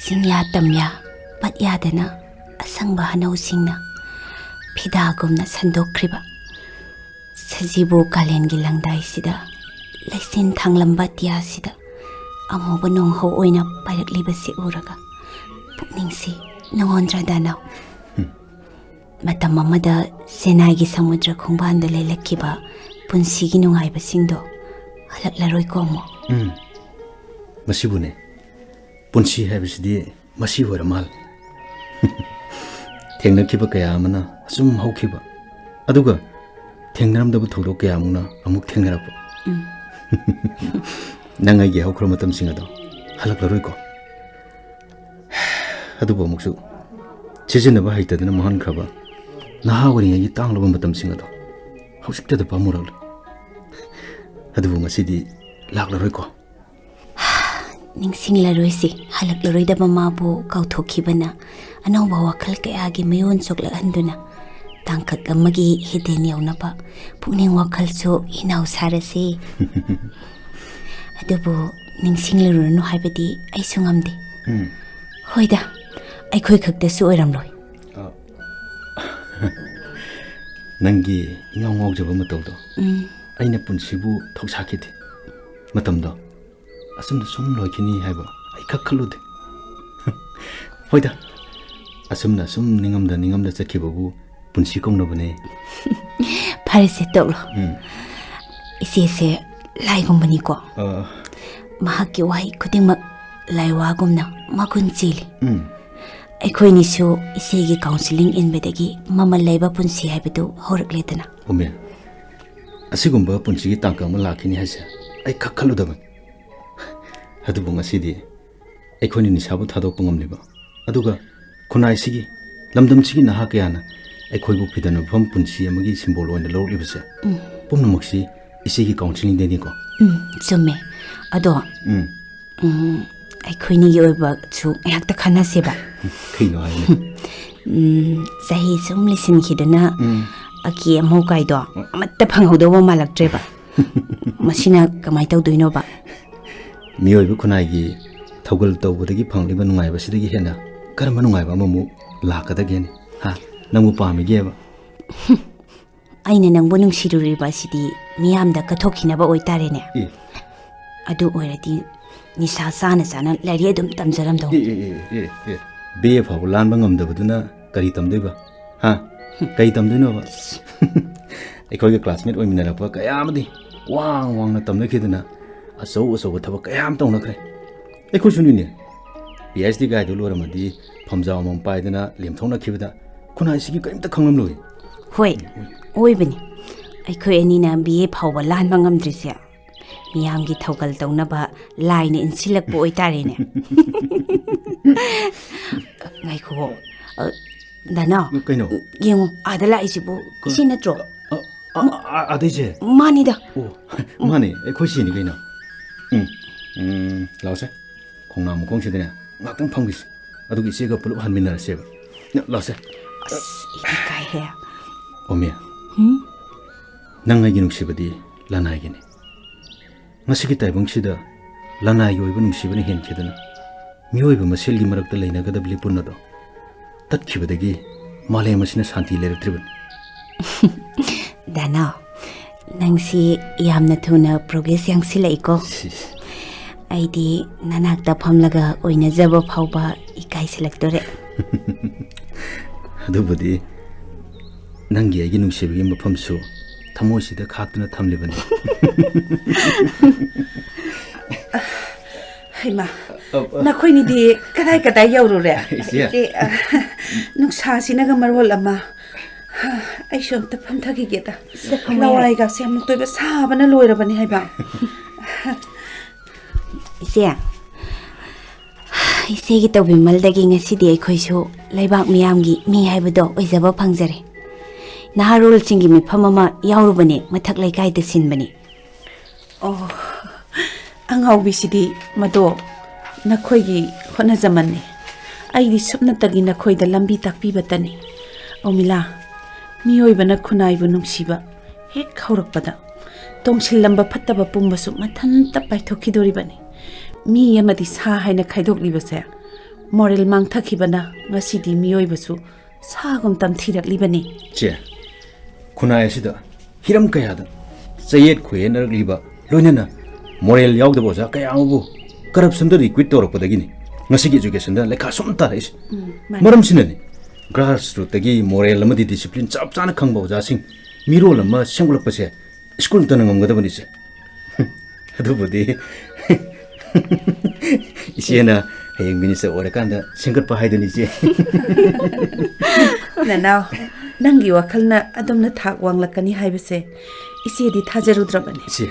ꯆꯤꯡꯌꯥ ꯇꯝꯌꯥ ꯄꯠ ꯌꯥꯗꯅ ꯑꯁꯪꯕ ꯍꯅꯧꯁꯤꯡꯅ ꯐꯤꯗꯥꯒꯨꯝꯅ ꯁꯟꯗꯣꯛꯈ꯭ꯔꯤꯕ ꯁꯖꯤꯕꯨ ꯀꯥꯂꯦꯟꯒꯤ ꯂꯪꯗꯥꯏꯁꯤꯗ, ꯂꯩꯆꯤꯟ ꯊꯥꯡꯂꯝꯕ ꯑꯇꯤꯌꯥꯁꯤꯗ ꯑꯃꯨꯕ ꯅꯣꯡꯍꯧ ꯑꯣꯏꯅ ꯄꯥꯏꯔꯛꯂꯤꯕꯁꯤ ꯎꯔꯒ ꯄꯨꯛꯅꯤꯡꯁꯤ ꯅꯨꯡꯉꯣꯟꯗ꯭ꯔꯗꯅ꯫ ꯃꯇꯝ ꯑꯃꯗ ꯆꯦꯟꯅꯥꯏꯒꯤ ꯁꯃꯨꯗ꯭ꯔ ꯈꯣꯡꯕꯥꯟꯗ ꯂꯦꯜꯂꯛꯈꯤꯕ ꯄꯨꯟꯁꯤꯒꯤ ꯅꯨꯡꯉꯥꯏꯕꯁꯤꯡꯗꯣ ꯍꯜꯂꯛꯂꯔꯣꯏꯀꯣ ꯑꯃꯨꯛ꯫ ꯎꯝ꯫ ꯃꯁꯤꯕꯨꯅꯦ꯫ ꯄꯨꯟꯁꯤ ꯍꯥꯏꯕꯁꯤꯗꯤ ꯃꯁꯤ ꯑꯣꯏꯔ ꯃꯥꯜꯂꯦ꯫ ꯊꯦꯡꯅꯈꯤꯕ ꯀꯌꯥ ꯑꯃꯅ ꯑꯁꯨꯝ ꯍꯧꯈꯤꯕ, ꯑꯗꯨꯒ ꯊꯦꯡꯅꯔꯝꯗꯕ ꯊꯧꯗꯣꯛ ꯀꯌꯥ ꯑꯃꯅ ꯑꯃꯨꯛ ꯊꯦꯡꯅꯔꯛꯄ꯫ ꯎꯝ꯫ ꯅꯪ ꯑꯩꯒꯤ ꯍꯧꯈ꯭ꯔꯕ ꯃꯇꯝꯁꯤꯡ ꯑꯗꯣ ꯍꯜꯂꯛꯂꯔꯣꯏꯀꯣ? ꯑꯗꯨꯕꯨ ꯑꯃꯨꯛꯁꯨ ꯁꯤꯖꯤꯟꯅꯕ ꯍꯩꯇꯗꯅ ꯃꯥꯡꯍꯟꯈ꯭ꯔꯕ ꯅꯍꯥ ꯑꯣꯏꯔꯤꯉꯩꯒꯤ ꯇꯥꯡꯂꯕ ꯃꯇꯝꯁꯤꯡ ꯑꯗꯣ ꯍꯧꯖꯤꯛꯇꯗ ꯄꯥꯝꯃꯨꯔꯛꯂꯦ꯫ ꯑꯗꯨꯕꯨ ꯉꯁꯤꯗꯤ ꯂꯥꯛꯂꯔꯣꯏꯀꯣ? ꯅꯤꯡꯁꯤꯡꯂꯔꯣꯏꯁꯤ, ꯍꯜꯂꯛꯂꯔꯣꯏꯗꯕ ꯃꯥꯕꯨ ꯀꯥꯎꯊꯣꯛꯈꯤꯕꯅ ꯑꯅꯧꯕ ꯋꯥꯈꯜ ꯀꯌꯥꯒꯤ ꯃꯌꯣꯟ ꯆꯣꯛꯂꯛꯍꯟꯗꯨꯅ ꯇꯥꯡꯀꯛ ꯑꯃꯒꯤ ꯍꯤꯗꯦꯟ ꯌꯧꯅꯕ ꯄꯨꯛꯅꯤꯡ ꯋꯥꯈꯜꯁꯨ ꯏꯅꯥꯎ ꯁꯥꯔꯁꯤ꯫ ꯑꯗꯨꯕꯨ ꯅꯤꯡꯁꯤꯡꯂꯔꯨꯔꯅꯨ ꯍꯥꯏꯕꯗꯤ ꯑꯩꯁꯨ ꯉꯝꯗꯦ꯫ ꯎꯝ꯫ ꯍꯣꯏꯗ, ꯑꯩꯈꯣꯏ ꯈꯛꯇꯁꯨ ꯑꯣꯏꯔꯝꯂꯣꯏ꯫ ꯑ, ꯅꯪꯒꯤ ꯏꯉꯥꯎ ꯉꯥꯎꯖꯕ ꯃꯇꯧꯗꯣ ꯎꯝ꯫ ꯑꯩꯅ ꯄꯨꯟꯁꯤꯕꯨ ꯊꯧꯁꯥꯈꯤꯗꯦ꯫ ꯃꯇꯝꯗꯣ ꯑꯁꯨꯝꯅ ꯁꯨꯝ ꯂꯣꯏꯈꯤꯅꯤ ꯍꯥꯏꯕ ꯑꯩ ꯈꯛ ꯈꯜꯂꯨꯗꯦ꯫ ꯍꯣꯏꯗ, ꯑꯁꯨꯝꯅ ꯁꯨꯝ ꯅꯤꯡꯉꯝꯗ ꯅꯤꯡꯉꯝꯗ ꯆꯠꯈꯤꯕꯕꯨ ꯄꯨꯟꯁꯤ ꯀꯧꯅꯕꯅꯦ꯫ ꯐꯔꯦꯁꯦ, ꯇꯣꯛꯂꯣ꯫ ꯎꯝ꯫ ꯏꯆꯦꯁꯦ ꯂꯥꯏꯒꯨꯝꯕꯅꯤꯀꯣ꯫ ꯑ꯫ ꯃꯍꯥꯛꯀꯤ ꯋꯥꯍꯩ ꯈꯨꯗꯤꯡꯃꯛ ꯂꯥꯏꯋꯥꯒꯨꯝꯅ ꯃꯒꯨꯟ ꯆꯦꯜꯂꯤ꯫ ꯎꯝ꯫ ꯑꯩꯈꯣꯏꯅꯤꯁꯨ ꯏꯆꯦꯒꯤ counselling ꯏꯟꯕꯗꯒꯤ ꯃꯃꯜ ꯂꯩꯕ ꯄꯨꯟꯁꯤ ꯍꯥꯏꯕꯗꯨ ꯍꯧꯔꯛꯂꯦꯗꯅ꯫ ꯑꯣꯃꯦ, ꯑꯁꯤꯒꯨꯝꯕ ꯄꯨꯟꯁꯤꯒꯤ ꯇꯥꯡꯀꯛ ꯑꯃ ꯂꯥꯛꯈꯤꯅꯤ ꯍꯥꯏꯁꯦ ꯑꯩ ꯈꯛ ꯈꯜꯂꯨꯗꯕꯅꯤ꯫ ꯑꯗꯨꯕꯨ ꯉꯁꯤꯗꯤ ꯑꯩꯈꯣꯏꯅ ꯅꯤꯁꯥꯕꯨ ꯊꯥꯗꯣꯛꯄ ꯉꯝꯂꯤꯕ, ꯑꯗꯨꯒ ꯈꯨꯟꯅꯥꯏꯁꯤꯒꯤ, ꯂꯝꯗꯝꯁꯤꯒꯤ ꯅꯍꯥ ꯀꯌꯥꯅ ꯑꯩꯈꯣꯏꯕꯨ ꯐꯤꯗꯅ ꯃꯐꯝ ꯄꯨꯟꯁꯤ ꯑꯃꯒꯤ symbol ꯑꯣꯏꯅ ꯂꯧꯔꯛꯂꯤꯕꯁꯦ, ꯎꯝ꯫ ꯄꯨꯝꯅꯃꯛꯁꯤ ꯏꯆꯦꯒꯤ counselling ꯗꯩꯅꯤꯀꯣ? ꯎꯝ, ꯆꯨꯝꯃꯦ꯫ ꯑꯗꯣ, ꯎꯝ꯫ ꯎꯝ, ꯑꯩꯈꯣꯏꯅꯤꯒꯤ ꯑꯣꯏꯕꯁꯨ ꯉꯥꯏꯍꯥꯛꯇ ꯈꯟꯅꯁꯦꯕ꯫ ꯀꯩꯅꯣ ꯍꯥꯏꯅꯦ? ꯎꯝ, ꯆꯍꯤ ꯁꯨꯝ ꯂꯤꯁꯤꯟꯈꯤꯗꯨꯅ ꯎꯝ꯫ ꯑꯀꯤ ꯑꯃꯧ ꯀꯥꯏꯗꯣ ꯎꯝ꯫ ꯑꯃꯠꯇ ꯐꯪꯍꯧꯗꯧꯕ ꯃꯥꯜꯂꯛꯇ꯭ꯔꯦꯕ꯫ ꯃꯁꯤꯅ ꯀꯃꯥꯏꯅ ꯇꯧꯗꯣꯏꯅꯣꯕ? ꯃꯤꯑꯣꯏꯕ ꯈꯨꯟꯅꯥꯏꯒꯤ ꯊꯧꯒꯜ ꯇꯧꯕꯗꯒꯤ ꯐꯪꯂꯤꯕ ꯅꯨꯡꯉꯥꯏꯕꯁꯤꯗꯒꯤ ꯍꯦꯟꯅ ꯀꯔꯝꯕ ꯅꯨꯡꯉꯥꯏꯕ ꯑꯃꯃꯨꯛ ꯂꯥꯛꯀꯗꯒꯦꯅꯦ? ꯍꯥ? ꯅꯪꯕꯨ ꯄꯥꯝꯃꯤꯒꯦꯕ? ꯑꯩꯅ ꯅꯪꯕꯨ ꯅꯨꯡꯁꯤꯔꯨꯔꯤꯕ ꯑꯁꯤꯗꯤ ꯃꯤꯌꯥꯝꯗ ꯀꯠꯊꯣꯛꯈꯤꯅꯕ ꯑꯣꯏꯇꯥꯔꯦꯅꯦ꯫ ꯑꯦ꯫ ꯑꯗꯨ ꯑꯣꯏꯔꯗꯤ ꯅꯤꯁꯥ ꯆꯥꯅ ꯆꯥꯅ ꯂꯥꯏꯔꯤꯛ ꯑꯗꯨꯝ ꯇꯝꯖꯔꯝꯗꯧ꯫ ꯑꯦ, ꯑꯦ, ꯑꯦ, ꯑꯦ, ꯑꯦ꯫ ꯕꯤ ꯑꯦ ꯐꯥꯎꯕ ꯂꯥꯟꯕ ꯉꯝꯗꯕꯗꯨꯅ ꯀꯔꯤ ꯇꯝꯗꯣꯏꯕ? ꯍꯥ? ꯀꯔꯤ ꯇꯝꯗꯣꯏꯅꯣꯕ? ꯑꯩꯈꯣꯏꯒ classmate ꯑꯣꯏꯃꯤꯟꯅꯔꯛꯄ ꯀꯌꯥ ꯑꯃꯗꯤ ꯋꯥꯡ ꯋꯥꯡꯅ ꯇꯝꯅꯈꯤꯗꯨꯅ ꯑꯆꯧ ꯑꯆꯧꯕ ꯊꯕꯛ ꯀꯌꯥ ꯑꯃ ꯇꯧꯅꯈ꯭ꯔꯦ꯫ ꯑꯩꯈꯣꯏꯁꯨꯅꯤꯅꯦ꯫ ꯄꯤ ꯑꯩꯆ ꯗꯤ ꯒꯥꯏꯗꯨ ꯂꯣꯏꯔꯝꯃꯗꯤ ꯐꯝꯖꯥꯎ ꯑꯃꯃꯝ ꯄꯥꯏꯗꯅ ꯂꯦꯝꯊꯣꯛꯅꯈꯤꯕꯗ ꯈꯨꯟꯅꯥꯏꯁꯤꯒꯤ ꯀꯔꯤꯝꯇ ꯈꯪꯂꯝꯂꯣꯏ꯫ ꯍꯣꯏ, ꯑꯣꯏꯕꯅꯤ꯫ ꯑꯩꯈꯣꯏ ꯑꯅꯤꯅ ꯕꯤ ꯑꯦ ꯐꯥꯎꯕ ꯂꯥꯟꯕ ꯉꯝꯗ꯭ꯔꯤꯁꯦ ꯃꯤꯌꯥꯝꯒꯤ ꯊꯧꯒꯜ ꯇꯧꯅꯕ ꯂꯥꯏꯅ ꯏꯟꯁꯤꯜꯂꯛꯄ ꯑꯣꯏꯇꯥꯔꯦꯅꯦ꯫ ꯉꯥꯏꯈꯣ, ꯑ, ꯗꯥꯅꯥꯎ, ꯀꯩꯅꯣ? ꯌꯦꯡꯉꯣ, ꯑꯥꯗ ꯂꯥꯛꯏꯁꯤꯕꯨ ꯀ-, ꯏꯆꯦ ꯅꯠꯇ꯭ꯔꯣ? ꯑ, ꯑ, ꯑ, ꯑ, ꯑꯥꯗꯩꯁꯦ? ꯃꯥꯅꯤꯗ꯫ ꯑꯣ, ꯃꯥꯅꯦ, ꯑꯩꯈꯣꯏ ꯁꯤꯅꯤ ꯀꯩꯅꯣ꯫ ꯎꯝ, ꯎꯝ, ꯂꯥꯛꯑꯣꯁꯦ꯫ ꯈꯣꯡꯅꯥꯡ ꯃꯈꯣꯡꯁꯤꯗꯅꯦ, ꯉꯥꯛꯇꯪ ꯐꯝꯈꯤꯁꯤ꯫ ꯑꯗꯨꯒ ꯏꯆꯦꯒ ꯄꯨꯂꯞ ꯍꯟꯃꯤꯟꯅꯔꯁꯦꯕ꯫ ꯂꯥꯛꯑꯣꯁꯦ꯫ ꯑꯁ, ꯑꯩꯗꯤ ꯏꯀꯥꯏꯍꯦ꯫ ꯑꯣꯃꯤ, ꯍꯨꯝ? ꯅꯪ ꯑꯩꯒꯤ ꯅꯨꯡꯁꯤꯕꯗꯤ ꯂꯅꯥꯏꯒꯤꯅꯤ꯫ ꯉꯁꯤꯒꯤ ꯇꯥꯏꯕꯪꯁꯤꯗ ꯂꯅꯥꯏꯒꯤ ꯑꯣꯏꯕ ꯅꯨꯡꯁꯤꯕꯅ ꯍꯦꯟꯈꯤꯗꯨꯅ ꯃꯤꯑꯣꯏꯕ ꯃꯁꯦꯜꯒꯤ ꯃꯔꯛꯇ ꯂꯩꯅꯒꯗꯕ ꯂꯤꯄꯨꯟ ꯑꯗꯣ ꯇꯠꯈꯤꯕꯗꯒꯤ ꯃꯥꯂꯦꯝ ꯑꯁꯤꯅ ꯁꯥꯟꯇꯤ ꯂꯩꯔꯛꯇ꯭ꯔꯤꯕꯅꯤ꯫ ꯗꯥꯅꯥꯎ, ꯅꯪꯁꯤ ꯌꯥꯝꯅ ꯊꯨꯅ ꯄ꯭ꯔꯣꯒ꯭ꯔꯦꯁ ꯌꯥꯡꯁꯤꯜꯂꯛꯏꯀꯣ꯫ ꯁꯤꯁ꯫ ꯑꯩꯗꯤ ꯅꯅꯥꯛꯇ ꯐꯝꯂꯒ ꯑꯣꯏꯅꯖꯕ ꯐꯥꯎꯕ ꯏꯀꯥꯏꯁꯤꯜꯂꯛꯇꯣꯔꯦ꯫ ꯑꯗꯨꯕꯨꯗꯤ ꯅꯪꯒꯤ ꯑꯩꯒꯤ ꯅꯨꯡꯁꯤꯕꯒꯤ ꯃꯐꯝꯁꯨ ꯊꯃꯣꯏꯁꯤꯗ ꯈꯥꯛꯇꯨꯅ ꯊꯝꯂꯤꯕꯅꯤ꯫ ꯍꯩꯃꯥ, ꯑ, ꯑ꯫ ꯅꯈꯣꯏꯅꯤꯗꯤ ꯀꯗꯥꯏ ꯀꯗꯥꯏ ꯌꯧꯔꯨꯔꯦ? ꯏꯆꯦ꯫ ꯏꯆꯦ, ꯑ, ꯅꯨꯡꯁꯥꯁꯤꯅꯒ ꯃꯔꯣꯜ ꯑꯃ꯫ ꯑꯩꯁꯨ ꯑꯝꯇ ꯐꯝꯊꯈꯤꯒꯦꯗ꯫ ꯏꯆꯦ, ꯐꯝꯃꯣ ꯌꯥꯔꯦ꯫ ꯂꯋꯥꯏꯒꯁꯦ ꯑꯃꯨꯛꯇꯣꯏꯕ ꯁꯥꯕꯅ ꯂꯣꯏꯔꯕꯅꯤ ꯍꯥꯏꯕ꯫ ꯏꯆꯦ, ꯏꯆꯦꯒꯤ ꯇꯧꯕꯤꯃꯜꯗꯒꯤ ꯉꯁꯤꯗꯤ ꯑꯩꯈꯣꯏꯁꯨ ꯂꯩꯕꯥꯛ ꯃꯤꯌꯥꯝꯒꯤ ꯃꯤ ꯍꯥꯏꯕꯗꯣ ꯑꯣꯏꯖꯕ ꯐꯪꯖꯔꯦ꯫ ꯅꯍꯥꯔꯣꯜꯁꯤꯡꯒꯤ ꯃꯤꯐꯝ ꯑꯃ ꯌꯥꯎꯔꯨꯕꯅꯦ, ꯃꯊꯛ ꯂꯩꯀꯥꯏꯗ ꯁꯤꯟꯕꯅꯤ꯫ ꯑꯣ, ꯑꯉꯥꯎꯕꯤꯁꯤꯗꯤ ꯃꯗꯣ ꯅꯈꯣꯏꯒꯤ ꯍꯣꯠꯅꯖꯃꯟꯅꯤ꯫ ꯑꯩꯗꯤ ꯁꯨꯞꯅꯇꯒꯤ ꯅꯈꯣꯏꯗ ꯂꯝꯕꯤ ꯇꯥꯛꯄꯤꯕꯇꯅꯤ꯫ ꯑꯣꯃꯤꯂꯥ, ꯃꯤꯑꯣꯏꯕꯅ ꯈꯨꯟꯅꯥꯏꯕꯨ ꯅꯨꯡꯁꯤꯕ ꯍꯦꯛ ꯍꯧꯔꯛꯄꯗ, ꯇꯣꯡꯁꯤꯜꯂꯝꯕ ꯐꯠꯇꯕ ꯄꯨꯝꯕꯁꯨ ꯃꯊꯟꯇ ꯄꯥꯏꯊꯣꯛꯈꯤꯗꯣꯔꯤꯕꯅꯤ꯫ ꯃꯤ ꯑꯃꯗꯤ ꯁꯥ ꯍꯥꯏꯅ ꯈꯥꯏꯗꯣꯛꯂꯤꯕꯁꯦ, ꯃꯣꯔꯦꯜ ꯃꯥꯡꯊꯈꯤꯕꯅ ꯉꯁꯤꯗꯤ ꯃꯤꯑꯣꯏꯕꯁꯨ ꯁꯥꯒꯨꯝ ꯇꯝꯊꯤꯔꯛꯂꯤꯕꯅꯤ꯫ ꯆꯦ, ꯈꯨꯟꯅꯥꯏ ꯑꯁꯤꯗ ꯍꯤꯔꯝ ꯀꯌꯥꯗ ꯆꯌꯦꯠ ꯈꯣꯏꯌꯦꯠꯅꯔꯛꯂꯤꯕ, ꯂꯣꯏꯅꯅ ꯃꯣꯔꯦꯜ ꯌꯥꯎꯗꯕ ꯑꯣꯖꯥ ꯀꯌꯥ ꯑꯃꯕꯨ ꯀꯔꯞꯁꯟꯗ ꯔꯤꯀ꯭ꯔꯨꯏꯠ ꯇꯧꯔꯛꯄꯗꯒꯤꯅꯤ ꯉꯁꯤꯒꯤ ꯏꯖꯨꯀꯦꯁꯟꯗ ꯂꯩꯈꯥ ꯁꯨꯝ ꯇꯥꯔꯛꯏꯁꯦ꯫ ꯎꯝ, ꯃꯥꯅꯤ꯫ ꯃꯔꯝꯁꯤꯅꯅꯤ, ꯒ꯭ꯔꯥꯁ ꯔꯨꯠꯇꯒꯤ ꯃꯣꯔꯦꯜ ꯑꯃꯗꯤ ꯗꯤꯁꯤꯄ꯭ꯂꯤꯟ ꯆꯞ ꯆꯥꯅ ꯈꯪꯕ ꯑꯣꯖꯥꯁꯤꯡ ꯃꯤꯔꯣꯜ ꯑꯃ ꯁꯦꯝꯒꯠꯂꯛꯄꯁꯦ ꯁ꯭ꯀꯨꯜꯇꯅ ꯉꯝꯒꯗꯕꯅꯤ, ꯏꯆꯦ꯫ ꯑꯗꯨꯕꯨꯗꯤ ꯏꯆꯦꯅ ꯍꯌꯦꯡ ꯃꯤꯅꯤꯁꯇꯔ ꯑꯣꯏꯔꯀꯥꯟꯗ ꯁꯦꯝꯒꯠꯄ ꯍꯥꯏꯗꯨꯅꯤ, ꯏꯆꯦ꯫ ꯅꯅꯥꯎ, ꯅꯪꯒꯤ ꯋꯥꯈꯜꯅ ꯑꯗꯨꯝꯅ ꯊꯥꯛ ꯋꯥꯡꯂꯛꯀꯅꯤ ꯍꯥꯏꯕꯁꯦ ꯏꯆꯦꯗꯤ ꯊꯥꯖꯔꯨꯗ꯭ꯔꯕꯅꯤ꯫ ꯏꯆꯦ꯫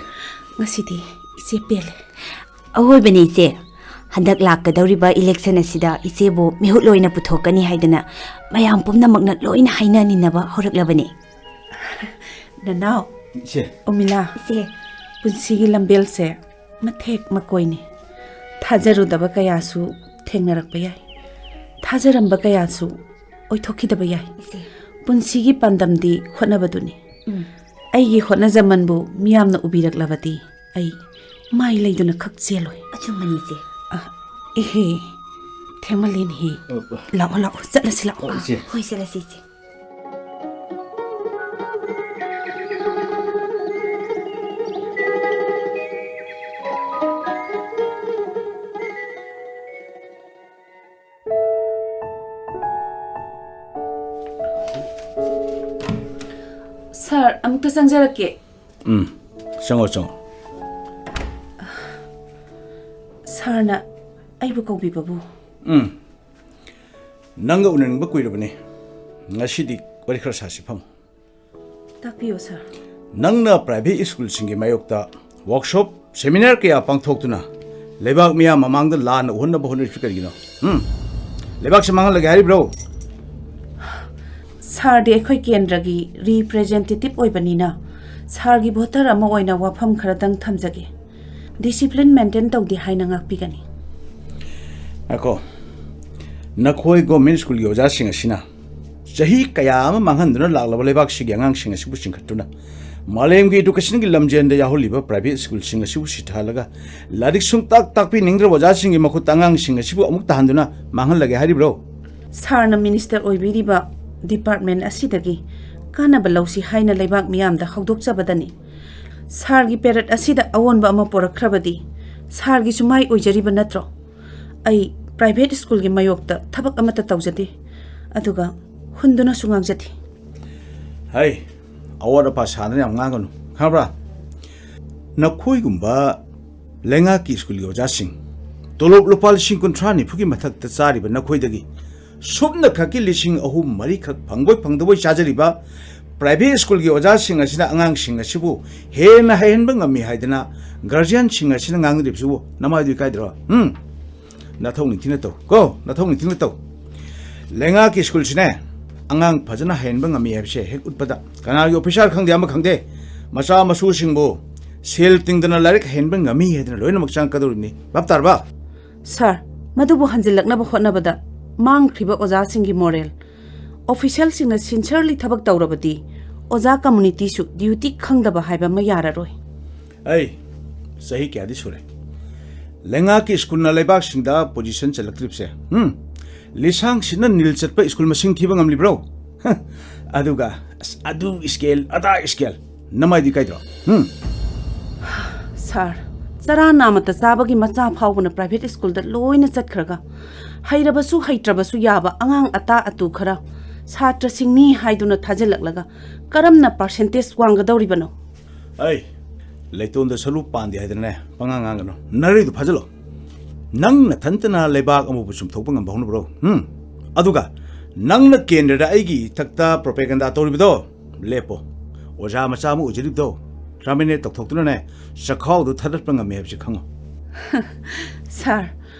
ꯉꯁꯤꯗꯤ ꯏꯆꯦ ꯄꯦꯜꯂꯦ꯫ ꯑꯋꯣꯏꯕꯅꯤ, ꯏꯆꯦ꯫ ꯍꯟꯗꯛ ꯂꯥꯛꯀꯗꯧꯔꯤꯕ ꯏꯂꯦꯛꯁꯟ ꯑꯁꯤꯗ ꯏꯆꯦꯕꯨ ꯃꯤꯍꯨꯠ ꯑꯣꯏꯅ ꯄꯨꯊꯣꯛꯀꯅꯤ ꯍꯥꯏꯗꯅ ꯃꯌꯥꯝ ꯄꯨꯝꯅꯃꯛꯅ ꯂꯣꯏꯅ ꯍꯥꯏꯅ ꯅꯤꯅꯕ ꯍꯧꯔꯛꯂꯕꯅꯤ꯫ ꯅꯅꯥꯎ, ꯏꯆꯦ꯫ ꯎꯃꯤꯂꯥ, ꯏꯆꯦ꯫ ꯄꯨꯟꯁꯤꯒꯤ ꯂꯝꯕꯦꯜꯁꯦ ꯃꯊꯦꯛ ꯃꯀꯣꯏꯅꯤ꯫ ꯊꯥꯖꯔꯨꯗꯕ ꯀꯌꯥꯁꯨ ꯊꯦꯡꯅꯔꯛꯄ ꯌꯥꯏ꯫ ꯊꯥꯖꯔꯝꯕ ꯀꯌꯥꯁꯨ ꯑꯣꯏꯊꯣꯛꯈꯤꯗꯕ ꯌꯥꯏ꯫ ꯏꯆꯦ꯫ ꯄꯨꯟꯁꯤꯒꯤ ꯄꯥꯟꯗꯝꯗꯤ ꯍꯣꯠꯅꯕꯗꯨꯅꯤ꯫ ꯎꯝ꯫ ꯑꯩꯒꯤ ꯍꯣꯠꯅꯖꯃꯟꯕꯨ ꯃꯤꯌꯥꯝꯅ ꯎꯕꯤꯔꯛꯂꯕꯗꯤ ꯑꯩ ꯃꯥꯏ ꯂꯩꯗꯨꯅ ꯈꯛ ꯆꯦꯜꯂꯣꯏ꯫ ꯑꯆꯨꯝꯕꯅꯤ, ꯏꯆꯦ꯫ ꯑ, ꯏꯍꯦ, ꯊꯦꯡꯃꯜꯂꯦꯅꯦꯍꯦ꯫ ꯑ, ꯑ꯫ ꯂꯥꯛꯑꯣ, ꯂꯥꯛꯑꯣ, ꯆꯠꯂꯁꯤ, ꯂꯥꯛꯑꯣ꯫ ꯑ, ꯏꯆꯦ꯫ ꯍꯣꯏ, ꯆꯠꯂꯁꯤ, ꯏꯆꯦ꯫ ꯁꯥꯔ, ꯑꯃꯨꯛꯇ ꯆꯪꯖꯔꯛꯀꯦ꯫ ꯎꯝ, ꯆꯪꯉꯣ, ꯆꯪꯉꯣ꯫ ꯁꯥꯔꯅ ꯑꯩꯕꯨ ꯀꯧꯕꯤꯕꯕꯨ? ꯎꯝ, ꯅꯪꯒ ꯎꯅꯅꯤꯡꯕ ꯀꯨꯏꯔꯕꯅꯤ꯫ ꯉꯁꯤꯗꯤ ꯋꯥꯔꯤ ꯈꯔ ꯁꯥꯁꯤ, ꯐꯝꯃꯨ꯫ ꯇꯥꯛꯄꯤꯌꯨ, ꯁꯥꯔ꯫ ꯅꯪꯅ ꯄ꯭ꯔꯥꯏꯚꯦꯠ ꯁ꯭ꯀꯨꯜꯁꯤꯡꯒꯤ ꯃꯥꯌꯣꯛꯇ ꯋꯥꯔꯛꯁꯣꯞ, ꯁꯦꯃꯤꯅꯥꯔ ꯀꯌꯥ ꯄꯥꯡꯊꯣꯛꯇꯨꯅ ꯂꯩꯕꯥꯛ ꯃꯤꯌꯥꯝ ꯃꯃꯥꯡꯗ ꯂꯥꯟꯅ ꯎꯍꯟꯅꯕ ꯍꯣꯠꯅꯔꯤꯕꯁꯤ ꯀꯔꯤꯒꯤꯅꯣ? ꯎꯝ? ꯂꯩꯕꯥꯛꯁꯦ ꯃꯥꯡꯍꯜꯂꯒꯦ ꯍꯥꯏꯔꯤꯕ꯭ꯔꯣ? ꯁꯥꯔꯗꯤ ꯑꯩꯈꯣꯏ ꯀꯦꯟꯗ꯭ꯔꯒꯤ ꯔꯤꯄ꯭ꯔꯦꯖꯦꯟꯇꯦꯇꯤꯚ ꯑꯣꯏꯕꯅꯤꯅ, ꯁꯥꯔꯒꯤ ꯚꯣꯇꯔ ꯑꯃ ꯑꯣꯏꯅ ꯋꯥꯐꯝ ꯈꯔꯗꯪ ꯊꯝꯖꯒꯦ꯫ ꯗꯤꯁꯤꯄ꯭ꯂꯤꯟ ꯃꯦꯟꯇꯦꯟ ꯇꯧꯗꯦ ꯍꯥꯏꯅ ꯉꯥꯛꯄꯤꯒꯅꯤ꯫ ꯉꯥꯏꯈꯣ꯫ ꯅꯈꯣꯏ ꯒꯣꯔꯃꯦꯟ ꯁ꯭ꯀꯨꯜꯒꯤ ꯑꯣꯖꯥꯁꯤꯡ ꯑꯁꯤꯅ ꯆꯍꯤ ꯀꯌꯥ ꯑꯃ ꯃꯥꯡꯍꯟꯗꯨꯅ ꯂꯥꯛꯂꯕ ꯂꯩꯕꯥꯛꯁꯤꯒꯤ ꯑꯉꯥꯡꯁꯤꯡ ꯑꯁꯤꯕꯨ ꯆꯤꯡꯈꯠꯇꯨꯅ ꯃꯥꯂꯦꯝꯒꯤ ꯏꯗꯨꯀꯦꯁꯟꯒꯤ ꯂꯝꯖꯦꯟꯗ ꯌꯥꯎꯍꯜꯂꯤꯕ ꯄ꯭ꯔꯥꯏꯚꯦꯠ ꯁ꯭ꯀꯨꯜꯁꯤꯡ ꯑꯁꯤꯕꯨ ꯁꯤꯊꯍꯜꯂꯒ ꯂꯥꯏꯔꯤꯛ ꯁꯨꯡꯇꯥꯛ ꯇꯥꯛꯄꯤꯅꯤꯡꯗ꯭ꯔꯕ ꯑꯣꯖꯥꯁꯤꯡꯒꯤ ꯃꯈꯨꯠꯇ ꯑꯉꯥꯡꯁꯤꯡ ꯑꯁꯤꯕꯨ ꯑꯃꯨꯛ ꯇꯥꯍꯟꯗꯨꯅ ꯃꯥꯡꯍꯜꯂꯒꯦ ꯍꯥꯏꯔꯤꯕ꯭ꯔꯣ? ꯁꯥꯔꯅ ꯃꯤꯅꯤꯁꯇꯔ ꯑꯣꯏꯕꯤꯔꯤꯕ ꯗꯤꯄꯥꯔꯠꯃꯦꯟ ꯑꯁꯤꯗꯒꯤ ꯀꯥꯟꯅꯕ ꯂꯧꯁꯤ ꯍꯥꯏꯅ ꯂꯩꯕꯥꯛ ꯃꯤꯌꯥꯝꯗ ꯍꯧꯗꯣꯛꯆꯕꯗꯅꯤ꯫ ꯁꯥꯔꯒꯤ ꯄꯦꯔꯠ ꯑꯁꯤꯗ ꯑꯑꯣꯟꯕ ꯑꯃ ꯄꯣꯔꯛꯈ꯭ꯔꯕꯗꯤ ꯁꯥꯔꯒꯤꯁꯨ ꯃꯥꯏ ꯑꯣꯏꯖꯔꯤꯕ ꯅꯠꯇ꯭ꯔꯣ? ꯑꯩ ꯄ꯭ꯔꯥꯏꯚꯦꯠ ꯁ꯭ꯀꯨꯜꯒꯤ ꯃꯥꯌꯣꯛꯇ ꯊꯕꯛ ꯑꯃꯠꯇ ꯇꯧꯖꯗꯦ, ꯑꯗꯨꯒ ꯍꯨꯟꯗꯨꯅꯁꯨ ꯉꯥꯡꯖꯗꯦ꯫ ꯍꯩ, ꯑꯋꯥꯠ ꯑꯄꯥ ꯁꯥꯗꯅ ꯌꯥꯝ ꯉꯥꯡꯒꯅꯨ, ꯈꯪꯕ꯭ꯔꯥ? ꯅꯈꯣꯏꯒꯨꯝꯕ ꯂꯩꯉꯥꯛꯀꯤ ꯁ꯭ꯀꯨꯜꯒꯤ ꯑꯣꯖꯥꯁꯤꯡ, ꯇꯣꯂꯣꯞ ꯂꯨꯄꯥ ꯂꯤꯁꯤꯡ ꯀꯨꯟꯊ꯭ꯔꯥ ꯅꯤꯐꯨꯒꯤ ꯃꯊꯛꯇ ꯆꯥꯔꯤꯕ ꯅꯈꯣꯏꯗꯒꯤ ꯁꯨꯞꯅ ꯈꯛꯀꯤ ꯂꯤꯁꯤꯡ ꯑꯍꯨꯝ ꯃꯔꯤꯈꯛ ꯐꯪꯕꯣꯏ ꯐꯪꯗꯕꯣꯏ ꯆꯥꯖꯔꯤꯕ ꯄ꯭ꯔꯥꯏꯚꯦꯠ ꯁ꯭ꯀꯨꯜꯒꯤ ꯑꯣꯖꯥꯁꯤꯡ ꯑꯁꯤꯅ ꯑꯉꯥꯡꯁꯤꯡ ꯑꯁꯤꯕꯨ ꯍꯦꯟꯅ ꯍꯩꯍꯟꯕ ꯉꯝꯃꯤ ꯍꯥꯏꯗꯅ ꯒꯥꯔꯖꯤꯌꯥꯟꯁꯤꯡ ꯑꯁꯤꯅ ꯉꯥꯡꯅꯔꯤꯕꯁꯤꯕꯨ ꯅꯃꯥꯏꯗꯨ ꯏꯀꯥꯏꯗ꯭ꯔꯣ? ꯎꯝ? ꯅꯊꯧ ꯅꯤꯡꯊꯤꯅ ꯇꯧ ꯀꯣ, ꯅꯊꯧ ꯅꯤꯡꯊꯤꯅ ꯇꯧ꯫ ꯂꯩꯉꯥꯛꯀꯤ ꯁ꯭ꯀꯨꯜꯁꯤꯅꯦ, ꯑꯉꯥꯡ ꯐꯖꯅ ꯍꯩꯍꯟꯕ ꯉꯝꯃꯤ ꯍꯥꯏꯕꯁꯦ ꯍꯦꯛ ꯎꯠꯄꯗ ꯀꯅꯥꯒꯤ ꯑꯣꯐꯤꯁꯥꯔ ꯈꯪꯗꯦ, ꯑꯃ ꯈꯪꯗꯦ, ꯃꯆꯥ ꯃꯁꯨꯁꯤꯡꯕꯨ ꯁꯦꯜ ꯇꯤꯡꯗꯅ ꯂꯥꯏꯔꯤꯛ ꯍꯩꯍꯟꯕ ꯉꯝꯃꯤ ꯍꯥꯏꯗꯅ ꯂꯣꯏꯅꯃꯛ ꯆꯪꯉꯛꯀꯗꯧꯔꯤꯕꯅꯤ꯫ ꯚꯥꯞ ꯇꯥꯔꯕ? ꯁꯥꯔ, ꯃꯗꯨꯕꯨ ꯍꯟꯖꯤꯜꯂꯛꯅꯕ ꯍꯣꯠꯅꯕꯗ ꯃꯥꯡꯈ꯭ꯔꯤꯕ ꯑꯣꯖꯥꯁꯤꯡꯒꯤ ꯃꯣꯔꯦꯜ, ꯑꯣꯐꯤꯁꯦꯜꯁꯤꯡꯅ ꯁꯤꯟꯁꯔꯂꯤ ꯊꯕꯛ ꯇꯧꯔꯕꯗꯤ ꯑꯣꯖꯥ ꯀꯝꯃꯨꯅꯤꯇꯤꯁꯨ ꯗ꯭ꯌꯨꯇꯤ ꯈꯪꯗꯕ ꯍꯥꯏꯕ ꯑꯃ ꯌꯥꯔꯔꯣꯏ꯫ ꯑꯩ ꯆꯍꯤ ꯀꯌꯥꯗꯤ ꯁꯨꯔꯦ? ꯂꯩꯉꯥꯛꯀꯤ ꯁ꯭ꯀꯨꯜꯅ ꯂꯩꯕꯥꯛꯁꯤꯡꯗ ꯄꯣꯖꯤꯁꯟ ꯆꯜꯂꯛꯇ꯭ꯔꯤꯕꯁꯦ, ꯎꯝ? ꯂꯤꯁꯥꯡ ꯁꯤꯠꯅ ꯅꯤꯜ ꯆꯠꯄ ꯁ꯭ꯀꯨꯜ ꯃꯁꯤꯡ ꯊꯤꯕ ꯉꯝꯂꯤꯕ꯭ꯔꯣ? ꯑꯗꯨꯒ ꯑꯁ, ꯑꯗꯨ ꯁ꯭ꯀꯦꯜ, ꯑꯗꯥ ꯁ꯭ꯀꯦꯜ, ꯅꯃꯥꯏꯗꯤ ꯀꯥꯏꯗ꯭ꯔꯣ? ꯎꯝ? ꯁꯥꯔ, ꯆꯔꯥ ꯅꯥꯝꯃꯇ ꯆꯥꯕꯒꯤ ꯃꯆꯥ ꯐꯥꯎꯕꯅ ꯄ꯭ꯔꯥꯏꯚꯦꯠ ꯁ꯭ꯀꯨꯜꯗ ꯂꯣꯏꯅ ꯆꯠꯈ꯭ꯔꯒ, ꯍꯩꯔꯕꯁꯨ ꯍꯩꯇ꯭ꯔꯕꯁꯨ ꯌꯥꯕ ꯑꯉꯥꯡ ꯑꯇꯥ ꯑꯇꯨ ꯈꯔ ꯁꯥꯇ꯭ꯔꯁꯤꯡꯅꯤ ꯍꯥꯏꯗꯨꯅ ꯊꯥꯖꯤꯜꯂꯛꯂꯒ ꯀꯔꯝꯅ ꯄꯥꯔꯁꯦꯟꯇꯦꯖ ꯋꯥꯡꯒꯗꯧꯔꯤꯕꯅꯣ? ꯑꯩ, ꯂꯩꯇꯣꯟꯗ ꯁꯔꯨ ꯄꯥꯟꯗꯦ ꯍꯥꯏꯗꯅꯅꯦ, ꯄꯉꯥꯡ ꯉꯥꯡꯒꯅꯨ꯫ ꯅꯔꯩꯗꯨ ꯐꯥꯖꯤꯜꯂꯣ꯫ ꯅꯪ ꯅꯊꯟꯇꯅ ꯂꯩꯕꯥꯛ ꯑꯃꯕꯨ ꯆꯨꯝꯊꯣꯛꯄ ꯉꯝꯕ ꯍꯧꯅꯕ꯭ꯔꯣ? ꯎꯝ? ꯑꯗꯨꯒ ꯅꯪꯅ ꯀꯦꯟꯗ꯭ꯔꯗ ꯑꯩꯒꯤ ꯏꯊꯛꯇ ꯄ꯭ꯔꯣꯄꯦꯒꯟꯗꯥ ꯇꯧꯔꯤꯕꯗꯣ, ꯂꯦꯞꯄꯣ꯫ ꯑꯣꯖꯥ ꯃꯆꯥ ꯑꯃ ꯑꯣꯏꯖꯔꯤꯕꯗꯣ ꯇꯔꯃꯤꯅꯦꯠ ꯇꯧꯊꯣꯛꯇꯨꯅꯅꯦ, ꯆꯈꯥꯎꯗꯨ ꯊꯥꯗꯠꯄ ꯉꯝꯃꯦ ꯍꯥꯏꯕꯁꯤ ꯈꯪꯉꯣ꯫ ꯁꯥꯔ,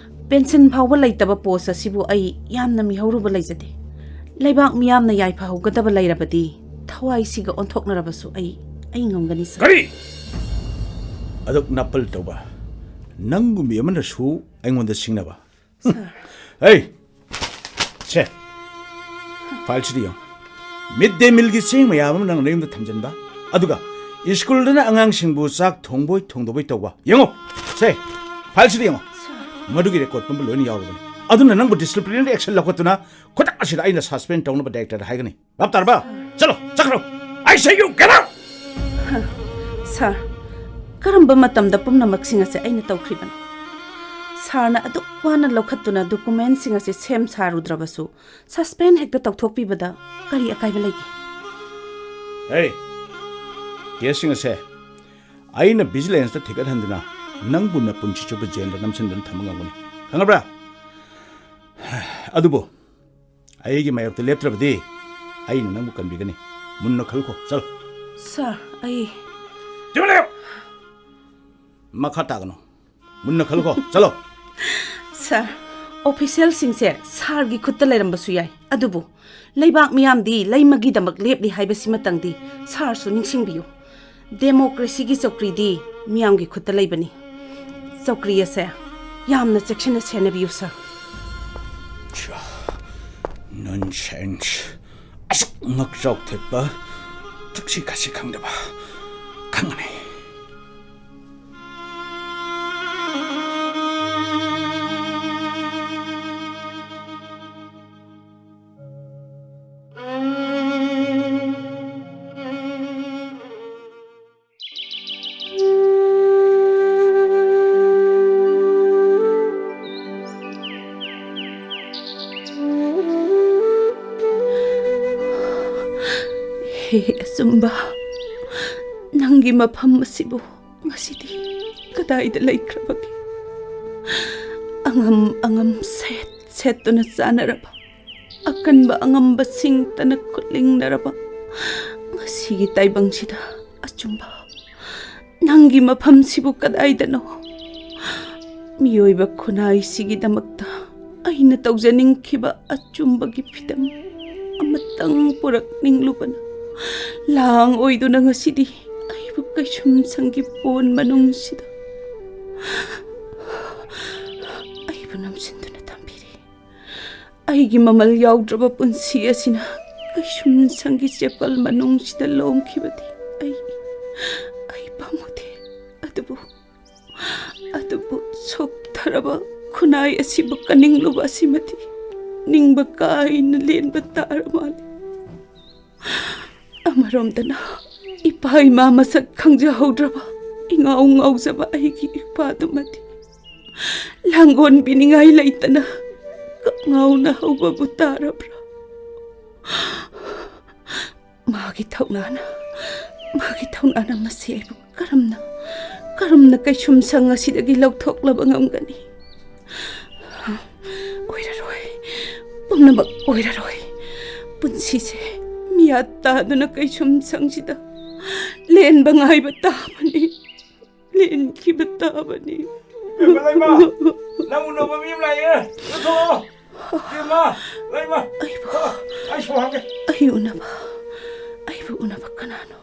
ꯄꯦꯟꯁꯟ ꯐꯥꯎꯕ ꯂꯩꯇꯕ ꯄꯣꯁ ꯑꯁꯤꯕꯨ ꯑꯩ ꯌꯥꯝꯅ ꯃꯤꯍꯧꯔꯨꯕ ꯂꯩꯖꯗꯦ꯫ ꯂꯩꯕꯥꯛ ꯃꯤꯌꯥꯝꯅ ꯌꯥꯏꯐꯍꯧꯒꯗꯕ ꯂꯩꯔꯕꯗꯤ ꯊꯋꯥꯏꯁꯤꯒ ꯑꯣꯟꯊꯣꯛꯅꯔꯕꯁꯨ ꯑꯩ, ꯑꯩ ꯉꯝꯒꯅꯤ, ꯁꯥꯔ꯫ ꯀꯔꯤ? ꯑꯗꯨꯛ ꯅꯥꯄꯜ ꯇꯧꯕ ꯅꯪꯒꯨꯝꯕꯤ ꯑꯃꯅꯁꯨ ꯑꯩꯉꯣꯟꯗ ꯁꯤꯡꯅꯕ? ꯁꯥꯔ꯫ ꯍꯩ! ꯁꯦ, ꯐꯥꯏꯜꯁꯤꯗ ꯌꯦꯡꯉꯣ꯫ ꯃꯤꯗ ꯗꯦ ꯃꯤꯜꯒꯤ ꯆꯦꯡ ꯃꯌꯥꯝ ꯑꯃ ꯅꯪ ꯅꯌꯨꯝꯗ ꯊꯝꯖꯤꯟꯕ, ꯑꯗꯨꯒ ꯁ꯭ꯀꯨꯜꯗꯅ ꯑꯉꯥꯡꯁꯤꯡꯕꯨ ꯆꯥꯛ ꯊꯣꯡꯕꯣꯏ ꯊꯣꯡꯗꯕꯣꯏ ꯇꯧꯕ꯫ ꯌꯦꯡꯉꯣ, ꯁꯦ, ꯐꯥꯏꯜꯁꯤꯗ ꯌꯦꯡꯉꯣ꯫ ꯃꯗꯨꯒꯤ ꯔꯦꯀꯣꯔꯗ ꯄꯨꯝꯕ ꯂꯣꯏꯅ ꯌꯥꯎꯔꯕꯅꯤ꯫ ꯑꯗꯨꯅ ꯅꯪꯕꯨ ꯗꯤꯁꯤꯄ꯭ꯂꯤꯅꯔꯤ ꯑꯦꯛꯁꯟ ꯂꯧꯈꯠꯇꯨꯅ ꯈꯨꯗꯛ ꯑꯁꯤꯗ ꯑꯩꯅ ꯁꯁꯄꯦꯟ ꯇꯧꯅꯕ ꯗꯥꯏꯔꯦꯛꯇꯔꯗ ꯍꯥꯏꯒꯅꯤ꯫ ꯚꯥꯞ ꯇꯥꯔꯕ? ꯆꯠꯂꯣ, ꯆꯠꯈ꯭ꯔꯣ꯫ I say you get out! ꯁꯥꯔ, ꯀꯔꯝꯕ ꯃꯇꯝꯗ ꯄꯨꯝꯅꯃꯛꯁꯤꯡ ꯑꯁꯦ ꯑꯩꯅ ꯇꯧꯈ꯭ꯔꯤꯕꯅꯣ? ꯁꯥꯔꯅ ꯑꯗꯨꯛ ꯋꯥꯅ ꯂꯧꯈꯠꯇꯨꯅ ꯗꯣꯀꯨꯃꯦꯟꯁꯤꯡ ꯑꯁꯦ ꯁꯦꯝ ꯁꯥꯔꯨꯗ꯭ꯔꯕꯁꯨ, ꯁꯁꯄꯦꯟ ꯍꯦꯛꯇ ꯇꯧꯊꯣꯛꯄꯤꯕꯗ ꯀꯔꯤ ꯑꯀꯥꯏꯕ ꯂꯩꯒꯦ? ꯍꯦ, ꯀꯦꯁꯁꯤꯡ ꯑꯁꯦ ꯑꯩꯅ ꯚꯤꯖꯤꯂꯦꯟꯁꯇ ꯊꯤꯒꯠꯍꯟꯗꯨꯅ ꯅꯪꯕꯨ ꯅꯄꯨꯟꯁꯤ ꯆꯨꯞꯄ ꯖꯦꯜꯗ ꯅꯝꯁꯤꯟꯗꯨꯅ ꯊꯝꯕ ꯉꯝꯒꯅꯤ꯫ ꯈꯪꯉꯕ꯭ꯔꯥ? ꯑꯗꯨꯕꯨ ꯑꯩꯒꯤ ꯃꯥꯌꯣꯛꯇ ꯂꯦꯞꯇ꯭ꯔꯕꯗꯤ ꯑꯩꯅ ꯅꯪꯕꯨ ꯀꯟꯕꯤꯒꯅꯤ꯫ ꯃꯨꯟꯅ ꯈꯜꯂꯨꯀꯣ꯫ ꯆꯠꯂꯣ꯫ ꯁꯥꯔ, ꯑꯩ ꯇꯨꯃꯤꯟ ꯂꯩꯌꯨ! ꯃꯈꯥ ꯇꯥꯒꯅꯨ꯫ ꯃꯨꯟꯅ ꯈꯜꯂꯨꯀꯣ꯫ ꯆꯠꯂꯣ꯫ ꯁꯥꯔ, ꯑꯣꯐꯤꯁꯤꯌꯦꯜꯁꯤꯡꯁꯦ ꯁꯥꯔꯒꯤ ꯈꯨꯠꯇ ꯂꯩꯔꯝꯕꯁꯨ ꯌꯥꯏ, ꯑꯗꯨꯕꯨ ꯂꯩꯕꯥꯛ ꯃꯤꯌꯥꯝꯗꯤ ꯂꯩꯃꯒꯤꯗꯃꯛ ꯂꯦꯞꯂꯤ ꯍꯥꯏꯕꯁꯤꯃꯇꯪꯗꯤ ꯁꯥꯔꯁꯨ ꯅꯤꯡꯁꯤꯡꯕꯤꯌꯨ꯫ ꯗꯦꯃꯣꯀ꯭ꯔꯦꯁꯤꯒꯤ ꯆꯧꯀ꯭ꯔꯤꯗꯤ ꯃꯤꯌꯥꯝꯒꯤ ꯈꯨꯠꯇ ꯂꯩꯕꯅꯤ꯫ ꯆꯧꯀ꯭ꯔꯤ ꯑꯁꯦ ꯌꯥꯝꯅ ꯆꯦꯛꯁꯤꯟꯅ ꯁꯦꯟꯅꯕꯤꯌꯨ, ꯁꯥꯔ꯫ ꯅꯟꯁꯦꯟꯁ꯫ ꯑꯁꯨꯛ ꯉꯛꯆꯥꯎ ꯊꯦꯛꯄ, ꯊꯛꯁꯤ ꯈꯥꯁꯤ ꯈꯪꯗꯕ꯫ ꯈꯪꯒꯅꯤ꯫ ꯍꯦ ꯑꯆꯨꯝꯕ, ꯅꯪꯒꯤ ꯃꯐꯝ ꯑꯁꯤꯕꯨ ꯉꯁꯤꯗꯤ ꯀꯗꯥꯏꯗ ꯂꯩꯈ꯭ꯔꯕꯒꯦ? ꯑꯉꯝ ꯑꯉꯝ ꯁꯦꯠ ꯁꯦꯠꯇꯨꯅ ꯆꯥꯅꯔꯕ, ꯑꯀꯟꯕ ꯑꯉꯝꯕꯁꯤꯡꯇꯅ ꯈꯨꯠꯂꯤꯡꯅꯔꯕ ꯉꯁꯤꯒꯤ ꯇꯥꯏꯕꯪꯁꯤꯗ, ꯑꯆꯨꯝꯕ, ꯅꯪꯒꯤ ꯃꯐꯝꯁꯤꯕꯨ ꯀꯗꯥꯏꯗꯅꯣ? ꯃꯤꯑꯣꯏꯕ ꯈꯨꯟꯅꯥꯏꯁꯤꯒꯤꯗꯃꯛꯇ ꯑꯩꯅ ꯇꯧꯖꯅꯤꯡꯈꯤꯕ ꯑꯆꯨꯝꯕꯒꯤ ꯐꯤꯗꯝ ꯑꯃꯇꯪ ꯄꯨꯔꯛꯅꯤꯡꯂꯨꯕꯅ ꯂꯥꯡ ꯑꯣꯏꯗꯨꯅ ꯉꯁꯤꯗꯤ ꯑꯩꯕꯨ ꯀꯩꯁꯨꯝꯁꯪꯒꯤ ꯄꯣꯟ ꯃꯅꯨꯡꯁꯤꯗ ꯑꯩꯕꯨ ꯅꯝꯁꯤꯟꯗꯨꯅ ꯊꯝꯕꯤꯔꯤ꯫ ꯑꯩꯒꯤ ꯃꯃꯜ ꯌꯥꯎꯗ꯭ꯔꯕ ꯄꯨꯟꯁꯤ ꯑꯁꯤꯅ ꯀꯩꯁꯨꯝꯁꯪꯒꯤ ꯆꯦꯄꯜ ꯃꯅꯨꯡꯁꯤꯗ ꯂꯣꯝꯈꯤꯕꯗꯤ ꯑꯩ, ꯑꯩ ꯄꯥꯝꯃꯨꯗꯦ꯫ ꯑꯗꯨꯕꯨ, ꯑꯗꯨꯕꯨ ꯁꯣꯛꯊꯔꯕ ꯈꯨꯟꯅꯥꯏ ꯑꯁꯤꯕꯨ ꯀꯟꯅꯤꯡꯂꯨꯕ ꯑꯁꯤꯃꯗꯤ ꯅꯤꯡꯕ ꯀꯥꯏꯅ ꯂꯦꯟꯕ ꯇꯥꯔ ꯃꯥꯜꯂꯤ꯫ ꯑꯃꯔꯣꯝꯗꯅ ꯏꯄꯥ ꯏꯃꯥ ꯃꯁꯛ ꯈꯪꯖꯍꯧꯗ꯭ꯔꯕ ꯏꯉꯥꯎ ꯉꯥꯎꯖꯕ ꯑꯩꯒꯤ ꯏꯄꯥꯗꯨꯃꯗꯤ ꯂꯥꯡꯒꯣꯟ ꯄꯤꯅꯤꯡꯉꯥꯏ ꯂꯩꯇꯅ ꯀꯞꯉꯥꯎꯅ ꯍꯧꯕꯕꯨ ꯇꯥꯔꯕ꯭ꯔꯥ? ꯃꯥꯒꯤ ꯊꯧꯅꯥꯅ, ꯃꯥꯒꯤ ꯊꯧꯅꯥꯅ ꯃꯁꯤ ꯑꯩꯕꯨ ꯀꯔꯝꯅ, ꯀꯔꯝꯅ ꯀꯩꯁꯨꯝꯁꯪ ꯑꯁꯤꯗꯒꯤ ꯂꯧꯊꯣꯛꯂꯕ ꯉꯝꯒꯅꯤ? ꯑꯣꯏꯔꯔꯣꯏ, ꯄꯨꯝꯅꯃꯛ ꯑꯣꯏꯔꯔꯣꯏ꯫ ꯄꯨꯟꯁꯤꯁꯦ ꯃꯤꯌꯥꯠ ꯇꯥꯗꯨꯅ ꯀꯩꯁꯨꯝꯁꯪꯁꯤꯗ ꯂꯦꯟꯕ ꯉꯥꯏꯕ ꯇꯥꯕꯅꯤ꯫ ꯂꯦꯟꯈꯤꯕ ꯇꯥꯕꯅꯤ꯫ ꯏꯕꯦꯝꯃ ꯂꯩꯃ, ꯅꯪ ꯎꯅꯕ ꯃꯤ ꯑꯃ ꯂꯥꯛꯑꯦ꯫ ꯆꯠꯊꯣꯛꯑꯣ꯫ ꯏꯕꯦꯝꯃ ꯂꯩꯃ꯫ ꯑꯩꯕꯨ, ꯑꯩ ꯁꯣꯔ ꯍꯥꯞꯀꯦ꯫ ꯑꯩ ꯎꯅꯕ, ꯑꯩꯕꯨ ꯎꯅꯕ ꯀꯅꯥꯅꯣ?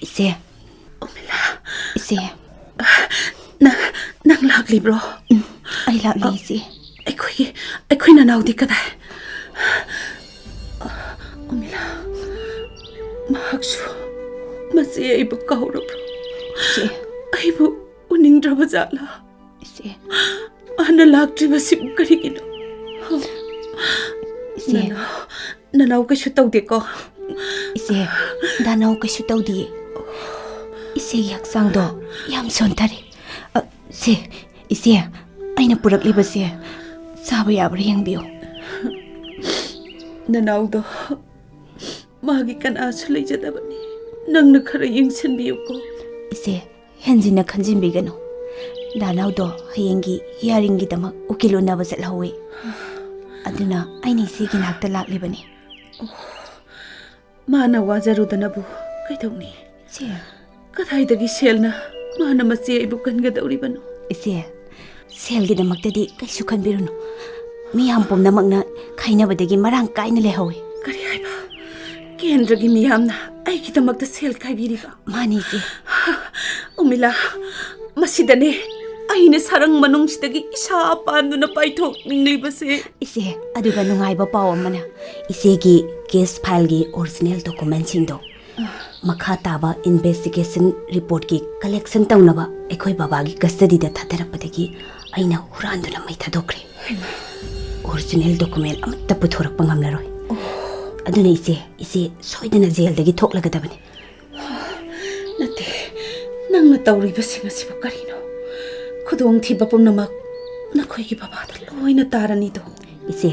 ꯏꯆꯦ꯫ ꯎꯃꯤꯂꯥ꯫ ꯏꯆꯦ꯫ ꯅꯪ, ꯅꯪ ꯂꯥꯛꯂꯤꯕ꯭ꯔꯣ? ꯎꯝ, ꯑꯩ ꯂꯥꯛꯂꯤ, ꯑ, ꯏꯆꯦ꯫ ꯑꯩꯈꯣꯏꯒꯤ, ꯑꯩꯈꯣꯏ ꯅꯅꯥꯎꯗꯤ ꯀꯗꯥꯏ? ꯑ, ꯎꯃꯤꯂꯥ, ꯃꯍꯥꯛꯁꯨ ꯃꯆꯦ ꯑꯩꯕꯨ ꯀꯥꯎꯔꯕ꯭ꯔꯣ? ꯏꯆꯦ꯫ ꯑꯩꯕꯨ ꯎꯅꯤꯡꯗ꯭ꯔꯕ ꯖꯥꯠꯂꯥ? ꯏꯆꯦ꯫ ꯍꯥꯟꯅ ꯂꯥꯛꯇ꯭ꯔꯤꯕꯁꯤꯕꯨ ꯀꯔꯤꯒꯤꯅꯣ? ꯏꯆꯦ꯫ ꯅꯅꯥꯎ, ꯅꯅꯥꯎ ꯀꯩꯁꯨ ꯇꯧꯗꯦꯀꯣ? ꯏꯆꯦ, ꯗꯥꯅꯥꯎ ꯀꯩꯁꯨ ꯇꯧꯗꯤꯌꯦ꯫ ꯑꯩꯒꯤ ꯍꯛꯆꯥꯡꯗꯣ ꯌꯥꯝ ꯁꯣꯟꯊꯔꯦ꯫ ꯑ, ꯁꯦ, ꯏꯆꯦ, ꯑꯩꯅ ꯄꯨꯔꯛꯂꯤꯕꯁꯦ ꯆꯥꯕ ꯌꯥꯕ꯭ꯔꯥ ꯌꯦꯡꯕꯤꯌꯨ꯫ ꯅꯅꯥꯎꯗꯣ ꯃꯥꯒꯤ ꯀꯅꯥꯁꯨ ꯂꯩꯖꯗꯕꯅꯤ꯫ ꯅꯪꯅ ꯈꯔ ꯌꯦꯡꯁꯤꯟꯕꯤꯌꯨꯀꯣ꯫ ꯏꯆꯦ, ꯍꯦꯟꯖꯤꯟꯅ ꯈꯟꯖꯤꯟꯕꯤꯒꯅꯨ꯫ ꯗꯥꯅꯥꯎꯗꯣ ꯍꯌꯦꯡꯒꯤ hearingꯒꯤꯗꯃꯛ ꯎꯀꯤꯜ ꯎꯅꯕ ꯆꯠꯍꯧꯋꯤ꯫ ꯑꯗꯨꯅ ꯑꯩꯅ ꯏꯆꯦꯒꯤ ꯅꯥꯛꯇ ꯂꯥꯛꯂꯤꯕꯅꯤ꯫ ꯃꯥꯅ ꯋꯥꯖꯔꯨꯗꯅꯕꯨ ꯀꯩꯗꯧꯅꯤ? ꯏꯆꯦ꯫ ꯀꯗꯥꯏꯗꯒꯤ ꯁꯦꯜꯅ ꯃꯥꯅ ꯃꯆꯦ ꯑꯩꯕꯨ ꯀꯟꯒꯗꯧꯔꯤꯕꯅꯣ? ꯏꯆꯦ, ꯁꯦꯜꯒꯤꯗꯃꯛꯇꯗꯤ ꯀꯩꯁꯨ ꯈꯟꯕꯤꯔꯨꯅꯨ꯫ ꯃꯤꯌꯥꯝ ꯄꯨꯝꯅꯃꯛꯅ ꯈꯥꯏꯅꯕꯗꯒꯤ ꯃꯔꯥꯡ ꯀꯥꯏꯅ ꯂꯩꯍꯧꯏ꯫ ꯀꯔꯤ ꯍꯥꯏꯕ? ꯀꯦꯟꯗ꯭ꯔꯒꯤ ꯃꯤꯌꯥꯝꯅ ꯑꯩꯒꯤꯗꯃꯛꯇ ꯁꯦꯜ ꯈꯥꯏꯕꯤꯔꯤꯕ? ꯃꯥꯅꯤ, ꯏꯆꯦ꯫ ꯎꯃꯤꯂꯥ, ꯃꯁꯤꯗꯅꯦ ꯑꯩꯅ ꯁꯔꯪ ꯃꯅꯨꯡꯁꯤꯗꯒꯤ ꯏꯁꯥ ꯄꯥꯟꯗꯨꯅ ꯄꯥꯏꯊꯣꯛꯅꯤꯡꯂꯤꯕꯁꯦ꯫ ꯏꯆꯦ, ꯑꯗꯨꯒ ꯅꯨꯡꯉꯥꯏꯕ ꯄꯥꯎ ꯑꯃꯅ, ꯏꯆꯦꯒꯤ case fileꯒꯤ original documentꯁꯤꯡꯗꯣ ꯃꯈꯥ ꯇꯥꯕ investigation reportꯀꯤ collection ꯇꯧꯅꯕ ꯑꯩꯈꯣꯏ ꯕꯕꯥꯒꯤ custodyꯗ ꯊꯥꯗꯔꯛꯄꯗꯒꯤ ꯑꯩꯅ ꯍꯨꯔꯥꯟꯗꯨꯅ ꯃꯩ ꯊꯥꯗꯣꯛꯈ꯭ꯔꯦ꯫ Original document ꯑꯃꯠꯇ ꯄꯨꯊꯣꯔꯛꯄ ꯉꯝꯂꯔꯣꯏ꯫ ꯑꯗꯨꯅ ꯏꯆꯦ, ꯏꯆꯦ ꯁꯣꯏꯗꯅ jailꯗꯒꯤ ꯊꯣꯛꯂꯒꯗꯕꯅꯤ꯫ ꯅꯠꯇꯦ, ꯅꯪꯅ ꯇꯧꯔꯤꯕꯁꯤꯡ ꯑꯁꯤꯕꯨ ꯀꯔꯤꯅꯣ? ꯈꯨꯗꯣꯡꯊꯤꯕ ꯄꯨꯝꯅꯃꯛ ꯅꯈꯣꯏꯒꯤ ꯕꯕꯥꯗ ꯂꯣꯏꯅ ꯇꯥꯔꯅꯤꯗꯣ꯫ ꯏꯆꯦ,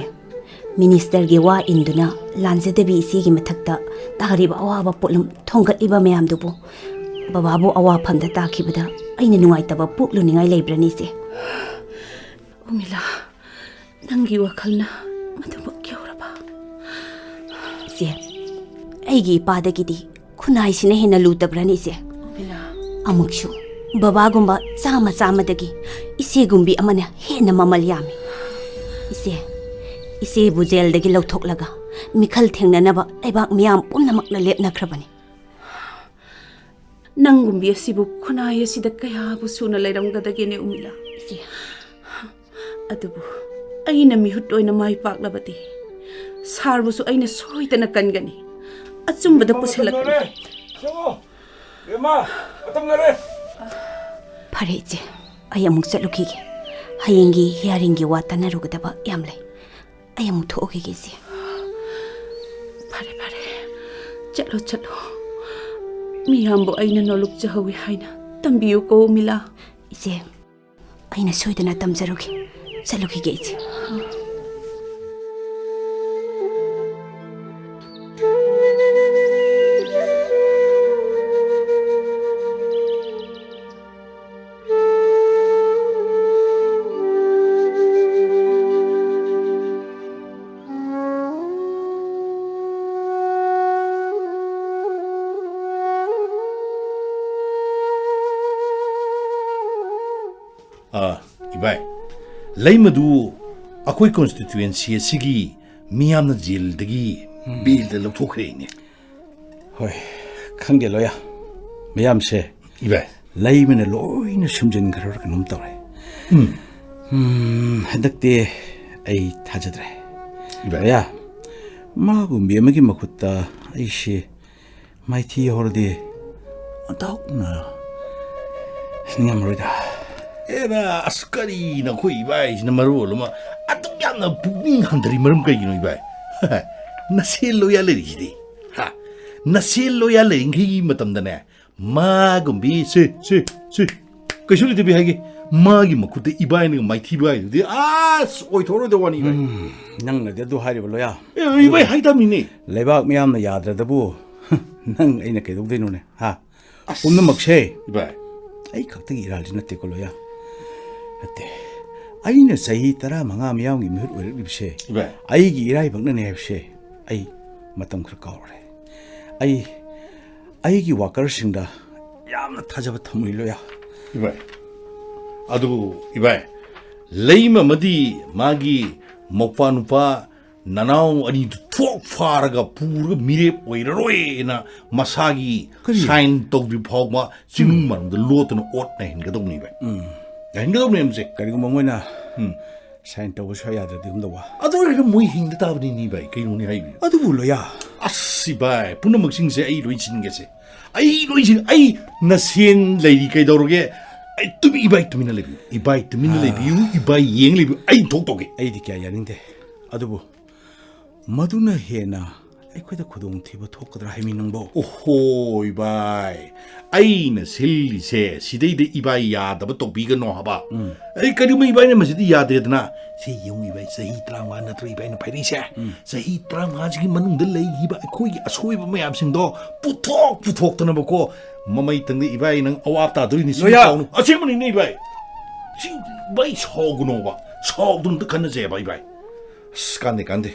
ministerꯒꯤ ꯋꯥ ꯏꯟꯗꯨꯅ ꯂꯥꯟꯖꯗꯕꯤ ꯏꯆꯦꯒꯤ ꯃꯊꯛꯇ ꯇꯥꯔꯤꯕ ꯑꯋꯥꯕ ꯄꯣꯠꯂꯨꯝ ꯊꯣꯡꯒꯠꯂꯤꯕ ꯃꯌꯥꯝꯗꯨꯕꯨ ꯕꯕꯥꯕꯨ ꯑꯋꯥꯐꯝꯗ ꯇꯥꯈꯤꯕꯗ ꯑꯩꯅ ꯅꯨꯡꯉꯥꯏꯇꯕ ꯄꯣꯛꯂꯨꯅꯤꯡꯉꯥꯏ ꯂꯩꯕ꯭ꯔꯅꯤ, ꯏꯆꯦ? ꯎꯃꯤꯂꯥ, ꯅꯪꯒꯤ ꯋꯥꯈꯜꯅ ꯃꯗꯨꯃꯛ ꯌꯧꯔꯕ? ꯏꯆꯦ, ꯑꯩꯒꯤ ꯏꯄꯥꯗꯒꯤꯗꯤ ꯈꯨꯟꯅꯥꯏꯁꯤꯅ ꯍꯦꯟꯅ ꯂꯨꯗꯕ꯭ꯔꯅꯤ, ꯏꯆꯦ? ꯎꯃꯤꯂꯥ꯫ ꯑꯃꯨꯛꯁꯨ ꯕꯕꯥꯒꯨꯝꯕ ꯆꯥꯝꯃ ꯆꯥꯝꯃꯗꯒꯤ ꯏꯆꯦꯒꯨꯝꯕꯤ ꯑꯃꯅ ꯍꯦꯟꯅ ꯃꯃꯜ ꯌꯥꯝꯃꯤ꯫ ꯏꯆꯦ, ꯏꯆꯦꯕꯨ jailꯗꯒꯤ ꯂꯧꯊꯣꯛꯂꯒ ꯃꯤꯈꯜ ꯊꯦꯡꯅꯅꯕ ꯂꯩꯕꯥꯛ ꯃꯤꯌꯥꯝ ꯄꯨꯝꯅꯃꯛꯅ ꯂꯦꯞꯅꯈ꯭ꯔꯕꯅꯤ꯫ ꯅꯪꯒꯨꯝꯕꯤ ꯑꯁꯤꯕꯨ ꯈꯨꯟꯅꯥꯏ ꯑꯁꯤꯗ ꯀꯌꯥꯕꯨ ꯁꯨꯅ ꯂꯩꯔꯝꯒꯗꯒꯦꯅꯦ, ꯎꯃꯤꯂꯥ? ꯏꯆꯦ꯫ ꯑꯗꯨꯕꯨ ꯑꯩꯅ ꯃꯤꯍꯨꯠ ꯑꯣꯏꯅ ꯃꯥꯏ ꯄꯥꯛꯂꯕꯗꯤ ꯁꯥꯔꯕꯨꯁꯨ ꯑꯩꯅ ꯁꯣꯏꯗꯅ ꯀꯟꯒꯅꯤ, ꯑꯆꯨꯝꯕꯗ ꯄꯨꯁꯤꯜꯂꯛꯀꯅꯤ꯫ ꯃꯇꯝ ꯌꯧꯔꯦ꯫ ꯁꯦꯝꯃꯣ꯫ ꯕꯦꯝꯃ, ꯃꯇꯝ ꯌꯧꯔꯦ꯫ ꯐꯔꯦ ꯏꯆꯦ, ꯑꯩ ꯑꯃꯨꯛ ꯆꯠꯂꯨꯈꯤꯒꯦ꯫ ꯍꯌꯦꯡꯒꯤ hearingꯒꯤ ꯋꯥ ꯇꯥꯟꯅꯔꯨꯒꯗꯕ ꯌꯥꯝ ꯂꯩ꯫ ꯑꯩ ꯑꯃꯨꯛ ꯊꯣꯛꯎꯈꯤꯒꯦ, ꯏꯆꯦ꯫ ꯐꯔꯦ, ꯐꯔꯦ꯫ ꯆꯠꯂꯣ, ꯆꯠꯂꯣ꯫ ꯃꯤꯌꯥꯝꯕꯨ ꯑꯩꯅ ꯅꯣꯂꯨꯛꯆꯍꯧꯏ ꯍꯥꯏꯅ ꯇꯝꯕꯤꯌꯨꯀꯣ ꯎꯃꯤꯂꯥ꯫ ꯏꯆꯦ, ꯑꯩꯅ ꯁꯣꯏꯗꯅ ꯇꯝꯖꯔꯨꯒꯦ꯫ ꯆꯠꯂꯨꯈꯤꯒꯦ, ꯏꯆꯦ꯫ ꯑꯥ, ꯏꯕꯥꯏ, ꯂꯩꯃꯗꯨ ꯑꯩꯈꯣꯏ constituency ꯑꯁꯤꯒꯤ ꯃꯤꯌꯥꯝꯅ ꯖꯦꯜꯗꯒꯤ ꯕꯦꯜꯗ ꯂꯧꯊꯣꯛꯈ꯭ꯔꯦꯅꯦ꯫ ꯍꯣꯏ, ꯈꯪꯗꯦ ꯂꯣꯌꯥ, ꯃꯌꯥꯝꯁꯦ ꯏꯕꯥꯏ꯫ ꯂꯩꯃꯅ ꯂꯣꯏꯅ ꯁꯨꯝꯖꯤꯟꯈ꯭ꯔꯕ꯭ꯔꯥ ꯀꯩꯅꯣꯝ ꯇꯧꯔꯦ꯫ ꯎꯝ꯫ ꯎꯝ, ꯍꯟꯗꯛꯇꯤ ꯑꯩ ꯊꯥꯖꯗ꯭ꯔꯦ꯫ ꯏꯕꯥꯏ꯫ ꯂꯣꯌꯥ, ꯃꯥꯒꯨꯝꯕꯤ ꯑꯃꯒꯤ ꯃꯈꯨꯠꯇ ꯑꯩꯁꯦ ꯃꯥꯏꯊꯤ ꯍꯧꯔꯗꯤ ꯑꯣꯟꯊꯣꯛꯅ ꯅꯤꯡꯉꯝꯃꯔꯣꯏꯗ꯫ ꯑꯦꯔꯥ, ꯑꯁ, ꯀꯔꯤꯅꯣ ꯑꯩꯈꯣꯏ ꯏꯕꯥꯏꯁꯤꯅ ꯃꯔꯣꯜ ꯑꯃ ꯑꯗꯨꯛ ꯌꯥꯝꯅ ꯄꯨꯛꯅꯤꯡ ꯍꯟꯊꯔꯤ ꯃꯔꯝ ꯀꯩꯒꯤꯅꯣ ꯏꯕꯥꯏ? ꯅꯁꯦꯜ ꯂꯣꯌꯥ ꯂꯩꯔꯤꯁꯤꯗꯤ꯫ ꯍꯥ? ꯅꯁꯦꯜ ꯂꯣꯌꯥ ꯂꯩꯔꯤꯉꯩꯒꯤ ꯃꯇꯝꯗꯅꯦ, ꯃꯥꯒꯨꯝꯕꯤ ꯁꯤ, ꯁꯤ, ꯁꯤ, ꯀꯩꯁꯨ ꯂꯩꯇꯕꯤ ꯍꯥꯏꯒꯦ꯫ ꯃꯥꯒꯤ ꯃꯈꯨꯠꯇ ꯏꯕꯥꯏꯅꯒ ꯃꯥꯏꯊꯤꯕ ꯍꯥꯏꯗꯨꯗꯤ ꯑꯁ ꯑꯣꯏꯊꯣꯛꯔꯣꯏꯗ ꯋꯥꯅꯤ ꯏꯕꯥꯏ꯫ ꯎꯝ, ꯅꯪꯅꯗꯤ ꯑꯗꯨ ꯍꯥꯏꯔꯤꯕ ꯂꯣꯌꯥ꯫ ꯑꯦ, ꯏꯕꯥꯏ ꯍꯥꯏꯇꯥꯃꯤꯅꯦ꯫ ꯂꯩꯕꯥꯛ ꯃꯤꯌꯥꯝꯅ ꯌꯥꯗ꯭ꯔꯗꯕꯨ ꯅꯪ ꯑꯩꯅ ꯀꯩꯗꯧꯗꯣꯏꯅꯣꯅꯦ, ꯍꯥ? ꯑꯁ꯫ ꯄꯨꯝꯅꯃꯛꯁꯦ ꯏꯕꯥꯏ꯫ ꯑꯩ ꯈꯛꯇꯒꯤ ꯏꯔꯥꯜꯗꯤ ꯅꯠꯇꯦꯀꯣ ꯂꯣꯌꯥ꯫ ꯅꯠꯇꯦ꯫ ꯑꯩꯅ ꯆꯍꯤ ꯇꯔꯥꯃꯉꯥ ꯃꯤꯌꯥꯝꯒꯤ ꯃꯤꯍꯨꯠ ꯑꯣꯏꯔꯛꯂꯤꯕꯁꯦ ꯏꯕꯥꯏ꯫ ꯑꯩꯒꯤ ꯏꯔꯥꯏꯕꯛꯅꯅꯦ ꯍꯥꯏꯕꯁꯦ ꯑꯩ ꯃꯇꯝ ꯈꯔ ꯀꯥꯎꯔꯦ꯫ ꯑꯩ ꯑꯩꯒꯤ workerꯁꯤꯡꯗ ꯌꯥꯝꯅ ꯊꯥꯖꯕ ꯊꯝꯃꯨꯏ ꯂꯣꯌꯥ꯫ ꯏꯕꯥꯏ꯫ ꯑꯗꯨꯕꯨ ꯏꯕꯥꯏ, ꯂꯩꯃ ꯑꯃꯗꯤ ꯃꯥꯒꯤ ꯃꯧꯄꯥ ꯅꯨꯄꯥ ꯅꯅꯥꯎ ꯑꯅꯤꯗꯨ ꯊꯣꯛ ꯐꯥꯔꯒ ꯄꯨꯔꯒ ꯃꯤꯔꯦꯞ ꯑꯣꯏꯔꯔꯣꯏꯅ ꯃꯁꯥꯒꯤ ꯀꯔꯤ? Sign ꯇꯧꯗ꯭ꯔꯤ ꯐꯥꯎꯕ ꯆꯤꯡꯅꯨꯡ ꯃꯅꯨꯡꯗ ꯂꯣꯠꯇꯨꯅ ꯑꯣꯠ ꯅꯩꯍꯟꯒꯗꯧꯅꯤꯕ꯫ ꯎꯝ꯫ ꯅꯩꯍꯟꯒꯗꯧꯅꯤ ꯍꯥꯏꯕꯁꯦ꯫ ꯀꯔꯤꯒꯨꯝꯕ ꯃꯣꯏꯅ ꯎꯝ꯫ Sign ꯇꯧꯕ ꯁꯨꯡꯌꯥ ꯌꯥꯗ꯭ꯔꯗꯤ ꯀꯝꯗꯧꯕ? ꯑꯗꯨ ꯑꯣꯏꯔꯒ ꯃꯣꯏ ꯍꯤꯡꯗ ꯇꯥꯕꯅꯤꯅꯦ ꯚꯥꯏ, ꯀꯩꯅꯣꯅꯦ ꯍꯥꯏꯕꯤꯌꯨ꯫ ꯑꯗꯨꯕꯨ ꯂꯣꯌꯥ꯫ ꯑꯁ ꯏꯕꯥꯏ, ꯄꯨꯝꯅꯃꯛꯁꯤꯡꯁꯦ ꯑꯩ ꯂꯣꯏ ꯁꯤꯟꯒꯦꯁꯦ꯫ ꯑꯩ ꯂꯣꯏ ꯁꯤꯟ-, ꯑꯩ ꯅꯁꯦꯟ ꯂꯩꯔꯤ ꯀꯩꯗꯧꯔꯒꯦ? ꯑꯩ ꯇꯨꯃꯤ-, ꯏꯕꯥꯏ ꯇꯨꯃꯤꯟꯅ ꯂꯩꯕꯤꯌꯨ꯫ ꯏꯕꯥꯏ ꯇꯨꯃꯤꯟꯅ ꯑꯥ꯫ ꯂꯩꯕꯤꯌꯨ꯫ ꯏꯕꯥꯏ ꯌꯦꯡ ꯂꯩꯕꯤꯌꯨ꯫ ꯑꯩ ꯊꯣꯛ ꯇꯧꯒꯦ꯫ ꯑꯩꯗꯤ ꯀꯌꯥ ꯌꯥꯅꯤꯡꯗꯦ꯫ ꯑꯗꯨꯕꯨ ꯃꯗꯨꯅ ꯍꯦꯟꯅ ꯑꯩꯈꯣꯏꯗ ꯈꯨꯗꯣꯡꯊꯤꯕ ꯊꯣꯛꯀꯗ꯭ꯔꯥ ꯍꯥꯏꯃꯤ ꯅꯪꯕꯣ? ꯑꯣꯍꯣ, ꯏꯕꯥꯏ, ꯑꯩꯅ ꯁꯤꯜꯂꯤꯁꯦ ꯁꯤꯗꯩꯗ ꯏꯕꯥꯏ ꯌꯥꯗꯕ ꯇꯧꯕꯤꯒꯅꯣ ꯍꯥꯏꯕ꯫ ꯎꯝ꯫ ꯑꯩ ꯀꯔꯤꯒꯨꯝꯕ ꯏꯕꯥꯏꯅ ꯃꯁꯤꯗ ꯌꯥꯗ꯭ꯔꯦꯗꯅ, ꯁꯤ ꯌꯦꯡꯉꯨ ꯏꯕꯥꯏ, ꯆꯍꯤ ꯇꯔꯥꯃꯉꯥ ꯅꯠꯇ꯭ꯔꯣ ꯏꯕꯥꯏꯅ ꯄꯥꯏꯔꯛꯏꯁꯦ? ꯎꯝ꯫ ꯆꯍꯤ ꯇꯔꯥꯃꯉꯥꯁꯤꯒꯤ ꯃꯅꯨꯡꯗ ꯂꯩꯈꯤꯕ ꯑꯩꯈꯣꯏꯒꯤ ꯑꯁꯣꯏꯕ ꯃꯌꯥꯝꯁꯤꯡꯗꯣ ꯄꯨꯊꯣꯛ ꯄꯨꯊꯣꯛꯇꯅꯕꯀꯣ, ꯃꯃꯩꯊꯪꯗ ꯏꯕꯥꯏ ꯅꯪ ꯑꯋꯥꯕ ꯇꯥꯗꯣꯔꯤꯅꯤ꯫ ꯁꯤ ꯂꯣꯌꯥ! ꯇꯥꯎꯅꯨ꯫ ꯑꯁꯦꯡꯕꯅꯤꯅꯦ ꯏꯕꯥꯏ꯫ ꯁꯤ ꯏꯕꯥꯏ ꯁꯥꯎꯒꯅꯣꯕ꯫ ꯁꯥꯎꯗꯅ ꯑꯝꯇ ꯈꯟꯅꯖꯦꯕ ꯏꯕꯥꯏ꯫ ꯑꯁ, ꯀꯥꯟꯗꯦ, ꯀꯥꯟꯗꯦ꯫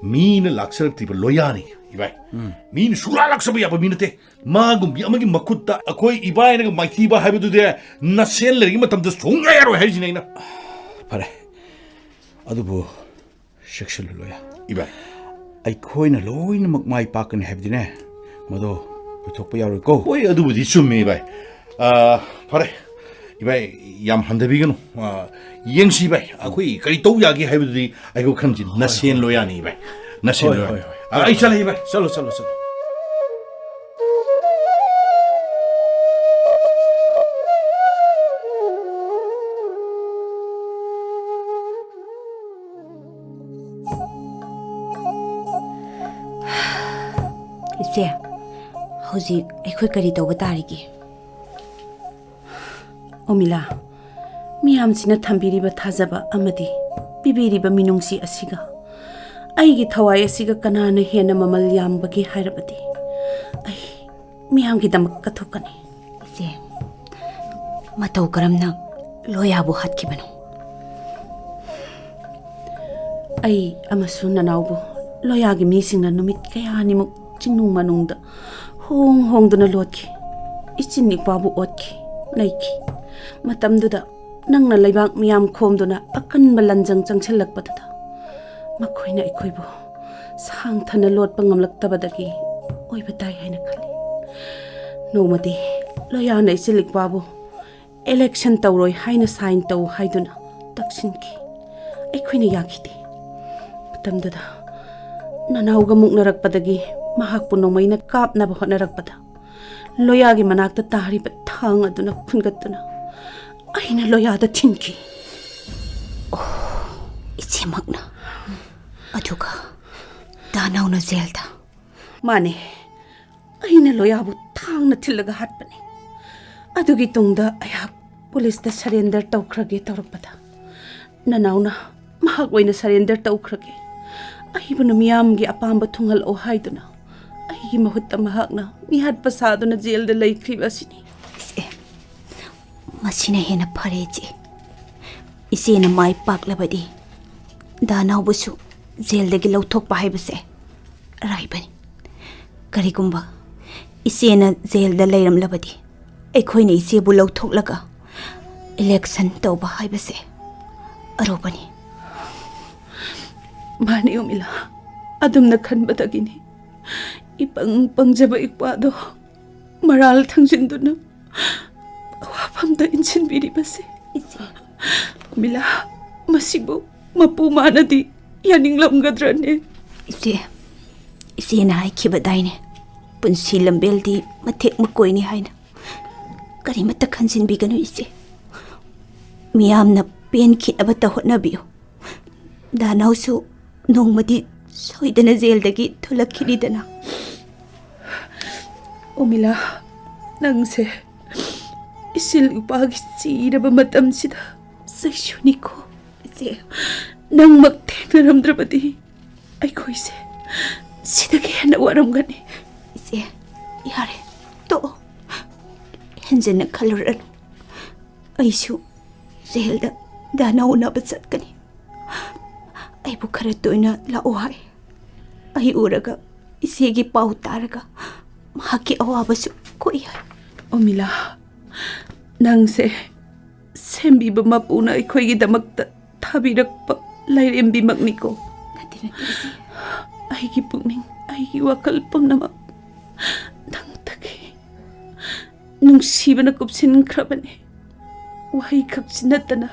ꯃꯤꯅ ꯂꯥꯛꯆꯔꯛꯇ꯭ꯔꯤꯕ ꯂꯣꯌꯥꯅꯤ ꯏꯕꯥꯏ꯫ ꯎꯝ꯫ ꯃꯤꯅ ꯁꯨꯡꯂꯥꯛ ꯂꯥꯛꯆꯕ ꯌꯥꯕ ꯃꯤ ꯅꯠꯇꯦ꯫ ꯃꯥꯒꯨꯝꯕꯤ ꯑꯃꯒꯤ ꯃꯈꯨꯠꯇ ꯑꯩꯈꯣꯏ ꯏꯕꯥꯏꯅꯒ ꯃꯥꯏꯊꯤꯕ ꯍꯥꯏꯕꯗꯨꯗꯤ ꯅꯁꯦꯟ ꯂꯩꯔꯤꯉꯩ ꯃꯇꯝꯗ ꯁꯨꯡꯌꯥ ꯌꯥꯔꯣꯏ ꯍꯥꯏꯔꯤꯁꯤꯅꯦ ꯑꯩꯅ꯫ ꯐꯔꯦ꯫ ꯑꯗꯨꯕꯨ ꯆꯦꯛꯁꯤꯜꯂꯨ ꯂꯣꯌꯥ꯫ ꯏꯕꯥꯏ꯫ ꯑꯩꯈꯣꯏꯅ ꯂꯣꯏꯅꯃꯛ ꯃꯥꯏ ꯄꯥꯛꯀꯅꯤ ꯍꯥꯏꯕꯗꯤꯅꯦ, ꯃꯗꯣ ꯑꯣꯏꯊꯣꯛꯄ ꯌꯥꯔꯣꯏꯀꯣ꯫ ꯍꯣꯏ, ꯑꯗꯨꯕꯨꯗꯤ ꯆꯨꯝꯃꯦ ꯏꯕꯥꯏ꯫ ꯑꯥ, ꯐꯔꯦ꯫ ꯏꯕꯥꯏ, ꯌꯥꯝ ꯍꯟꯊꯕꯤꯒꯅꯨ꯫ ꯑꯥ, ꯌꯦꯡꯁꯤ ꯏꯕꯥꯏ꯫ ꯑꯩꯈꯣꯏ ꯀꯔꯤ ꯇꯧ ꯌꯥꯒꯦ ꯍꯥꯏꯕꯗꯨꯗꯤ ꯑꯩꯈꯣꯏ ꯈꯟꯁꯤ꯫ ꯅꯁꯦꯟ ꯂꯣꯌꯥꯅꯤ ꯏꯕꯥꯏ꯫ ꯅꯁꯦꯟ ꯍꯣꯏ, ꯂꯣꯌꯥꯅꯤ꯫ ꯍꯣꯏ, ꯍꯣꯏ꯫ ꯑꯥ, ꯑꯩ ꯆꯠꯂꯦ ꯏꯕꯥꯏ꯫ ꯆꯠꯂꯣ, ꯆꯠꯂꯣ, ꯆꯠꯂꯣ꯫ ꯏꯆꯦ, ꯍꯧꯖꯤꯛ ꯑꯩꯈꯣꯏ ꯀꯔꯤ ꯇꯧꯕ ꯇꯥꯔꯤꯒꯦ? ꯑꯣꯃꯤꯂꯥ, ꯃꯤꯌꯥꯝꯁꯤꯅ ꯊꯝꯕꯤꯔꯤꯕ ꯊꯥꯖꯕ ꯑꯃꯗꯤ ꯄꯤꯕꯤꯔꯤꯕ ꯃꯤꯅꯨꯡꯁꯤ ꯑꯁꯤꯒ ꯑꯩꯒꯤ ꯊꯋꯥꯏ ꯑꯁꯤꯒ ꯀꯅꯥꯅ ꯍꯦꯟꯅ ꯃꯃꯜ ꯌꯥꯝꯕꯒꯦ ꯍꯥꯏꯔꯕꯗꯤ, ꯑꯩ ꯃꯤꯌꯥꯝꯒꯤꯗꯃꯛ ꯀꯠꯊꯣꯛꯀꯅꯤ꯫ ꯏꯆꯦ, ꯃꯇꯧ ꯀꯔꯝꯅ ꯂꯣꯌꯥꯕꯨ ꯍꯥꯠꯈꯤꯕꯅꯣ? ꯑꯩ ꯑꯃꯁꯨꯡ ꯅꯅꯥꯎꯕꯨ ꯂꯣꯌꯥꯒꯤ ꯃꯤꯁꯤꯡꯅ ꯅꯨꯃꯤꯠ ꯀꯌꯥꯅꯤꯃꯨꯛ ꯆꯤꯡꯅꯨꯡ ꯃꯅꯨꯡꯗ ꯍꯣꯡ ꯍꯣꯡꯗꯨꯅ ꯂꯣꯠꯈꯤ꯫ ꯏꯆꯤꯟ ꯏꯄ꯭ꯋꯥꯕꯨ ꯑꯣꯠꯈꯤ, ꯅꯩꯈꯤ꯫ ꯃꯇꯝꯗꯨꯗ ꯅꯪꯅ ꯂꯩꯕꯥꯛ ꯃꯤꯌꯥꯝ ꯈꯣꯝꯗꯨꯅ ꯑꯀꯟꯕ ꯂꯟꯖꯪ ꯆꯪꯁꯤꯜꯂꯛꯄꯗꯨꯗ ꯃꯈꯣꯏꯅ ꯑꯩꯈꯣꯏꯕꯨ ꯁꯥꯡꯊꯅ ꯂꯣꯠꯄ ꯉꯝꯂꯛꯇꯕꯗꯒꯤ ꯑꯣꯏꯕ ꯇꯥꯏ ꯍꯥꯏꯅ ꯈꯜꯂꯤ꯫ ꯅꯣꯡꯃꯗꯤ ꯂꯣꯌꯥꯅ ꯏꯆꯤꯜ ꯏꯄ꯭ꯋꯥꯕꯨ election ꯇꯧꯔꯣꯏ ꯍꯥꯏꯅ sign ꯇꯧ ꯍꯥꯏꯗꯨꯅ ꯇꯛꯁꯤꯟꯈꯤ꯫ ꯑꯩꯈꯣꯏꯅ ꯌꯥꯈꯤꯗꯦ꯫ ꯃꯇꯝꯗꯨꯗ ꯅꯅꯥꯎꯒ ꯃꯨꯛꯅꯔꯛꯄꯗꯒꯤ ꯃꯍꯥꯛꯄꯨ ꯅꯣꯡꯃꯩꯅ ꯀꯥꯞꯅꯕ ꯍꯣꯠꯅꯔꯛꯄꯗ ꯂꯣꯌꯥꯒꯤ ꯃꯅꯥꯛꯇ ꯇꯥꯔꯤꯕ ꯊꯥꯡ ꯑꯗꯨꯅ ꯈꯨꯟꯒꯠꯇꯨꯅ ꯑꯩꯅ ꯂꯣꯌꯥꯗ ꯊꯤꯟꯈꯤ꯫ ꯑꯣ, ꯏꯆꯦꯃꯛꯅ꯫ ꯑꯗꯨꯒ ꯗꯥꯅꯧꯅ ꯖꯦꯜꯗ꯫ ꯃꯥꯅꯦ, ꯑꯩꯅ ꯂꯣꯌꯥꯕꯨ ꯊꯥꯡꯅ ꯊꯤꯜꯂꯒ ꯍꯥꯠꯄꯅꯤ꯫ ꯑꯗꯨꯒꯤ ꯇꯨꯡꯗ ꯑꯩꯍꯥꯛ ꯄꯨꯂꯤꯁꯇ ꯁꯔꯦꯟꯗꯔ ꯇꯧꯈ꯭ꯔꯒꯦ ꯇꯧꯔꯛꯄꯗ, ꯅꯅꯥꯎꯅ ꯃꯍꯥꯛ ꯑꯣꯏꯅ ꯁꯔꯦꯟꯗꯔ ꯇꯧꯈ꯭ꯔꯒꯦ, ꯑꯩꯕꯨꯅ ꯃꯤꯌꯥꯝꯒꯤ ꯑꯄꯥꯝꯕ ꯊꯨꯡꯍꯜꯂꯛꯑꯣ ꯍꯥꯏꯗꯨꯅ ꯑꯩꯒꯤ ꯃꯍꯨꯠꯇ ꯃꯍꯥꯛꯅ ꯃꯤꯍꯥꯠꯄ ꯁꯥꯗꯨꯅ ꯖꯦꯜꯗ ꯂꯩꯈ꯭ꯔꯤꯕ ꯑꯁꯤꯅꯤ꯫ ꯏꯁ, ꯑꯦ, ꯃꯁꯤꯅ ꯍꯦꯟꯅ ꯐꯔꯦ, ꯏꯆꯦ꯫ ꯏꯆꯦꯅ ꯃꯥꯏ ꯄꯥꯛꯂꯕꯗꯤ ꯗꯥꯅꯥꯎꯕꯨꯁꯨ ꯖꯦꯜꯗꯒꯤ ꯂꯧꯊꯣꯛꯄ ꯍꯥꯏꯕꯁꯦ ꯑꯔꯥꯏꯕꯅꯤ꯫ ꯀꯔꯤꯒꯨꯝꯕ ꯏꯆꯦꯅ ꯖꯦꯜꯗ ꯂꯩꯔꯝꯂꯕꯗꯤ, ꯑꯩꯈꯣꯏꯅ ꯏꯆꯦꯕꯨ ꯂꯧꯊꯣꯛꯂꯒ ꯏꯂꯦꯛꯁꯟ ꯇꯧꯕ ꯍꯥꯏꯕꯁꯦ ꯑꯔꯨꯕꯅꯤ꯫ ꯃꯥꯅꯤ ꯎꯃꯤꯂꯥ, ꯑꯗꯨꯝꯅ ꯈꯟꯕꯗꯒꯤꯅꯤ ꯏꯄꯪ ꯄꯪꯖꯕ ꯏꯄꯥꯗꯣ ꯃꯔꯥꯜ ꯊꯪꯖꯤꯟꯗꯨꯅ ꯑꯋꯥꯐꯝꯗ ꯏꯟꯁꯤꯟꯕꯤꯔꯤꯕꯁꯦ꯫ ꯏꯆꯦ꯫ ꯎꯃꯤꯂꯥ, ꯃꯁꯤꯕꯨ ꯃꯄꯨ ꯃꯥꯅꯗꯤ ꯌꯥꯅꯤꯡꯂꯝꯒꯗ꯭ꯔꯅꯦ? ꯏꯆꯦ, ꯏꯆꯦꯅ ꯍꯥꯏꯈꯤꯕꯗꯥꯏꯅꯦ, ꯄꯨꯟꯁꯤ ꯂꯝꯕꯦꯜꯗꯤ ꯃꯊꯦꯛ ꯃꯀꯣꯏꯅꯤ ꯍꯥꯏꯅ꯫ ꯀꯔꯤꯃꯠꯇ ꯈꯟꯖꯤꯟꯕꯤꯒꯅꯨ ꯏꯆꯦ꯫ ꯃꯤꯌꯥꯝꯅ ꯄꯦꯟꯈꯤꯅꯕꯇ ꯍꯣꯠꯅꯕꯤꯌꯨ꯫ ꯗꯥꯅꯥꯎꯁꯨ ꯅꯣꯡꯃꯗꯤ ꯁꯣꯏꯗꯅ ꯖꯦꯜꯗꯒꯤ ꯊꯣꯛꯂꯛꯈꯤꯅꯤꯗꯅ꯫ ꯎꯃꯤꯂꯥ, ꯅꯪꯁꯦ ꯏꯆꯤꯜ ꯏꯄꯥꯒꯤ ꯆꯤꯔꯕ ꯃꯇꯝꯁꯤꯗ ꯆꯩꯁꯨꯅꯤꯀꯣ꯫ ꯏꯆꯦ꯫ ꯅꯪꯃꯛ ꯊꯦꯡꯅꯔꯝꯗ꯭ꯔꯕꯗꯤ ꯑꯩꯈꯣꯏꯁꯦ ꯁꯤꯗꯒꯤ ꯍꯦꯟꯅ ꯋꯥꯔꯝꯒꯅꯤ꯫ ꯏꯆꯦ, ꯌꯥꯔꯦ, ꯇꯣꯛꯑꯣ꯫ ꯍꯦꯟꯖꯟꯅ ꯈꯜꯂꯨꯔꯅꯨ꯫ ꯑꯩꯁꯨ ꯖꯦꯜꯗ ꯗꯥꯅꯥꯎ ꯎꯅꯕ ꯆꯠꯀꯅꯤ꯫ ꯑꯩꯕꯨ ꯈꯔ ꯇꯣꯏꯅ ꯂꯥꯛꯑꯣ ꯍꯥꯏ꯫ ꯑꯩ ꯎꯔꯒ, ꯏꯆꯦꯒꯤ ꯄꯥꯎ ꯇꯥꯔꯒ ꯃꯍꯥꯛꯀꯤ ꯑꯋꯥꯕꯁꯨ ꯀꯣꯛꯏ ꯍꯥꯏ꯫ ꯑꯣꯃꯤꯂꯥ, ꯅꯪꯁꯦ ꯁꯦꯝꯕꯤꯕ ꯃꯄꯨꯅ ꯑꯩꯈꯣꯏꯒꯤꯗꯃꯛꯇ ꯊꯥꯕꯤꯔꯛꯄ ꯂꯥꯏꯔꯦꯝꯕꯤꯃꯛꯅꯤꯀꯣ꯫ ꯅꯠꯇꯦ, ꯅꯠꯇꯦ, ꯏꯆꯦ꯫ ꯑꯩꯒꯤ ꯄꯨꯛꯅꯤꯡ, ꯑꯩꯒꯤ ꯋꯥꯈꯜ ꯄꯨꯝꯅꯃꯛ ꯅꯪꯗꯒꯤ ꯅꯨꯡꯁꯤꯕꯅ ꯀꯨꯞꯁꯤꯟꯈ꯭ꯔꯕꯅꯤ꯫ ꯋꯥꯍꯩ ꯈꯛꯁꯤ ꯅꯠꯇꯅ,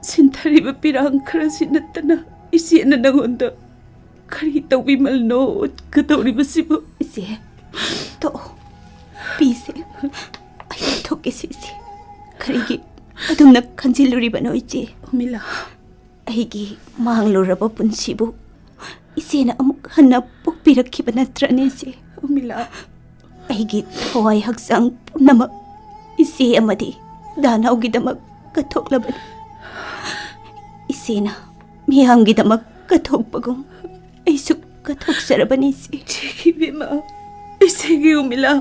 ꯁꯤꯟꯊꯔꯤꯕ ꯄꯤꯔꯥꯡ ꯈꯔꯁꯤ ꯅꯠꯇꯅ, ꯏꯆꯦꯅ ꯅꯉꯣꯟꯗ ꯀꯔꯤ ꯇꯧꯕꯤꯃꯜꯅꯣ ꯎꯠꯀꯗꯧꯔꯤꯕꯁꯤꯕꯨ? ꯏꯆꯦ, ꯇꯣꯛꯑꯣ꯫ ꯄꯤꯁꯦ꯫ ꯑꯩ ꯂꯧꯊꯣꯛꯀꯦꯁꯦ, ꯏꯆꯦ꯫ ꯀꯔꯤꯒꯤ ꯑꯗꯨꯝꯅ ꯈꯟꯖꯤꯜꯂꯨꯔꯤꯕꯅꯣ, ꯏꯆꯦ? ꯎꯃꯤꯂꯥ꯫ ꯑꯩꯒꯤ ꯃꯥꯡꯂꯨꯔꯕ ꯄꯨꯟꯁꯤꯕꯨ ꯏꯆꯦꯅ ꯑꯃꯨꯛ ꯍꯟꯅ ꯄꯣꯛꯄꯤꯔꯛꯈꯤꯕ ꯅꯠꯇ꯭ꯔꯅꯦ, ꯏꯆꯦ? ꯎꯃꯤꯂꯥ, ꯑꯩꯒꯤ ꯊꯋꯥꯏ ꯍꯛꯆꯥꯡ ꯄꯨꯝꯅꯃꯛ ꯏꯆꯦ ꯑꯃꯗꯤ ꯗꯥꯅꯥꯎꯒꯤꯗꯃꯛ ꯀꯠꯊꯣꯛꯂꯕꯅꯤ꯫ ꯏꯆꯦꯅ ꯃꯤꯌꯥꯝꯒꯤꯗꯃꯛ ꯀꯠꯊꯣꯛꯄꯒꯨꯝ ꯑꯩꯁꯨ ꯀꯠꯊꯣꯛꯆꯔꯕꯅꯤ, ꯏꯆꯦ꯫ ꯏꯆꯦꯒꯤ ꯏꯕꯦꯝꯃ, ꯏꯆꯦꯒꯤ ꯎꯃꯤꯂꯥ,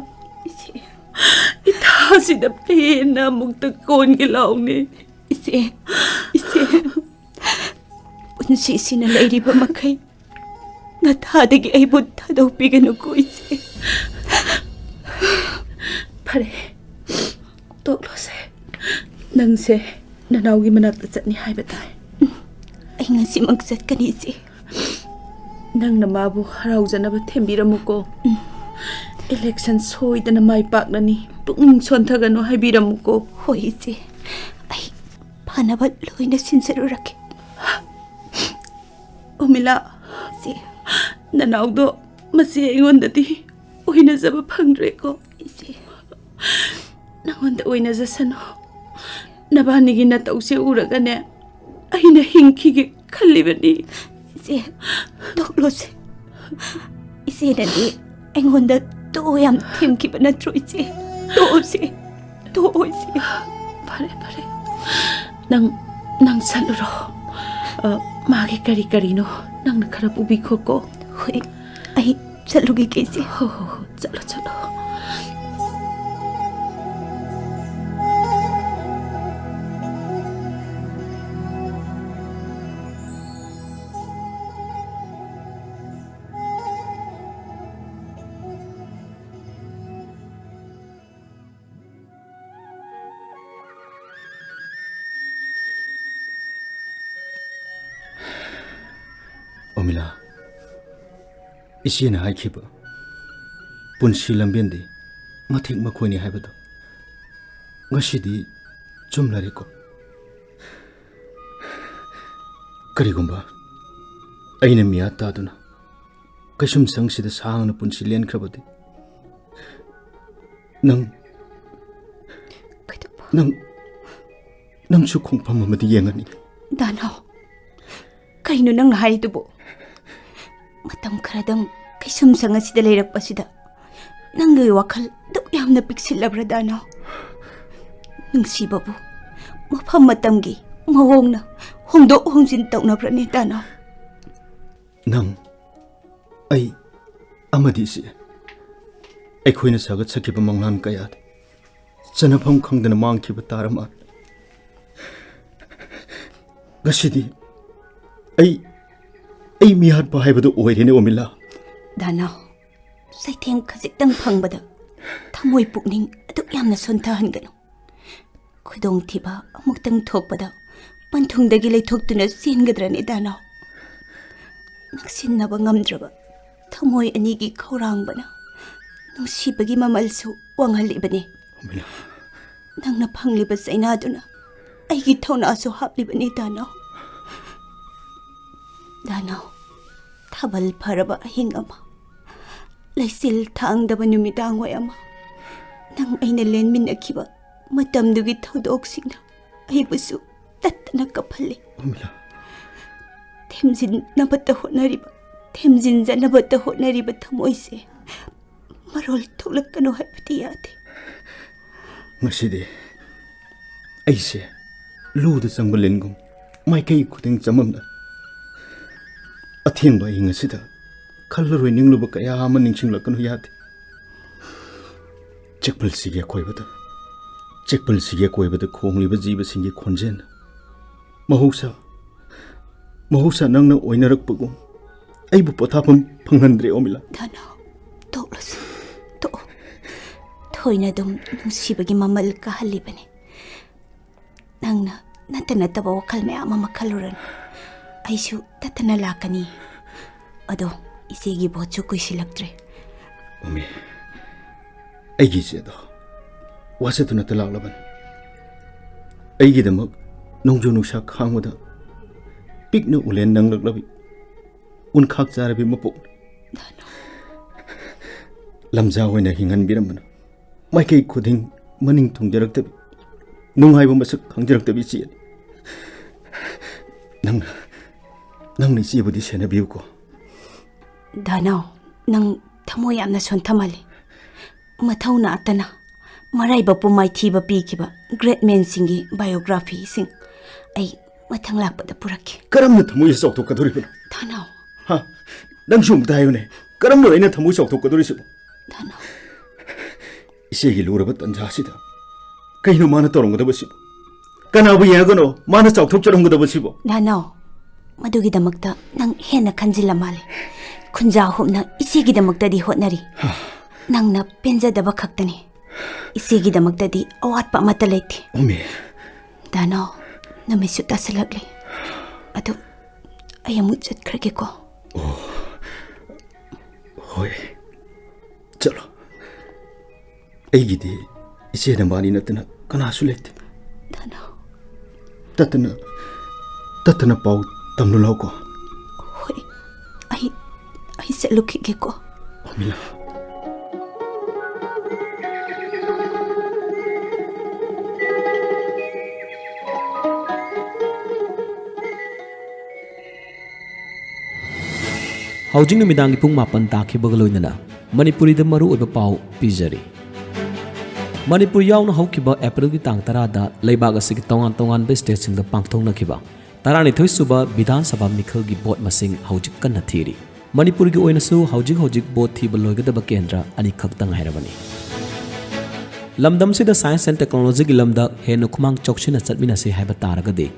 ꯏꯆꯦ꯫ ꯏꯊꯥꯁꯤꯗ ꯄꯦꯟꯅ ꯑꯃꯨꯛꯇ ꯀꯣꯟꯒꯦ ꯂꯥꯎꯅꯦ꯫ ꯏꯆꯦ, ꯏꯆꯦ, ꯄꯨꯟꯁꯤꯁꯤꯅ ꯂꯩꯔꯤꯕ ꯃꯈꯩ ꯅꯊꯥꯗꯒꯤ ꯑꯩꯕꯨ ꯊꯥꯗꯣꯛꯄꯤꯒꯅꯨꯀꯣ, ꯏꯆꯦ꯫ ꯐꯔꯦ, ꯇꯣꯛꯂꯣꯁꯦ꯫ ꯅꯪꯁꯦ ꯅꯅꯥꯎꯒꯤ ꯃꯅꯥꯛꯇ ꯆꯠꯅꯤ ꯍꯥꯏꯕ ꯇꯥꯏ꯫ ꯑꯩ ꯉꯁꯤꯃꯛ ꯆꯠꯀꯅꯤ, ꯏꯆꯦ꯫ ꯅꯪꯅ ꯃꯥꯕꯨ ꯍꯔꯥꯎꯖꯅꯕ ꯊꯦꯝꯕꯤꯔꯝꯃꯨꯀꯣ꯫ ꯎꯝ꯫ ꯏꯂꯦꯛꯁꯟ ꯁꯣꯏꯗꯅ ꯃꯥꯏ ꯄꯥꯛꯅꯅꯤ꯫ ꯄꯨꯛꯅꯤꯡ ꯁꯣꯟꯊꯒꯅꯨ ꯍꯥꯏꯕꯤꯔꯝꯃꯨꯀꯣ꯫ ꯍꯣꯏ, ꯏꯆꯦ꯫ ꯑꯩ ꯐꯅꯕ ꯂꯣꯏꯅ ꯁꯤꯟꯖꯔꯨꯔꯒꯦ꯫ ꯎꯃꯤꯂꯥ, ꯏꯆꯦ꯫ ꯅꯅꯥꯎꯗꯣ ꯃꯁꯤ ꯑꯩꯉꯣꯟꯗꯗꯤ ꯑꯣꯏꯅꯖꯕ ꯐꯪꯗ꯭ꯔꯦꯀꯣ꯫ ꯏꯆꯦ꯫ ꯅꯉꯣꯟꯗ ꯑꯣꯏꯅꯖꯁꯅꯨ꯫ ꯅꯕꯥꯅꯤꯒꯤ ꯅꯇꯧꯁꯦ ꯎꯔꯒꯅꯦ, ꯑꯩꯅ ꯍꯤꯡꯈꯤꯒꯦ ꯈꯜꯂꯤꯕꯅꯤ꯫ ꯏꯆꯦ, ꯇꯣꯛꯂꯣꯁꯦ꯫ ꯏꯆꯦꯅꯗꯤ ꯑꯩꯉꯣꯟꯗ ꯇꯣꯛꯑꯣ ꯌꯥꯝ ꯊꯦꯝꯈꯤꯕ ꯅꯠꯇ꯭ꯔꯣ, ꯏꯆꯦ? ꯇꯣꯛꯑꯣꯁꯦ, ꯇꯣꯛꯑꯣ, ꯏꯆꯦ꯫ ꯐꯔꯦ, ꯐꯔꯦ꯫ ꯅꯪ, ꯅꯪ ꯆꯠꯂꯨꯔꯣ꯫ ꯑ, ꯃꯥꯒꯤ ꯀꯔꯤ ꯀꯔꯤꯅꯣ ꯅꯪꯅ ꯈꯔ ꯄꯨꯕꯤꯈꯣꯀꯣ꯫ ꯍꯣꯏ, ꯑꯩ ꯆꯠꯂꯨꯈꯤꯒꯦ, ꯏꯆꯦ꯫ ꯍꯣ, ꯍꯣ, ꯍꯣ, ꯆꯠꯂꯣ, ꯆꯠꯂꯣ꯫ ꯑꯣꯃꯤꯂꯥ, ꯏꯆꯦꯅ ꯍꯥꯏꯈꯤꯕ ꯄꯨꯟꯁꯤ ꯂꯝꯕꯦꯟꯗꯤ ꯃꯊꯦꯛ ꯃꯈꯣꯏꯅꯤ ꯍꯥꯏꯕꯗꯣ ꯉꯁꯤꯗꯤ ꯆꯨꯝꯂꯔꯦꯀꯣ? ꯀꯔꯤꯒꯨꯝꯕ ꯑꯩꯅ ꯃꯤꯌꯥ ꯇꯥꯗꯨꯅ ꯀꯩꯁꯨꯝꯁꯪꯁꯤꯗ ꯁꯥꯡꯅ ꯄꯨꯟꯁꯤ ꯂꯦꯟꯈ꯭ꯔꯕꯗꯤ, ꯅꯪ, ꯀꯩꯗꯧꯕ? ꯅꯪ, ꯅꯪꯁꯨ ꯈꯣꯡꯐꯝ ꯑꯃꯗꯤ ꯌꯦꯡꯉꯅꯤ꯫ ꯗꯥꯅꯥꯎ, ꯀꯩꯅꯣ ꯅꯪꯅ ꯍꯥꯏꯔꯤꯗꯨꯕꯨ? ꯃꯇꯝ ꯈꯔꯗꯪ ꯀꯩꯁꯨꯝꯁꯪ ꯑꯁꯤꯗ ꯂꯩꯔꯛꯄꯁꯤꯗ ꯅꯪꯒꯤ ꯋꯥꯈꯜ ꯑꯗꯨꯛ ꯌꯥꯝꯅ ꯄꯤꯛꯁꯤꯜꯂꯕ꯭ꯔꯥ, ꯗꯥꯅꯥꯎ? ꯅꯨꯡꯁꯤꯕꯕꯨ ꯃꯐꯝ ꯃꯇꯝꯒꯤ ꯃꯑꯣꯡꯅ ꯍꯣꯡꯗꯣꯛ ꯍꯣꯡꯖꯤꯟ ꯇꯧꯅꯕ꯭ꯔꯅꯦ, ꯗꯥꯅꯥꯎ? ꯅꯪ, ꯑꯩ ꯑꯃꯗꯤ ꯏꯆꯦ, ꯑꯩꯈꯣꯏꯅ ꯁꯥꯒꯠꯆꯈꯤꯕ ꯃꯪꯂꯥꯟ ꯀꯌꯥꯗꯤ ꯆꯠꯅꯐꯝ ꯈꯪꯗꯅ ꯃꯥꯡꯈꯤꯕ ꯇꯥꯔ ꯃꯥꯜꯂꯦ꯫ ꯉꯁꯤꯗꯤ ꯑꯩ, ꯑꯩ ꯃꯤꯍꯥꯠꯄ ꯍꯥꯏꯕꯗꯨ ꯑꯣꯏꯔꯦꯅꯦ, ꯑꯣꯃꯤꯂꯥ꯫ ꯗꯥꯅꯥꯎ, ꯆꯩꯊꯦꯡ ꯈꯖꯤꯛꯇꯪ ꯐꯪꯕꯗ ꯊꯃꯣꯏ ꯄꯨꯛꯅꯤꯡ ꯑꯗꯨꯛ ꯌꯥꯝꯅ ꯁꯣꯟꯊꯍꯟꯒꯅꯨ꯫ ꯈꯨꯗꯣꯡꯊꯤꯕ ꯑꯃꯨꯛꯇꯪ ꯊꯣꯛꯄꯗ ꯄꯟꯊꯨꯡꯗꯒꯤ ꯂꯩꯊꯣꯛꯇꯨꯅ ꯆꯦꯟꯒꯗ꯭ꯔꯅꯦ, ꯗꯥꯅꯥꯎ? ꯅꯛꯁꯤꯟꯅꯕ ꯉꯝꯗ꯭ꯔꯕ ꯊꯃꯣꯏ ꯑꯅꯤꯒꯤ ꯈꯧꯔꯥꯡꯕꯅ ꯅꯨꯡꯁꯤꯕꯒꯤ ꯃꯃꯜꯁꯨ ꯋꯥꯡꯍꯜꯂꯤꯕꯅꯤ꯫ ꯎꯃꯤꯂꯥ꯫ ꯅꯪꯅ ꯐꯪꯂꯤꯕ ꯆꯩꯅꯥꯗꯨꯅ ꯑꯩꯒꯤ ꯊꯧꯅꯥꯁꯨ ꯍꯥꯞꯂꯤꯕꯅꯤ, ꯗꯥꯅꯥꯎ꯫ ꯗꯥꯅꯥꯎ, ꯊꯥꯕꯜ ꯐꯔꯕ ꯑꯍꯤꯡ ꯑꯃ, ꯂꯩꯆꯤꯜ ꯊꯥꯡꯗꯕ ꯅꯨꯃꯤꯗꯥꯡ ꯋꯥꯏ ꯑꯃ, ꯅꯪ ꯑꯩꯅ ꯂꯦꯟꯃꯤꯟꯅꯈꯤꯕ ꯃꯇꯝꯗꯨꯒꯤ ꯊꯧꯗꯣꯛꯁꯤꯡꯅ ꯑꯩꯕꯨꯁꯨ ꯇꯠꯇꯅ ꯀꯞꯍꯜꯂꯤ꯫ ꯎꯃꯤꯂꯥ꯫ ꯊꯦꯝꯖꯤꯟꯅꯕꯇ ꯍꯣꯠꯅꯔꯤꯕ, ꯊꯦꯝꯖꯤꯟꯖꯅꯕꯇ ꯍꯣꯠꯅꯔꯤꯕ ꯊꯃꯣꯏꯁꯦ ꯃꯔꯣꯜ ꯊꯣꯛꯂꯛꯀꯅꯨ ꯍꯥꯏꯕꯗꯤ ꯌꯥꯗꯦ꯫ ꯉꯁꯤꯗꯤ ꯑꯩꯁꯦ ꯂꯨꯗ ꯆꯪꯕ ꯂꯤꯟꯒꯨꯝ ꯃꯥꯏꯀꯩ ꯈꯨꯗꯤꯡ ꯆꯃꯝꯅ, ꯑꯊꯦꯡꯕ ꯑꯍꯤꯡ ꯑꯁꯤꯗ ꯈꯜꯂꯔꯣꯏ ꯅꯤꯡꯂꯨꯕ ꯀꯌꯥ ꯑꯃ ꯅꯤꯡꯁꯤꯡꯂꯛꯀꯅꯨ ꯌꯥꯗꯦ꯫ ꯆꯦꯛꯄꯜꯁꯤꯒꯤ ꯑꯀꯣꯏꯕꯗ, ꯆꯦꯛꯄꯜꯁꯤꯒꯤ ꯑꯀꯣꯏꯕꯗ ꯈꯣꯡꯂꯤꯕ ꯖꯤꯕꯁꯤꯡꯒꯤ ꯈꯣꯟꯖꯦꯜ, ꯃꯍꯧꯁꯥ, ꯃꯍꯧꯁꯥ ꯅꯪꯅ ꯑꯣꯏꯅꯔꯛꯄꯒꯨꯝ ꯑꯩꯕꯨ ꯄꯣꯊꯥꯐꯝ ꯐꯪꯍꯟꯗ꯭ꯔꯦ, ꯑꯣꯃꯤꯂꯥ꯫ ꯗꯥꯅꯥꯎ, ꯇꯣꯛꯂꯁꯤ, ꯇꯣꯛꯑꯣ꯫ ꯊꯣꯏꯅ ꯑꯗꯨꯝ ꯅꯨꯡꯁꯤꯕꯒꯤ ꯃꯃꯜ ꯀꯥꯍꯜꯂꯤꯕꯅꯤ꯫ ꯅꯪꯅ ꯅꯠꯇ ꯅꯠꯇꯕ ꯋꯥꯈꯜ ꯃꯌꯥꯝ ꯑꯃ ꯈꯜꯂꯨꯔꯅꯨ꯫ ꯑꯩꯁꯨ ꯇꯠꯇꯅ ꯂꯥꯛꯀꯅꯤ꯫ ꯑꯗꯣ ꯏꯆꯦꯒꯤ ꯚꯣꯠꯁꯨ ꯀꯨꯏꯁꯤꯜꯂꯛꯇ꯭ꯔꯦ꯫ ꯃꯃꯤ, ꯑꯩꯒꯤ ꯏꯆꯦꯗꯣ ꯋꯥꯆꯠꯇꯨꯅꯇ ꯂꯥꯛꯂꯕꯅꯤ꯫ ꯑꯩꯒꯤꯗꯃꯛ ꯅꯣꯡꯖꯨ ꯅꯨꯡꯁꯥ ꯈꯥꯡꯕꯗ ꯄꯤꯛꯅ ꯎꯂꯦꯟ ꯅꯪꯂꯛꯂꯕꯤ ꯎꯟꯈꯥꯛ ꯆꯥꯔꯕꯤ ꯃꯄꯣꯛꯅꯤ꯫ ꯂꯝꯖꯥ ꯑꯣꯏꯅ ꯍꯤꯡꯍꯟꯕꯤꯔꯝꯕꯅ ꯃꯥꯏꯀꯩ ꯈꯨꯗꯤꯡ ꯃꯅꯤꯡ ꯊꯨꯡꯖꯔꯛꯇꯕꯤ, ꯅꯨꯡꯉꯥꯏꯕ ꯃꯁꯛ ꯈꯪꯖꯔꯛꯇꯕꯤ ꯏꯆꯦꯅꯤ꯫ ꯅꯪꯅ, ꯅꯪꯅ ꯏꯆꯦꯕꯨꯗꯤ ꯁꯦꯟꯅꯕꯤꯌꯨꯀꯣ꯫ ꯙꯅꯥꯎ, ꯅꯪ ꯊꯃꯣꯏ ꯌꯥꯝꯅ ꯁꯣꯟꯊꯃꯜꯂꯤ꯫ ꯃꯊꯧ ꯅꯥꯠꯇꯅ ꯃꯔꯥꯏꯕꯛꯄꯨ ꯃꯥꯏꯊꯤꯕ ꯄꯤꯈꯤꯕ great menꯁꯤꯡꯒꯤ biographyꯁꯤꯡ ꯑꯩ ꯃꯊꯪ ꯂꯥꯛꯄꯗ ꯄꯨꯔꯛꯀꯦ꯫ ꯀꯔꯝꯅ ꯊꯃꯣꯏꯁꯦ ꯆꯥꯎꯊꯣꯛꯀꯗꯧꯔꯤꯕꯅꯣ? ꯙꯅꯥꯎ꯫ ꯍꯥ? ꯅꯪꯁꯨ ꯑꯝꯇ ꯍꯥꯏꯌꯨꯅꯦ, ꯀꯔꯝꯅ ꯑꯩꯅ ꯊꯃꯣꯏ ꯆꯥꯎꯊꯣꯛꯀꯗꯧꯔꯤꯁꯤꯕꯣ? ꯙꯅꯥꯎ꯫ ꯏꯆꯦꯒꯤ ꯂꯨꯔꯕ ꯇꯟꯖꯥꯁꯤꯗ ꯀꯩꯅꯣ ꯃꯥꯅ ꯇꯧꯔꯝꯒꯗꯕꯁꯤꯕꯣ? ꯀꯅꯥꯕꯨ ꯌꯦꯡꯉꯒꯅꯣ ꯃꯥꯅ ꯆꯥꯎꯊꯣꯛꯆꯔꯝꯒꯗꯕꯁꯤꯕꯣ? ꯙꯅꯥꯎ, ꯃꯗꯨꯒꯤꯗꯃꯛꯇ ꯅꯪ ꯍꯦꯟꯅ ꯈꯟꯖꯤꯜꯂ ꯃꯥꯜꯂꯦ꯫ ꯈꯨꯟꯖꯥ ꯍꯨꯞꯅ ꯏꯆꯦꯒꯤꯗꯃꯛꯇꯗꯤ ꯍꯣꯠꯅꯔꯤ꯫ ꯅꯪꯅ ꯄꯦꯟꯖꯗꯕ ꯈꯛꯇꯅꯤ꯫ ꯏꯆꯦꯒꯤꯗꯃꯛꯇꯗꯤ ꯑꯋꯥꯠꯄ ꯑꯃꯠꯇ ꯂꯩꯇꯦ꯫ ꯎꯃꯤ꯫ ꯙꯅꯥꯎ, ꯅꯨꯃꯤꯠꯁꯨ ꯇꯥꯁꯤꯜꯂꯛꯂꯦ꯫ ꯑꯗꯨ ꯑꯩ ꯑꯃꯨꯛ ꯆꯠꯈ꯭ꯔꯒꯦꯀꯣ꯫ ꯍꯣꯏ, ꯆꯠꯂꯣ꯫ ꯑꯩꯒꯤꯗꯤ ꯏꯆꯦ ꯅꯕꯥꯅꯤ ꯅꯠꯇꯅ ꯀꯅꯥꯁꯨ ꯂꯩꯇꯦ꯫ ꯙꯅꯥꯎ꯫ ꯇꯠꯇꯅ, ꯇꯠꯇꯅ ꯄꯥꯎ ꯇꯝꯂꯨ ꯂꯥꯎꯀꯣ꯫ ꯍꯣꯏ, ꯑꯩ, ꯑꯩ ꯆꯠꯂꯨꯈꯤꯒꯦꯀꯣ꯫ ꯎꯔꯃꯤꯂꯥ꯫ ꯍꯧꯖꯤꯛ ꯅꯨꯃꯤꯗꯥꯡꯒꯤ ꯄꯨꯡ ꯃꯥꯄꯟ ꯇꯥꯈꯤꯕꯒ ꯂꯣꯏꯅꯅ ꯃꯅꯤꯄꯨꯔꯤꯗ ꯃꯔꯨꯑꯣꯏꯕ ꯄꯥꯎ ꯄꯤꯖꯔꯤ꯫ ꯃꯅꯤꯄꯨꯔ ꯌꯥꯎꯅ ꯍꯧꯈꯤꯕ ꯑꯦꯄ꯭ꯔꯤꯜꯒꯤ ꯇꯥꯡ ꯇꯔꯥꯗ ꯂꯩꯕꯥꯛ ꯑꯁꯤꯒꯤ ꯇꯣꯉꯥꯟ ꯇꯣꯉꯥꯟꯕ ꯁ꯭ꯇꯦꯠꯁꯤꯡꯗ ꯄꯥꯡꯊꯣꯛꯅꯈꯤꯕ ꯇꯔꯥꯅꯤꯊꯣꯏ ꯁꯨꯕ ꯕꯤꯙꯥꯟ ꯁꯚꯥ ꯃꯤꯈꯜꯒꯤ ꯚꯣꯠ ꯃꯁꯤꯡ ꯍꯧꯖꯤꯛ ꯀꯟꯅ ꯊꯤꯔꯤ꯫ ꯃꯅꯤꯄꯨꯔꯒꯤ ꯑꯣꯏꯅꯁꯨ ꯍꯧꯖꯤꯛ ꯍꯧꯖꯤꯛ ꯚꯣꯠ ꯊꯤꯕ ꯂꯣꯏꯒꯗꯕ ꯀꯦꯟꯗ꯭ꯔ ꯑꯅꯤꯈꯛꯇ ꯉꯥꯏꯔꯕꯅꯤ꯫ ꯂꯝꯗꯝꯁꯤꯗ science and technologyꯒꯤ ꯂꯝꯗ ꯍꯦꯟꯅ ꯈꯨꯃꯥꯡ ꯆꯥꯎꯁꯤꯟꯅ ꯆꯠꯃꯤꯟꯅꯁꯤ ꯍꯥꯏꯕ ꯇꯥꯔꯒꯗꯤ,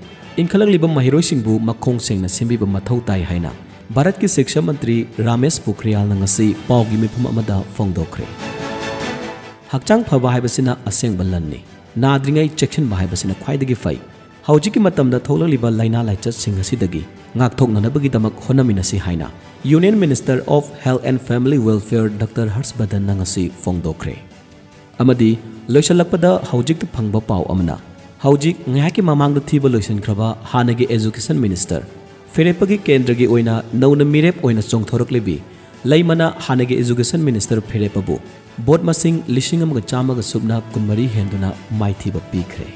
ꯏꯟꯈꯠꯂꯛꯂꯤꯕ ꯃꯍꯩꯔꯣꯏꯁꯤꯡꯕꯨ ꯃꯈꯣꯡ ꯁꯦꯡꯅ ꯁꯦꯝꯕꯤꯕ ꯃꯊꯧ ꯇꯥꯏ ꯍꯥꯏꯅ ꯚꯥꯔꯠꯀꯤ ꯁꯤꯛꯁꯥ ꯃꯟꯇ꯭ꯔꯤ ꯔꯥꯃꯦꯁ ꯄꯣꯈ꯭ꯔꯤꯌꯥꯜꯅ ꯉꯁꯤ ꯄꯥꯎꯒꯤ ꯃꯤꯐꯝ ꯑꯃꯗ ꯐꯣꯡꯗꯣꯛꯈ꯭ꯔꯦ꯫ ꯍꯛꯆꯥꯡ ꯐꯕ ꯍꯥꯏꯕꯁꯤꯅ ꯑꯁꯦꯡꯕ ꯂꯟꯅꯤ꯫ ꯅꯥꯗ꯭ꯔꯤꯉꯩ ꯆꯦꯛꯁꯤꯟꯕ ꯍꯥꯏꯕꯁꯤꯅ ꯈ꯭ꯋꯥꯏꯗꯒꯤ ꯐꯩ꯫ ꯍꯧꯖꯤꯛꯀꯤ ꯃꯇꯝꯗ ꯊꯣꯛꯂꯛꯂꯤꯕ ꯂꯥꯏꯅꯥ ꯂꯥꯏꯆꯠꯁꯤꯡ ꯑꯁꯤꯗꯒꯤ ꯉꯥꯛꯊꯣꯛꯅꯅꯕꯒꯤꯗꯃꯛ ꯍꯣꯠꯅꯃꯤꯟꯅꯁꯤ ꯍꯥꯏꯅ Union Minister of Health and Family Welfare doctor Harsh ꯕꯔꯙꯟꯅ ꯉꯁꯤ ꯐꯣꯡꯗꯣꯛꯈ꯭ꯔꯦ꯫ ꯑꯃꯗꯤ ꯂꯣꯏꯁꯤꯜꯂꯛꯄꯗ ꯍꯧꯖꯤꯛꯇ ꯐꯪꯕ ꯄꯥꯎ ꯑꯃꯅ, ꯍꯧꯖꯤꯛ ꯉꯥꯏꯍꯥꯛꯀꯤ ꯃꯃꯥꯡꯗ ꯊꯤꯕ ꯂꯣꯏꯁꯤꯟꯈ꯭ꯔꯕ ꯍꯥꯟꯅꯒꯤ Education Minister ꯐꯤꯔꯦꯞꯄꯒꯤ ꯀꯦꯟꯗ꯭ꯔꯒꯤ ꯑꯣꯏꯅ ꯅꯧꯅ ꯃꯤꯔꯦꯞ ꯑꯣꯏꯅ ꯆꯣꯡꯊꯣꯔꯛꯂꯤꯕꯤ ꯂꯩꯃꯅ ꯍꯥꯟꯅꯒꯤ Education Minister ꯐꯤꯔꯦꯞꯄꯕꯨ ꯚꯣꯠ ꯃꯁꯤꯡ ꯂꯤꯁꯤꯡ ꯑꯃꯒ ꯆꯥꯝꯃꯒ ꯁꯨꯞꯅ ꯀꯨꯟꯃꯔꯤ ꯍꯦꯟꯗꯨꯅ ꯃꯥꯏꯊꯤꯕ ꯄꯤꯈ꯭ꯔꯦ꯫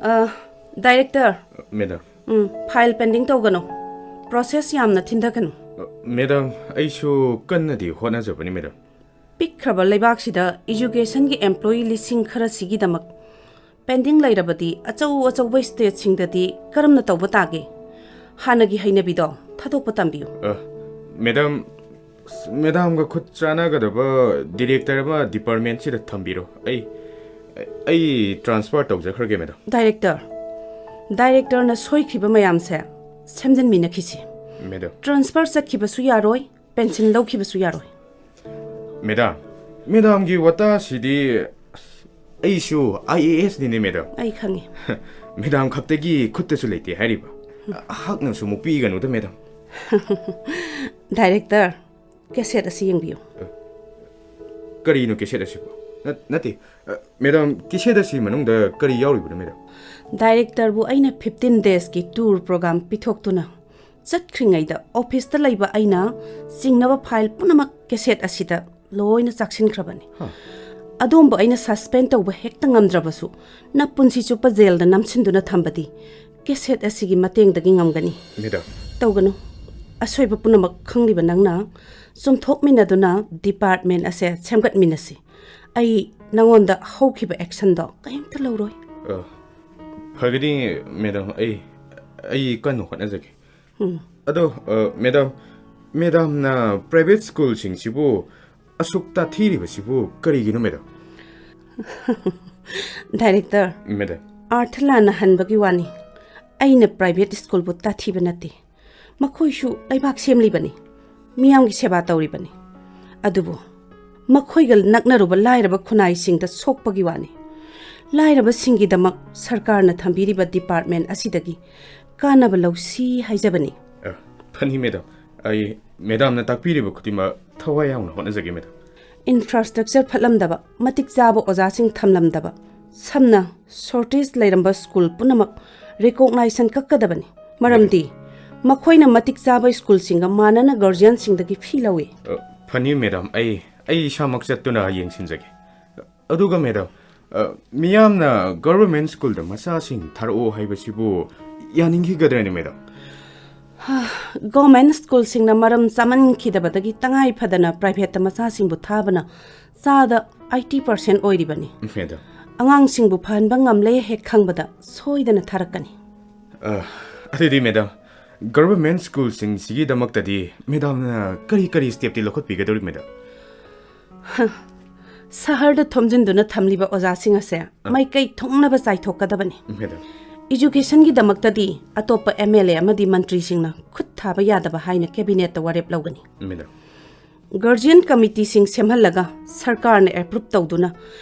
ꯑ, ꯗꯥꯏꯔꯦꯛꯇꯔ, ꯃꯦꯗꯥꯝ꯫ ꯎꯝ, ꯐꯥꯏꯜ ꯄꯦꯟꯗꯤꯡ ꯇꯧꯒꯅꯨ꯫ ꯄ꯭ꯔꯣꯁꯦꯁ ꯌꯥꯝꯅ ꯊꯤꯟꯊꯒꯅꯨ꯫ ꯃꯦꯗꯥꯝ, ꯑꯩꯁꯨ ꯀꯟꯅꯗꯤ ꯍꯣꯠꯅꯖꯕꯅꯤ, ꯃꯦꯗꯥꯝ꯫ ꯄꯤꯛꯈ꯭ꯔꯕ ꯂꯩꯕꯥꯛꯁꯤꯗ ꯏꯖꯨꯀꯦꯁꯟꯒꯤ ꯑꯦꯝꯄ꯭ꯂꯣꯌꯤ ꯂꯤꯁꯤꯡ ꯈꯔꯁꯤꯒꯤꯗꯃꯛ ꯄꯦꯟꯗꯤꯡ ꯂꯩꯔꯕꯗꯤ ꯑꯆꯧ ꯑꯆꯧꯕ ꯁ꯭ꯇꯦꯠꯁꯤꯡꯗꯗꯤ ꯀꯔꯝꯅ ꯇꯧꯕ ꯇꯥꯒꯦ? ꯍꯥꯟꯅꯒꯤ ꯍꯩꯅꯕꯤꯗꯣ ꯊꯥꯗꯣꯛꯄ ꯇꯝꯕꯤꯌꯨ꯫ ꯑ, ꯃꯦꯗꯥꯝ, ꯃꯦꯗꯥꯝꯒ ꯈꯨꯠ ꯆꯥꯟꯅꯒꯗꯕ ꯗꯤꯔꯦꯛꯇꯔ ꯑꯃ ꯗꯤꯄꯥꯔꯠꯃꯦꯟꯁꯤꯗ ꯊꯝꯕꯤꯔꯣ꯫ ꯑꯩ, ꯑꯩ ꯇ꯭ꯔꯥꯟꯁꯐꯔ ꯇꯧꯖꯈ꯭ꯔꯒꯦ, ꯃꯦꯗꯥꯝ꯫ ꯗꯥꯏꯔꯦꯛꯇꯔ, ꯗꯥꯏꯔꯦꯛꯇꯔꯅ ꯁꯣꯏꯈ꯭ꯔꯤꯕ ꯃꯌꯥꯝꯁꯦ ꯁꯦꯝꯖꯤꯟꯃꯤꯟꯅꯈꯤꯁꯤ꯫ ꯃꯦꯗꯥꯝ꯫ ꯇ꯭ꯔꯥꯟꯁꯐꯔ ꯆꯠꯈꯤꯕꯁꯨ ꯌꯥꯔꯣꯏ, ꯄꯦꯟꯁꯤꯜ ꯂꯧꯈꯤꯕꯁꯨ ꯌꯥꯔꯣꯏ꯫ ꯃꯦꯗꯥꯝ, ꯃꯦꯗꯥꯝꯒꯤ ꯋꯥꯇꯥꯁꯤꯗꯤ꯫ ꯑꯩꯁꯨ ꯑꯥꯏ ꯑꯦ ꯑꯦꯁꯅꯤꯅꯦ, ꯃꯦꯗꯥꯝ꯫ ꯑꯩ ꯈꯪꯉꯤ꯫ ꯃꯦꯗꯥꯝ ꯈꯛꯇꯒꯤ ꯈꯨꯠꯇꯁꯨ ꯂꯩꯇꯦ ꯍꯥꯏꯔꯤꯕ꯫ ꯑꯩꯍꯥꯛꯅꯁꯨ ꯃꯨꯛꯄꯤꯒꯅꯨꯗ, ꯃꯦꯗꯥꯝ꯫ ꯗꯥꯏꯔꯦꯛꯇꯔ, ꯀꯦꯁꯦꯠ ꯑꯁꯤ ꯌꯦꯡꯕꯤꯌꯨ꯫ ꯀꯔꯤꯅꯣ ꯀꯦꯁꯦꯠ ꯑꯁꯤꯕꯨ? ꯅꯠ-, ꯅꯠꯇꯦ, ꯑ, ꯃꯦꯗꯥꯝ, ꯀꯦꯁꯦꯠ ꯑꯁꯤ ꯃꯅꯨꯡꯗ ꯀꯔꯤ ꯌꯥꯎꯔꯤꯕꯅꯣ, ꯃꯦꯗꯥꯝ? ꯗꯥꯏꯔꯦꯛꯇꯔꯕꯨ ꯑꯩꯅ ꯐꯤꯐꯇꯤꯟ ꯗꯦꯖꯀꯤ ꯇꯨꯔ ꯄ꯭ꯔꯣꯒ꯭ꯔꯥꯝ ꯄꯤꯊꯣꯛꯇꯨꯅ ꯆꯠꯈ꯭ꯔꯤꯉꯩꯗ ꯑꯣꯐꯤꯁꯇ ꯂꯩꯕ ꯑꯩꯅ ꯆꯤꯡꯅꯕ ꯐꯥꯏꯜ ꯄꯨꯝꯅꯃꯛ ꯀꯦꯁꯦꯠ ꯑꯁꯤꯗ ꯂꯣꯏꯅ ꯆꯥꯛꯁꯤꯟꯈ꯭ꯔꯕꯅꯤ꯫ ꯍꯥ꯫ ꯑꯗꯣꯝꯕꯨ ꯑꯩꯅ ꯁꯁꯄꯦꯟ ꯇꯧꯕ ꯍꯦꯛꯇ ꯉꯝꯗ꯭ꯔꯕꯁꯨ, ꯅꯄꯨꯟꯁꯤ ꯆꯨꯞꯄ ꯖꯦꯜꯗ ꯅꯝꯁꯤꯟꯗꯨꯅ ꯊꯝꯕꯗꯤ ꯀꯦꯁꯦꯠ ꯑꯁꯤꯒꯤ ꯃꯇꯦꯡꯗꯒꯤ ꯉꯝꯒꯅꯤ꯫ ꯃꯦꯗꯥꯝ꯫ ꯇꯧꯒꯅꯨ꯫ ꯑꯁꯣꯏꯕ ꯄꯨꯝꯅꯃꯛ ꯈꯪꯂꯤꯕ ꯅꯪꯅ ꯆꯨꯝꯊꯣꯛꯃꯤꯟꯅꯗꯨꯅ ꯗꯤꯄꯥꯔꯠꯃꯦꯟ ꯑꯁꯦ ꯁꯦꯝꯒꯠꯃꯤꯟꯅꯁꯤ꯫ ꯑꯩ ꯅꯉꯣꯟꯗ ꯍꯧꯈꯤꯕ ꯑꯦꯛꯁꯟꯗꯣ ꯀꯔꯤꯝꯇ ꯂꯧꯔꯣꯏ꯫ ꯑ, ꯐꯒꯅꯤ, ꯃꯦꯗꯥꯝ꯫ ꯑꯩ, ꯑꯩ ꯀꯟꯅ ꯍꯣꯠꯅꯖꯒꯦ꯫ ꯑꯗꯣ, ꯑ, ꯃꯦꯗꯥꯝ, ꯃꯦꯗꯥꯝꯅ ꯄ꯭ꯔꯥꯏꯚꯦꯠ ꯁ꯭ꯀꯨꯜꯁꯤꯡꯁꯤꯕꯨ ꯑꯁꯨꯛ ꯇꯥꯊꯤꯔꯤꯕꯁꯤꯕꯨ ꯀꯔꯤꯒꯤꯅꯣ, ꯃꯦꯗꯥꯝ? Director, madam. ꯑꯥꯔꯊ ꯂꯥꯟꯅ ꯍꯟꯕꯒꯤ ꯋꯥꯅꯤ꯫ ꯑꯩꯅ ꯄ꯭ꯔꯥꯏꯚꯦꯠ ꯁ꯭ꯀꯨꯜꯕꯨ ꯇꯥꯊꯤꯕ ꯅꯠꯇꯦ꯫ ꯃꯈꯣꯏꯁꯨ ꯂꯩꯕꯥꯛ ꯁꯦꯝꯂꯤꯕꯅꯤ, ꯃꯤꯌꯥꯝꯒꯤ ꯁꯦꯕꯥ ꯇꯧꯔꯤꯕꯅꯤ꯫ ꯑꯗꯨꯕꯨ ꯃꯈꯣꯏꯒ ꯅꯛꯅꯔꯨꯕ ꯂꯥꯏꯔꯕ ꯈꯨꯟꯅꯥꯏꯁꯤꯡꯗ ꯁꯣꯛꯄꯒꯤ ꯋꯥꯅꯤ꯫ ꯂꯥꯏꯔꯕꯁꯤꯡꯒꯤꯗꯃꯛ ꯁꯔꯀꯥꯔꯅ ꯊꯝꯕꯤꯔꯤꯕ ꯗꯤꯄꯥꯔꯠꯃꯦꯟ ꯑꯁꯤꯗꯒꯤ ꯀꯥꯟꯅꯕ ꯂꯧꯁꯤ ꯍꯥꯏꯖꯕꯅꯤ꯫ ꯑ, ꯐꯅꯤ, ꯃꯦꯗꯥꯝ꯫ ꯑꯩ ꯃꯦꯗꯥꯝꯅ ꯇꯥꯛꯄꯤꯔꯤꯕ ꯈꯨꯗꯤꯡꯃꯛ ꯊꯋꯥꯏ ꯌꯥꯎꯅ ꯍꯣꯠꯅꯖꯒꯦ, ꯃꯦꯗꯥꯝ꯫ ꯏꯟꯐ꯭ꯔꯥꯁ꯭ꯇ꯭ꯔꯛꯆꯔ ꯐꯠꯂꯝꯗꯕ, ꯃꯇꯤꯛ ꯆꯥꯕ ꯑꯣꯖꯥꯁꯤꯡ ꯊꯝꯂꯝꯗꯕ, ꯁꯝꯅ ꯁꯣꯔꯇꯦꯖ ꯂꯩꯔꯝꯕ ꯁ꯭ꯀꯨꯜ ꯄꯨꯝꯅꯃꯛ ꯔꯤꯀꯣꯛꯅꯥꯏꯖꯦꯁꯟ ꯀꯛꯀꯗꯕꯅꯤ꯫ ꯃꯔꯝꯗꯤ ꯃꯈꯣꯏꯅ ꯃꯇꯤꯛ ꯆꯥꯕ ꯁ꯭ꯀꯨꯜꯁꯤꯡꯒ ꯃꯥꯟꯅꯅ ꯒꯥꯔꯖꯤꯌꯟꯁꯤꯡꯗꯒꯤ ꯐꯤ ꯂꯧꯏ꯫ ꯑ, ꯐꯅꯤ, ꯃꯦꯗꯥꯝ꯫ ꯑꯩ, ꯑꯩ ꯏꯁꯥꯃꯛ ꯆꯠꯇꯨꯅ ꯌꯦꯡꯁꯤꯟꯖꯒꯦ꯫ ꯑꯗꯨꯒ, ꯃꯦꯗꯥꯝ, ꯑ, ꯃꯤꯌꯥꯝꯅ ꯒꯚꯔꯟꯃꯦꯟꯠ ꯁ꯭ꯀꯨꯜꯗ ꯃꯆꯥꯁꯤꯡ ꯊꯥꯔꯛꯑꯣ ꯍꯥꯏꯕꯁꯤꯕꯨ ꯌꯥꯅꯤꯡꯈꯤꯒꯗ꯭ꯔꯅꯦ, ꯃꯦꯗꯥꯝ? ꯒꯚꯔꯟꯃꯦꯟꯠ ꯁ꯭ꯀꯨꯜꯁꯤꯡꯅ ꯃꯔꯝ ꯆꯥꯃꯟꯈꯤꯗꯕꯗꯒꯤ ꯇꯉꯥꯏ ꯐꯗꯅ ꯄ꯭ꯔꯥꯏꯚꯦꯠꯇ ꯃꯆꯥꯁꯤꯡꯕꯨ ꯊꯥꯕꯅ ꯆꯥꯗ ꯑꯩꯠꯇꯤ ꯄꯥꯔꯁꯦꯟꯠ ꯑꯣꯏꯔꯤꯕꯅꯤ꯫ ꯃꯦꯗꯥꯝ꯫ ꯑꯉꯥꯡꯁꯤꯡꯕꯨ ꯐꯍꯟꯕ ꯉꯝꯂꯦ ꯍꯦꯛ ꯈꯪꯕꯗ ꯁꯣꯏꯗꯅ ꯊꯥꯔꯛꯀꯅꯤ꯫ ꯑ, ꯑꯗꯨꯗꯤ ꯃꯦꯗꯥꯝ, ꯒꯚꯔꯟꯃꯦꯟꯠ ꯁ꯭ꯀꯨꯜꯁꯤꯡꯁꯤꯒꯤꯗꯃꯛꯇꯗꯤ ꯃꯦꯗꯥꯝꯅ ꯀꯔꯤ ꯀꯔꯤ ꯁ꯭ꯇꯦꯞꯇꯤ ꯂꯧꯈꯠꯄꯤꯒꯗꯧꯔꯤ, ꯃꯦꯗꯥꯝ? ꯁꯍꯔꯗ ꯊꯣꯝꯖꯤꯟꯗꯨꯅ ꯊꯝꯂꯤꯕ ꯑꯣꯖꯥꯁꯤꯡ ꯑꯁꯦ ꯃꯥꯏꯀꯩ ꯊꯨꯡꯅꯕ ꯆꯥꯏꯊꯣꯛꯀꯗꯕꯅꯤ꯫ ꯃꯦꯗꯥꯝ꯫ ꯑꯦꯖꯨꯀꯦꯁꯟꯒꯤꯗꯃꯛꯇꯗꯤ ꯑꯇꯣꯞꯄ ꯑꯦꯝ ꯑꯦꯜ ꯑꯦ ꯑꯃꯗꯤ ꯃꯟꯇ꯭ꯔꯤꯁꯤꯡꯅ ꯈꯨꯠ ꯊꯥꯕ ꯌꯥꯗꯕ ꯍꯥꯏꯅ ꯀꯦꯕꯤꯅꯦꯠꯇ ꯋꯥꯔꯦꯞ ꯂꯧꯒꯅꯤ꯫ ꯃꯦꯗꯥꯝ꯫ ꯒꯥꯔꯖꯤꯌꯟ ꯀꯃꯤꯇꯤꯁꯤꯡ ꯁꯦꯝꯍꯜꯂꯒ ꯁꯔꯀꯥꯔꯅ ꯑꯦꯄ꯭ꯔꯨꯞ ꯇꯧꯗꯨꯅ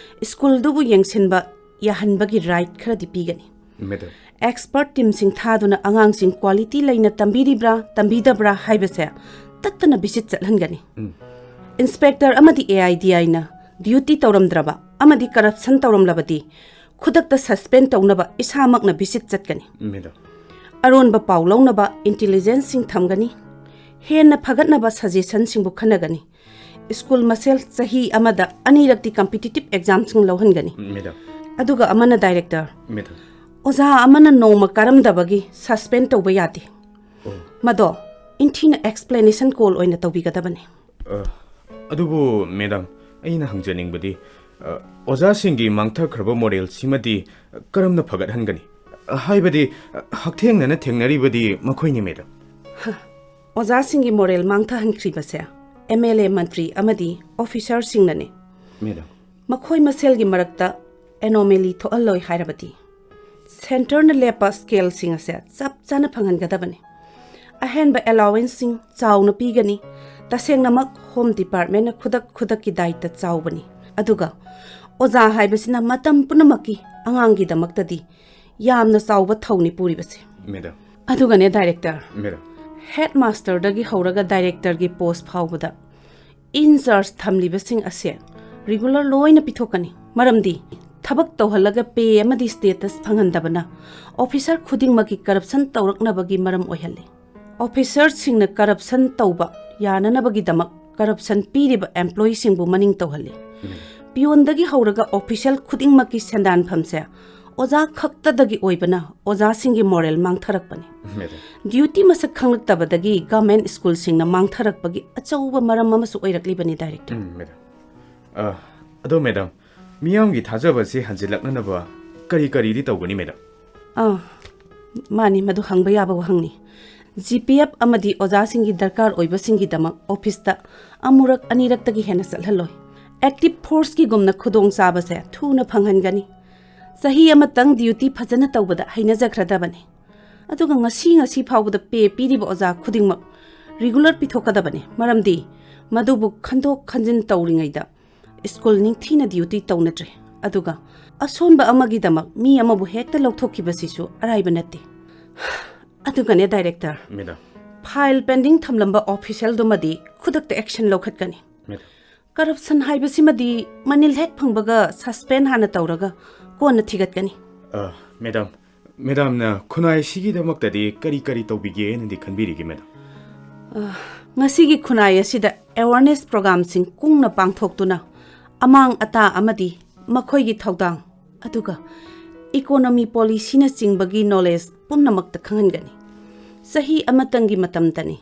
ꯁ꯭ꯀꯨꯜꯗꯨꯕꯨ ꯌꯦꯡꯁꯤꯟꯕ ꯌꯥꯍꯟꯕꯒꯤ ꯔꯥꯏꯠ ꯈꯔꯗꯤ ꯄꯤꯒꯅꯤ꯫ ꯃꯦꯗꯥꯝ꯫ ꯑꯦꯛꯁꯄꯔꯠ ꯇꯤꯝꯁꯤꯡ ꯊꯥꯗꯨꯅ ꯑꯉꯥꯡꯁꯤꯡ ꯀ꯭ꯋꯥꯂꯤꯇꯤ ꯂꯩꯅ ꯇꯝꯕꯤꯔꯤꯕ꯭ꯔꯥ ꯇꯝꯕꯤꯗꯕ꯭ꯔꯥ ꯍꯥꯏꯕꯁꯦ ꯇꯠꯇꯅ ꯚꯤꯖꯤꯠ ꯆꯠꯍꯟꯒꯅꯤ꯫ ꯎꯝ꯫ ꯏꯟꯁꯄꯦꯛꯇꯔ ꯑꯃꯗꯤ ꯑꯦ ꯑꯥꯏ ꯗꯤ ꯑꯥꯏꯅ ꯗ꯭ꯌꯨꯇꯤ ꯇꯧꯔꯝꯗ꯭ꯔꯕ ꯑꯃꯗꯤ ꯀꯔꯞꯁꯟ ꯇꯧꯔꯝꯂꯕꯗꯤ ꯈꯨꯗꯛꯇ ꯁꯁꯄꯦꯟ ꯇꯧꯅꯕ ꯏꯁꯥꯃꯛꯅ ꯚꯤꯖꯤꯠ ꯆꯠꯀꯅꯤ꯫ ꯃꯦꯗꯥꯝ꯫ ꯑꯔꯣꯟꯕ ꯄꯥꯎ ꯂꯧꯅꯕ ꯏꯟꯇꯦꯂꯤꯖꯦꯟꯁꯁꯤꯡ ꯊꯝꯒꯅꯤ꯫ ꯍꯦꯟꯅ ꯐꯒꯠꯅꯕ ꯁꯖꯦꯁꯟꯁꯤꯡꯕꯨ ꯈꯟꯅꯒꯅꯤ꯫ ꯁ꯭ꯀꯨꯜ ꯃꯁꯦꯜ ꯆꯍꯤ ꯑꯃꯗ ꯑꯅꯤꯔꯛꯇꯤ ꯀꯝꯄꯤꯇꯤꯇꯤꯞ ꯑꯦꯛꯖꯥꯝꯁꯤꯡ ꯂꯧꯍꯟꯒꯅꯤ꯫ ꯃꯦꯗꯥꯝ꯫ ꯑꯗꯨꯒ ꯑꯃꯅ ꯗꯥꯏꯔꯦꯛꯇꯔ꯫ ꯃꯦꯗꯥꯝ꯫ ꯑꯣꯖꯥ ꯑꯃꯅ ꯅꯣꯡꯃ ꯀꯥꯔꯝꯗꯕꯒꯤ ꯁꯁꯄꯦꯟ ꯇꯧꯕ ꯌꯥꯗꯦ꯫ ꯑꯣ꯫ ꯃꯗꯣ ꯏꯟꯊꯤꯅ ꯑꯦꯛꯁꯄ꯭ꯂꯦꯅꯦꯁꯟ ꯀꯣꯜ ꯑꯣꯏꯅ ꯇꯧꯕꯤꯒꯗꯕꯅꯤ꯫ ꯑ, ꯑꯗꯨꯕꯨ ꯃꯦꯗꯥꯝ, ꯑꯩꯅ ꯍꯪꯖꯅꯤꯡꯕꯗꯤ, ꯑ, ꯑꯣꯖꯥꯁꯤꯡꯒꯤ ꯃꯥꯡꯊꯈ꯭ꯔꯕ ꯃꯣꯔꯦꯜꯁꯤꯃꯗꯤ ꯀꯔꯝꯅ ꯐꯒꯠꯍꯟꯒꯅꯤ? ꯍꯥꯏꯕꯗꯤ, ꯍꯛꯊꯦꯡꯅꯅ ꯊꯦꯡꯅꯔꯤꯕꯗꯤ ꯃꯈꯣꯏꯅꯤ, ꯃꯦꯗꯥꯝ꯫ ꯑꯣꯖꯥꯁꯤꯡꯒꯤ ꯃꯣꯔꯦꯜ ꯃꯥꯡꯊꯍꯟꯈ꯭ꯔꯤꯕꯁꯦ ꯑꯦꯝ ꯑꯦꯜ ꯑꯦ, ꯃꯟꯇ꯭ꯔꯤ ꯑꯃꯗꯤ ꯑꯣꯐꯤꯁꯔꯁꯤꯡꯅꯅꯤ꯫ ꯃꯦꯗꯥꯝ꯫ ꯃꯈꯣꯏ ꯃꯁꯦꯜꯒꯤ ꯃꯔꯛꯇ ꯑꯦꯅꯣꯃꯦꯂꯤ ꯊꯣꯛꯍꯜꯂꯣꯏ ꯍꯥꯏꯔꯕꯗꯤ ꯁꯦꯟꯇꯔꯅ ꯂꯦꯞꯄ ꯁ꯭ꯀꯦꯜꯁꯤꯡ ꯑꯁꯦ ꯆꯞ ꯆꯥꯅ ꯐꯪꯍꯟꯒꯗꯕꯅꯤ꯫ ꯑꯍꯦꯟꯕ ꯑꯦꯂꯥꯋꯦꯟꯁꯁꯤꯡ ꯆꯥꯎꯅ ꯄꯤꯒꯅꯤ꯫ ꯇꯁꯦꯡꯅꯃꯛ ꯍꯣꯝ ꯗꯤꯄꯥꯔꯠꯃꯦꯟꯅ ꯈꯨꯗꯛ ꯈꯨꯗꯛꯀꯤ ꯗꯥꯏꯇ ꯆꯥꯎꯕꯅꯤ꯫ ꯑꯗꯨꯒ ꯑꯣꯖꯥ ꯍꯥꯏꯕꯁꯤꯅ ꯃꯇꯝ ꯄꯨꯝꯅꯃꯛꯀꯤ ꯑꯉꯥꯡꯒꯤꯗꯃꯛꯇꯗꯤ ꯌꯥꯝꯅ ꯆꯥꯎꯕ ꯊꯧꯅꯤ ꯄꯨꯔꯤꯕꯁꯦ꯫ ꯃꯦꯗꯥꯝ꯫ ꯑꯗꯨꯒꯅꯦ ꯗꯥꯏꯔꯦꯛꯇꯔ, ꯃꯦꯗꯥꯝ꯫ ꯍꯦꯗ ꯃꯥꯁꯇꯔꯗꯒꯤ ꯍꯧꯔꯒ ꯗꯥꯏꯔꯦꯛꯇꯔꯒꯤ ꯄꯣꯁ ꯐꯥꯎꯕꯗ ꯏꯟꯆꯥꯔꯖ ꯊꯝꯂꯤꯕꯁꯤꯡ ꯑꯁꯦ ꯔꯤꯒꯨꯂꯔ ꯂꯣꯏꯅ ꯄꯤꯊꯣꯛꯀꯅꯤ꯫ ꯃꯔꯝꯗꯤ ꯊꯕꯛ ꯇꯧꯍꯜꯂꯒ ꯄꯦ ꯑꯃꯗꯤ ꯁ꯭ꯇꯦꯇꯁ ꯐꯪꯍꯟꯗꯕꯅ ꯑꯣꯐꯤꯁꯔ ꯈꯨꯗꯤꯡꯃꯛꯀꯤ ꯀꯔꯞꯁꯟ ꯇꯧꯔꯛꯅꯕꯒꯤ ꯃꯔꯝ ꯑꯣꯏꯍꯜꯂꯤ꯫ ꯑꯣꯐꯤꯁꯔꯁꯤꯡꯅ ꯀꯔꯞꯁꯟ ꯇꯧꯕ ꯌꯥꯅꯅꯕꯒꯤꯗꯃꯛ ꯀꯔꯞꯁꯟ ꯄꯤꯔꯤꯕ ꯑꯦꯝꯄ꯭ꯂꯣꯌꯤꯁꯤꯡꯕꯨ ꯃꯅꯤꯡ ꯇꯧꯍꯜꯂꯤ꯫ ꯄꯤꯌꯣꯟꯗꯒꯤ ꯍꯧꯔꯒ ꯑꯣꯐꯤꯁꯤꯌꯦꯜ ꯈꯨꯗꯤꯡꯃꯛꯀꯤ ꯁꯦꯟꯗꯥꯟꯐꯝꯁꯦ ꯑꯣꯖꯥ ꯈꯛꯇꯗꯒꯤ ꯑꯣꯏꯕꯅ ꯑꯣꯖꯥꯁꯤꯡꯒꯤ ꯃꯣꯔꯦꯜ ꯃꯥꯡꯊꯔꯛꯄꯅꯤ꯫ ꯃꯦꯗꯥꯝ꯫ ꯗ꯭ꯌꯨꯇꯤ ꯃꯁꯛ ꯈꯪꯂꯛꯇꯕꯗꯒꯤ ꯒꯚꯔꯟꯃꯦꯟꯠ ꯁ꯭ꯀꯨꯜꯁꯤꯡꯅ ꯃꯥꯡꯊꯔꯛꯄꯒꯤ ꯑꯆꯧꯕ ꯃꯔꯝ ꯑꯃꯁꯨ ꯑꯣꯏꯔꯛꯂꯤꯕꯅꯤ, ꯗꯥꯏꯔꯦꯛꯇꯔ꯫ ꯎꯝ, ꯃꯦꯗꯥꯝ꯫ ꯑ, ꯑꯗꯣ ꯃꯦꯗꯥꯝ, ꯃꯤꯌꯥꯝꯒꯤ ꯊꯥꯖꯕ ꯑꯁꯤ ꯍꯟꯖꯤꯜꯂꯛꯅꯅꯕ ꯀꯔꯤ ꯀꯔꯤꯗꯤ ꯇꯧꯒꯅꯤ, ꯃꯦꯗꯥꯝ? ꯑꯥ, ꯃꯥꯅꯤ, ꯃꯗꯨ ꯍꯪꯕ ꯌꯥꯕ ꯋꯥꯍꯪꯅꯤ꯫ ꯖꯤ ꯄꯤ ꯑꯦꯐ ꯑꯃꯗꯤ ꯑꯣꯖꯥꯁꯤꯡꯒꯤ ꯗꯔꯀꯥꯔ ꯑꯣꯏꯕꯁꯤꯡꯒꯤꯗꯃꯛ ꯑꯣꯐꯤꯁꯇ ꯑꯃꯨꯔꯛ ꯑꯅꯤꯔꯛꯇꯒꯤ ꯍꯦꯟꯅ ꯆꯠꯍꯜꯂꯣꯏ꯫ ꯑꯦꯛꯇꯤꯚ ꯐꯣꯔꯁꯀꯤꯒꯨꯝꯅ ꯈꯨꯗꯣꯡꯆꯥꯕꯁꯦ ꯊꯨꯅ ꯐꯪꯍꯟꯒꯅꯤ꯫ ꯆꯍꯤ ꯑꯃꯇꯪ ꯗ꯭ꯌꯨꯇꯤ ꯐꯖꯅ ꯇꯧꯕꯗ ꯍꯩꯅꯖꯈ꯭ꯔꯗꯕꯅꯤ꯫ ꯑꯗꯨꯒ ꯉꯁꯤ, ꯉꯁꯤ ꯐꯥꯎꯕꯗ ꯄꯦ ꯄꯤꯔꯤꯕ ꯑꯣꯖꯥ ꯈꯨꯗꯤꯡꯃꯛ ꯔꯤꯒꯨꯂꯔ ꯄꯤꯊꯣꯛꯀꯗꯕꯅꯤ, ꯃꯔꯝꯗꯤ ꯃꯗꯨꯕꯨ ꯈꯟꯗꯣꯛ ꯈꯟꯖꯤꯟ ꯇꯧꯔꯤꯉꯩꯗ ꯁ꯭ꯀꯨꯜ ꯅꯤꯡꯊꯤꯅ ꯗ꯭ꯌꯨꯇꯤ ꯇꯧꯅꯗ꯭ꯔꯦ꯫ ꯑꯗꯨꯒ ꯑꯁꯣꯟꯕ ꯑꯃꯒꯤꯗꯃꯛ ꯃꯤ ꯑꯃꯕꯨ ꯍꯦꯛꯇ ꯂꯧꯊꯣꯛꯈꯤꯕꯁꯤꯁꯨ ꯑꯔꯥꯏꯕ ꯅꯠꯇꯦ꯫ ꯑꯗꯨꯒꯅꯦ, ꯗꯥꯏꯔꯦꯛꯇꯔ, ꯃꯦꯗꯥꯝ꯫ ꯐꯥꯏꯜ ꯄꯦꯟꯗꯤꯡ ꯊꯝꯂꯝꯕ ꯑꯣꯐꯤꯁꯤꯌꯦꯜꯗꯨꯃꯗꯤ ꯈꯨꯗꯛꯇ ꯑꯦꯛꯁꯟ ꯂꯧꯈꯠꯀꯅꯤ꯫ ꯃꯦꯗꯥꯝ꯫ ꯀꯔꯞꯁꯟ ꯍꯥꯏꯕꯁꯤꯃꯗꯤ ꯃꯅꯤꯜ ꯍꯦꯛ ꯐꯪꯕꯒ ꯁꯁꯄꯦꯟ ꯍꯥꯟꯅ ꯇꯧꯔꯒ ꯀꯣꯟꯅ ꯊꯤꯒꯠꯀꯅꯤ꯫ ꯑ, ꯃꯦꯗꯥꯝ, ꯃꯦꯗꯥꯝꯅ ꯈꯨꯟꯅꯥꯏ ꯑꯁꯤꯒꯤꯗꯃꯛꯇꯗꯤ ꯀꯔꯤ ꯀꯔꯤ ꯇꯧꯕꯤꯒꯦꯅꯗꯤ ꯈꯟꯕꯤꯔꯤꯒꯦ, ꯃꯦꯗꯥꯝ? ꯑ, ꯉꯁꯤꯒꯤ ꯈꯨꯟꯅꯥꯏ ꯑꯁꯤꯗ ꯑꯦꯋꯥꯔꯅꯦꯁ ꯄ꯭ꯔꯣꯒ꯭ꯔꯥꯝꯁꯤꯡ ꯀꯨꯡꯅ ꯄꯥꯡꯊꯣꯛꯇꯨꯅ ꯑꯃꯥꯡ ꯑꯇꯥ ꯑꯃꯗꯤ ꯃꯈꯣꯏꯒꯤ ꯊꯧꯗꯥꯡ, ꯑꯗꯨꯒ ꯏꯀꯣꯅꯣꯃꯤ ꯄꯣꯂꯤꯁꯤꯅꯆꯤꯡꯕꯒꯤ ꯅꯣꯂꯦꯖ ꯄꯨꯝꯅꯃꯛꯇ ꯈꯪꯍꯟꯒꯅꯤ꯫ ꯆꯍꯤ ꯑꯃꯇꯪꯒꯤ ꯃꯇꯝꯗꯅꯤ꯫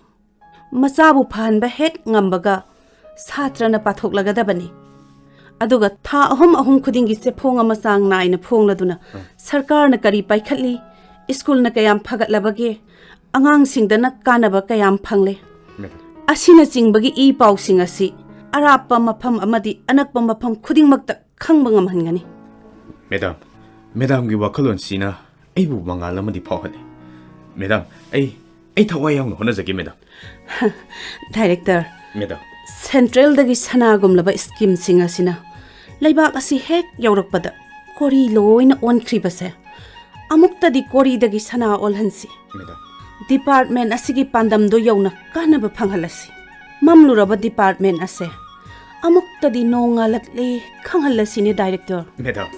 ꯃꯆꯥꯕꯨ ꯐꯍꯟꯕ ꯍꯦꯛ ꯉꯝꯕꯒ ꯁꯥꯇ꯭ꯔꯅ ꯄꯥꯊꯣꯛꯂꯒꯗꯕꯅꯤ꯫ ꯑꯗꯨꯒ ꯊꯥ ꯑꯍꯨꯝ ꯑꯍꯨꯝ ꯈꯨꯗꯤꯡꯒꯤ ꯆꯦꯐꯣꯡ ꯑꯃ ꯆꯥꯡ ꯅꯥꯏꯅ ꯐꯣꯡꯂꯗꯨꯅ ꯎꯝ꯫ ꯁꯔꯀꯥꯔꯅ ꯀꯔꯤ ꯄꯥꯏꯈꯠꯂꯤ, ꯁ꯭ꯀꯨꯜꯅ ꯀꯌꯥꯝ ꯐꯒꯠꯂꯕꯒꯦ, ꯑꯉꯥꯡꯁꯤꯡꯗꯅ ꯀꯥꯟꯅꯕ ꯀꯌꯥꯝ ꯐꯪꯂꯦ, ꯃꯦꯗꯥꯝ꯫ ꯑꯁꯤꯅꯆꯤꯡꯕꯒꯤ ꯏ ꯄꯥꯎꯁꯤꯡ ꯑꯁꯤ ꯑꯔꯥꯞꯄ ꯃꯐꯝ ꯑꯃꯗꯤ ꯑꯅꯛꯄ ꯃꯐꯝ ꯈꯨꯗꯤꯡꯃꯛꯇ ꯈꯪꯕ ꯉꯝꯍꯟꯒꯅꯤ꯫ ꯃꯦꯗꯥꯝ, ꯃꯦꯗꯥꯝꯒꯤ ꯋꯥꯈꯜꯂꯣꯟꯁꯤꯅ ꯑꯩꯕꯨ ꯃꯉꯥꯜ ꯑꯃꯗꯤ ꯐꯥꯎꯍꯜꯂꯦ꯫ ꯃꯦꯗꯥꯝ, ꯑꯩ, ꯑꯩ ꯊꯋꯥꯏ ꯌꯥꯎꯅ ꯍꯣꯠꯅꯖꯒꯦ, ꯃꯦꯗꯥꯝ꯫ Director, madam. ꯁꯦꯟꯇ꯭ꯔꯦꯜꯗꯒꯤ ꯁꯅꯥꯒꯨꯝꯂꯕ ꯁ꯭ꯀꯤꯝꯁꯤꯡ ꯑꯁꯤꯅ ꯂꯩꯕꯥꯛ ꯑꯁꯤ ꯍꯦꯛ ꯌꯧꯔꯛꯄꯗ ꯀꯣꯔꯤ ꯂꯣꯏꯅ ꯑꯣꯟꯈ꯭ꯔꯤꯕꯁꯦ ꯑꯃꯨꯛꯇꯗꯤ ꯀꯣꯔꯤꯗꯒꯤ ꯁꯅꯥ ꯑꯣꯜꯍꯟꯁꯤ꯫ ꯃꯦꯗꯥꯝ꯫ ꯗꯤꯄꯥꯔꯠꯃꯦꯟ ꯑꯁꯤꯒꯤ ꯄꯥꯟꯗꯝꯗꯣ ꯌꯧꯅ ꯀꯥꯟꯅꯕ ꯐꯪꯍꯜꯂꯁꯤ꯫ ꯃꯝꯂꯨꯔꯕ ꯗꯤꯄꯥꯔꯠꯃꯦꯟ ꯑꯁꯦ ꯑꯃꯨꯛꯇꯗꯤ ꯅꯣꯡꯉꯥꯜꯂꯛꯂꯦ ꯈꯪꯍꯜꯂꯁꯤꯅꯦ, ꯗꯥꯏꯔꯦꯛꯇꯔ꯫ ꯃꯦꯗꯥꯝ꯫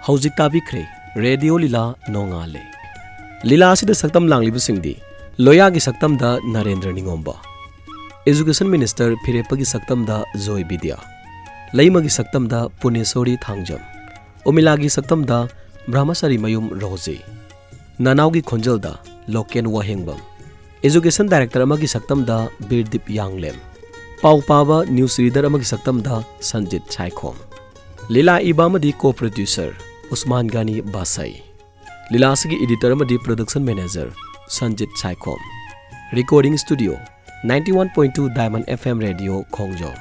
ꯍꯧꯖꯤꯛ ꯇꯥꯕꯤꯈ꯭ꯔꯦ ꯔꯦꯗꯤꯑꯣ ꯂꯤꯂꯥ ꯅꯣꯡꯉꯥꯜꯂꯦ꯫ ꯂꯤꯂꯥ ꯑꯁꯤꯗ ꯁꯛꯇꯝ ꯂꯥꯡꯂꯤꯕꯁꯤꯡꯗꯤ ꯂꯣꯌꯥꯒꯤ ꯁꯛꯇꯝꯗ ꯅꯔꯦꯟꯗ꯭ꯔ ꯅꯤꯉꯣꯝꯕ, Education Minister ꯐꯤꯔꯦꯞꯄꯒꯤ ꯁꯛꯇꯝꯗ ꯖꯣꯏ ꯕꯤꯗ꯭ꯌꯥ, ꯂꯩꯃꯒꯤ ꯁꯛꯇꯝꯗ ꯄꯨꯅꯦꯁꯣꯔꯤ ꯊꯥꯡꯖꯝ, ꯎꯃꯤꯂꯥꯒꯤ ꯁꯛꯇꯝꯗ ꯕ꯭ꯔꯍꯃꯁꯥꯔꯤ ꯃꯌꯨꯝ ꯔꯣꯖꯤ, ꯅꯅꯥꯎꯒꯤ ꯈꯣꯟꯖꯦꯜꯗ ꯂꯣꯀꯦꯟ ꯋꯥꯍꯦꯡꯕꯝ, Education Director ꯑꯃꯒꯤ ꯁꯛꯇꯝꯗ ꯕꯤꯔꯗꯤꯞ ꯌꯥꯡꯂꯦꯝ, ꯄꯥꯎ ꯄꯥꯕ news reader ꯑꯃꯒꯤ ꯁꯛꯇꯝꯗ ꯁꯟꯖꯤꯠ ꯁꯥꯏꯈꯣꯝ, ꯂꯤꯂꯥ ꯏꯕ ꯑꯃꯗꯤ co-producer ꯎꯁꯃꯥꯟ ꯒꯥꯅꯤ ꯕꯥꯁꯩ, ꯂꯤꯂꯥ ꯑꯁꯤꯒꯤ editor ꯑꯃꯗꯤ production manager Sanjit Saikhom. Recording studio ninety one point two Diamond F M Radio ꯈꯣꯡꯖꯣꯝ꯫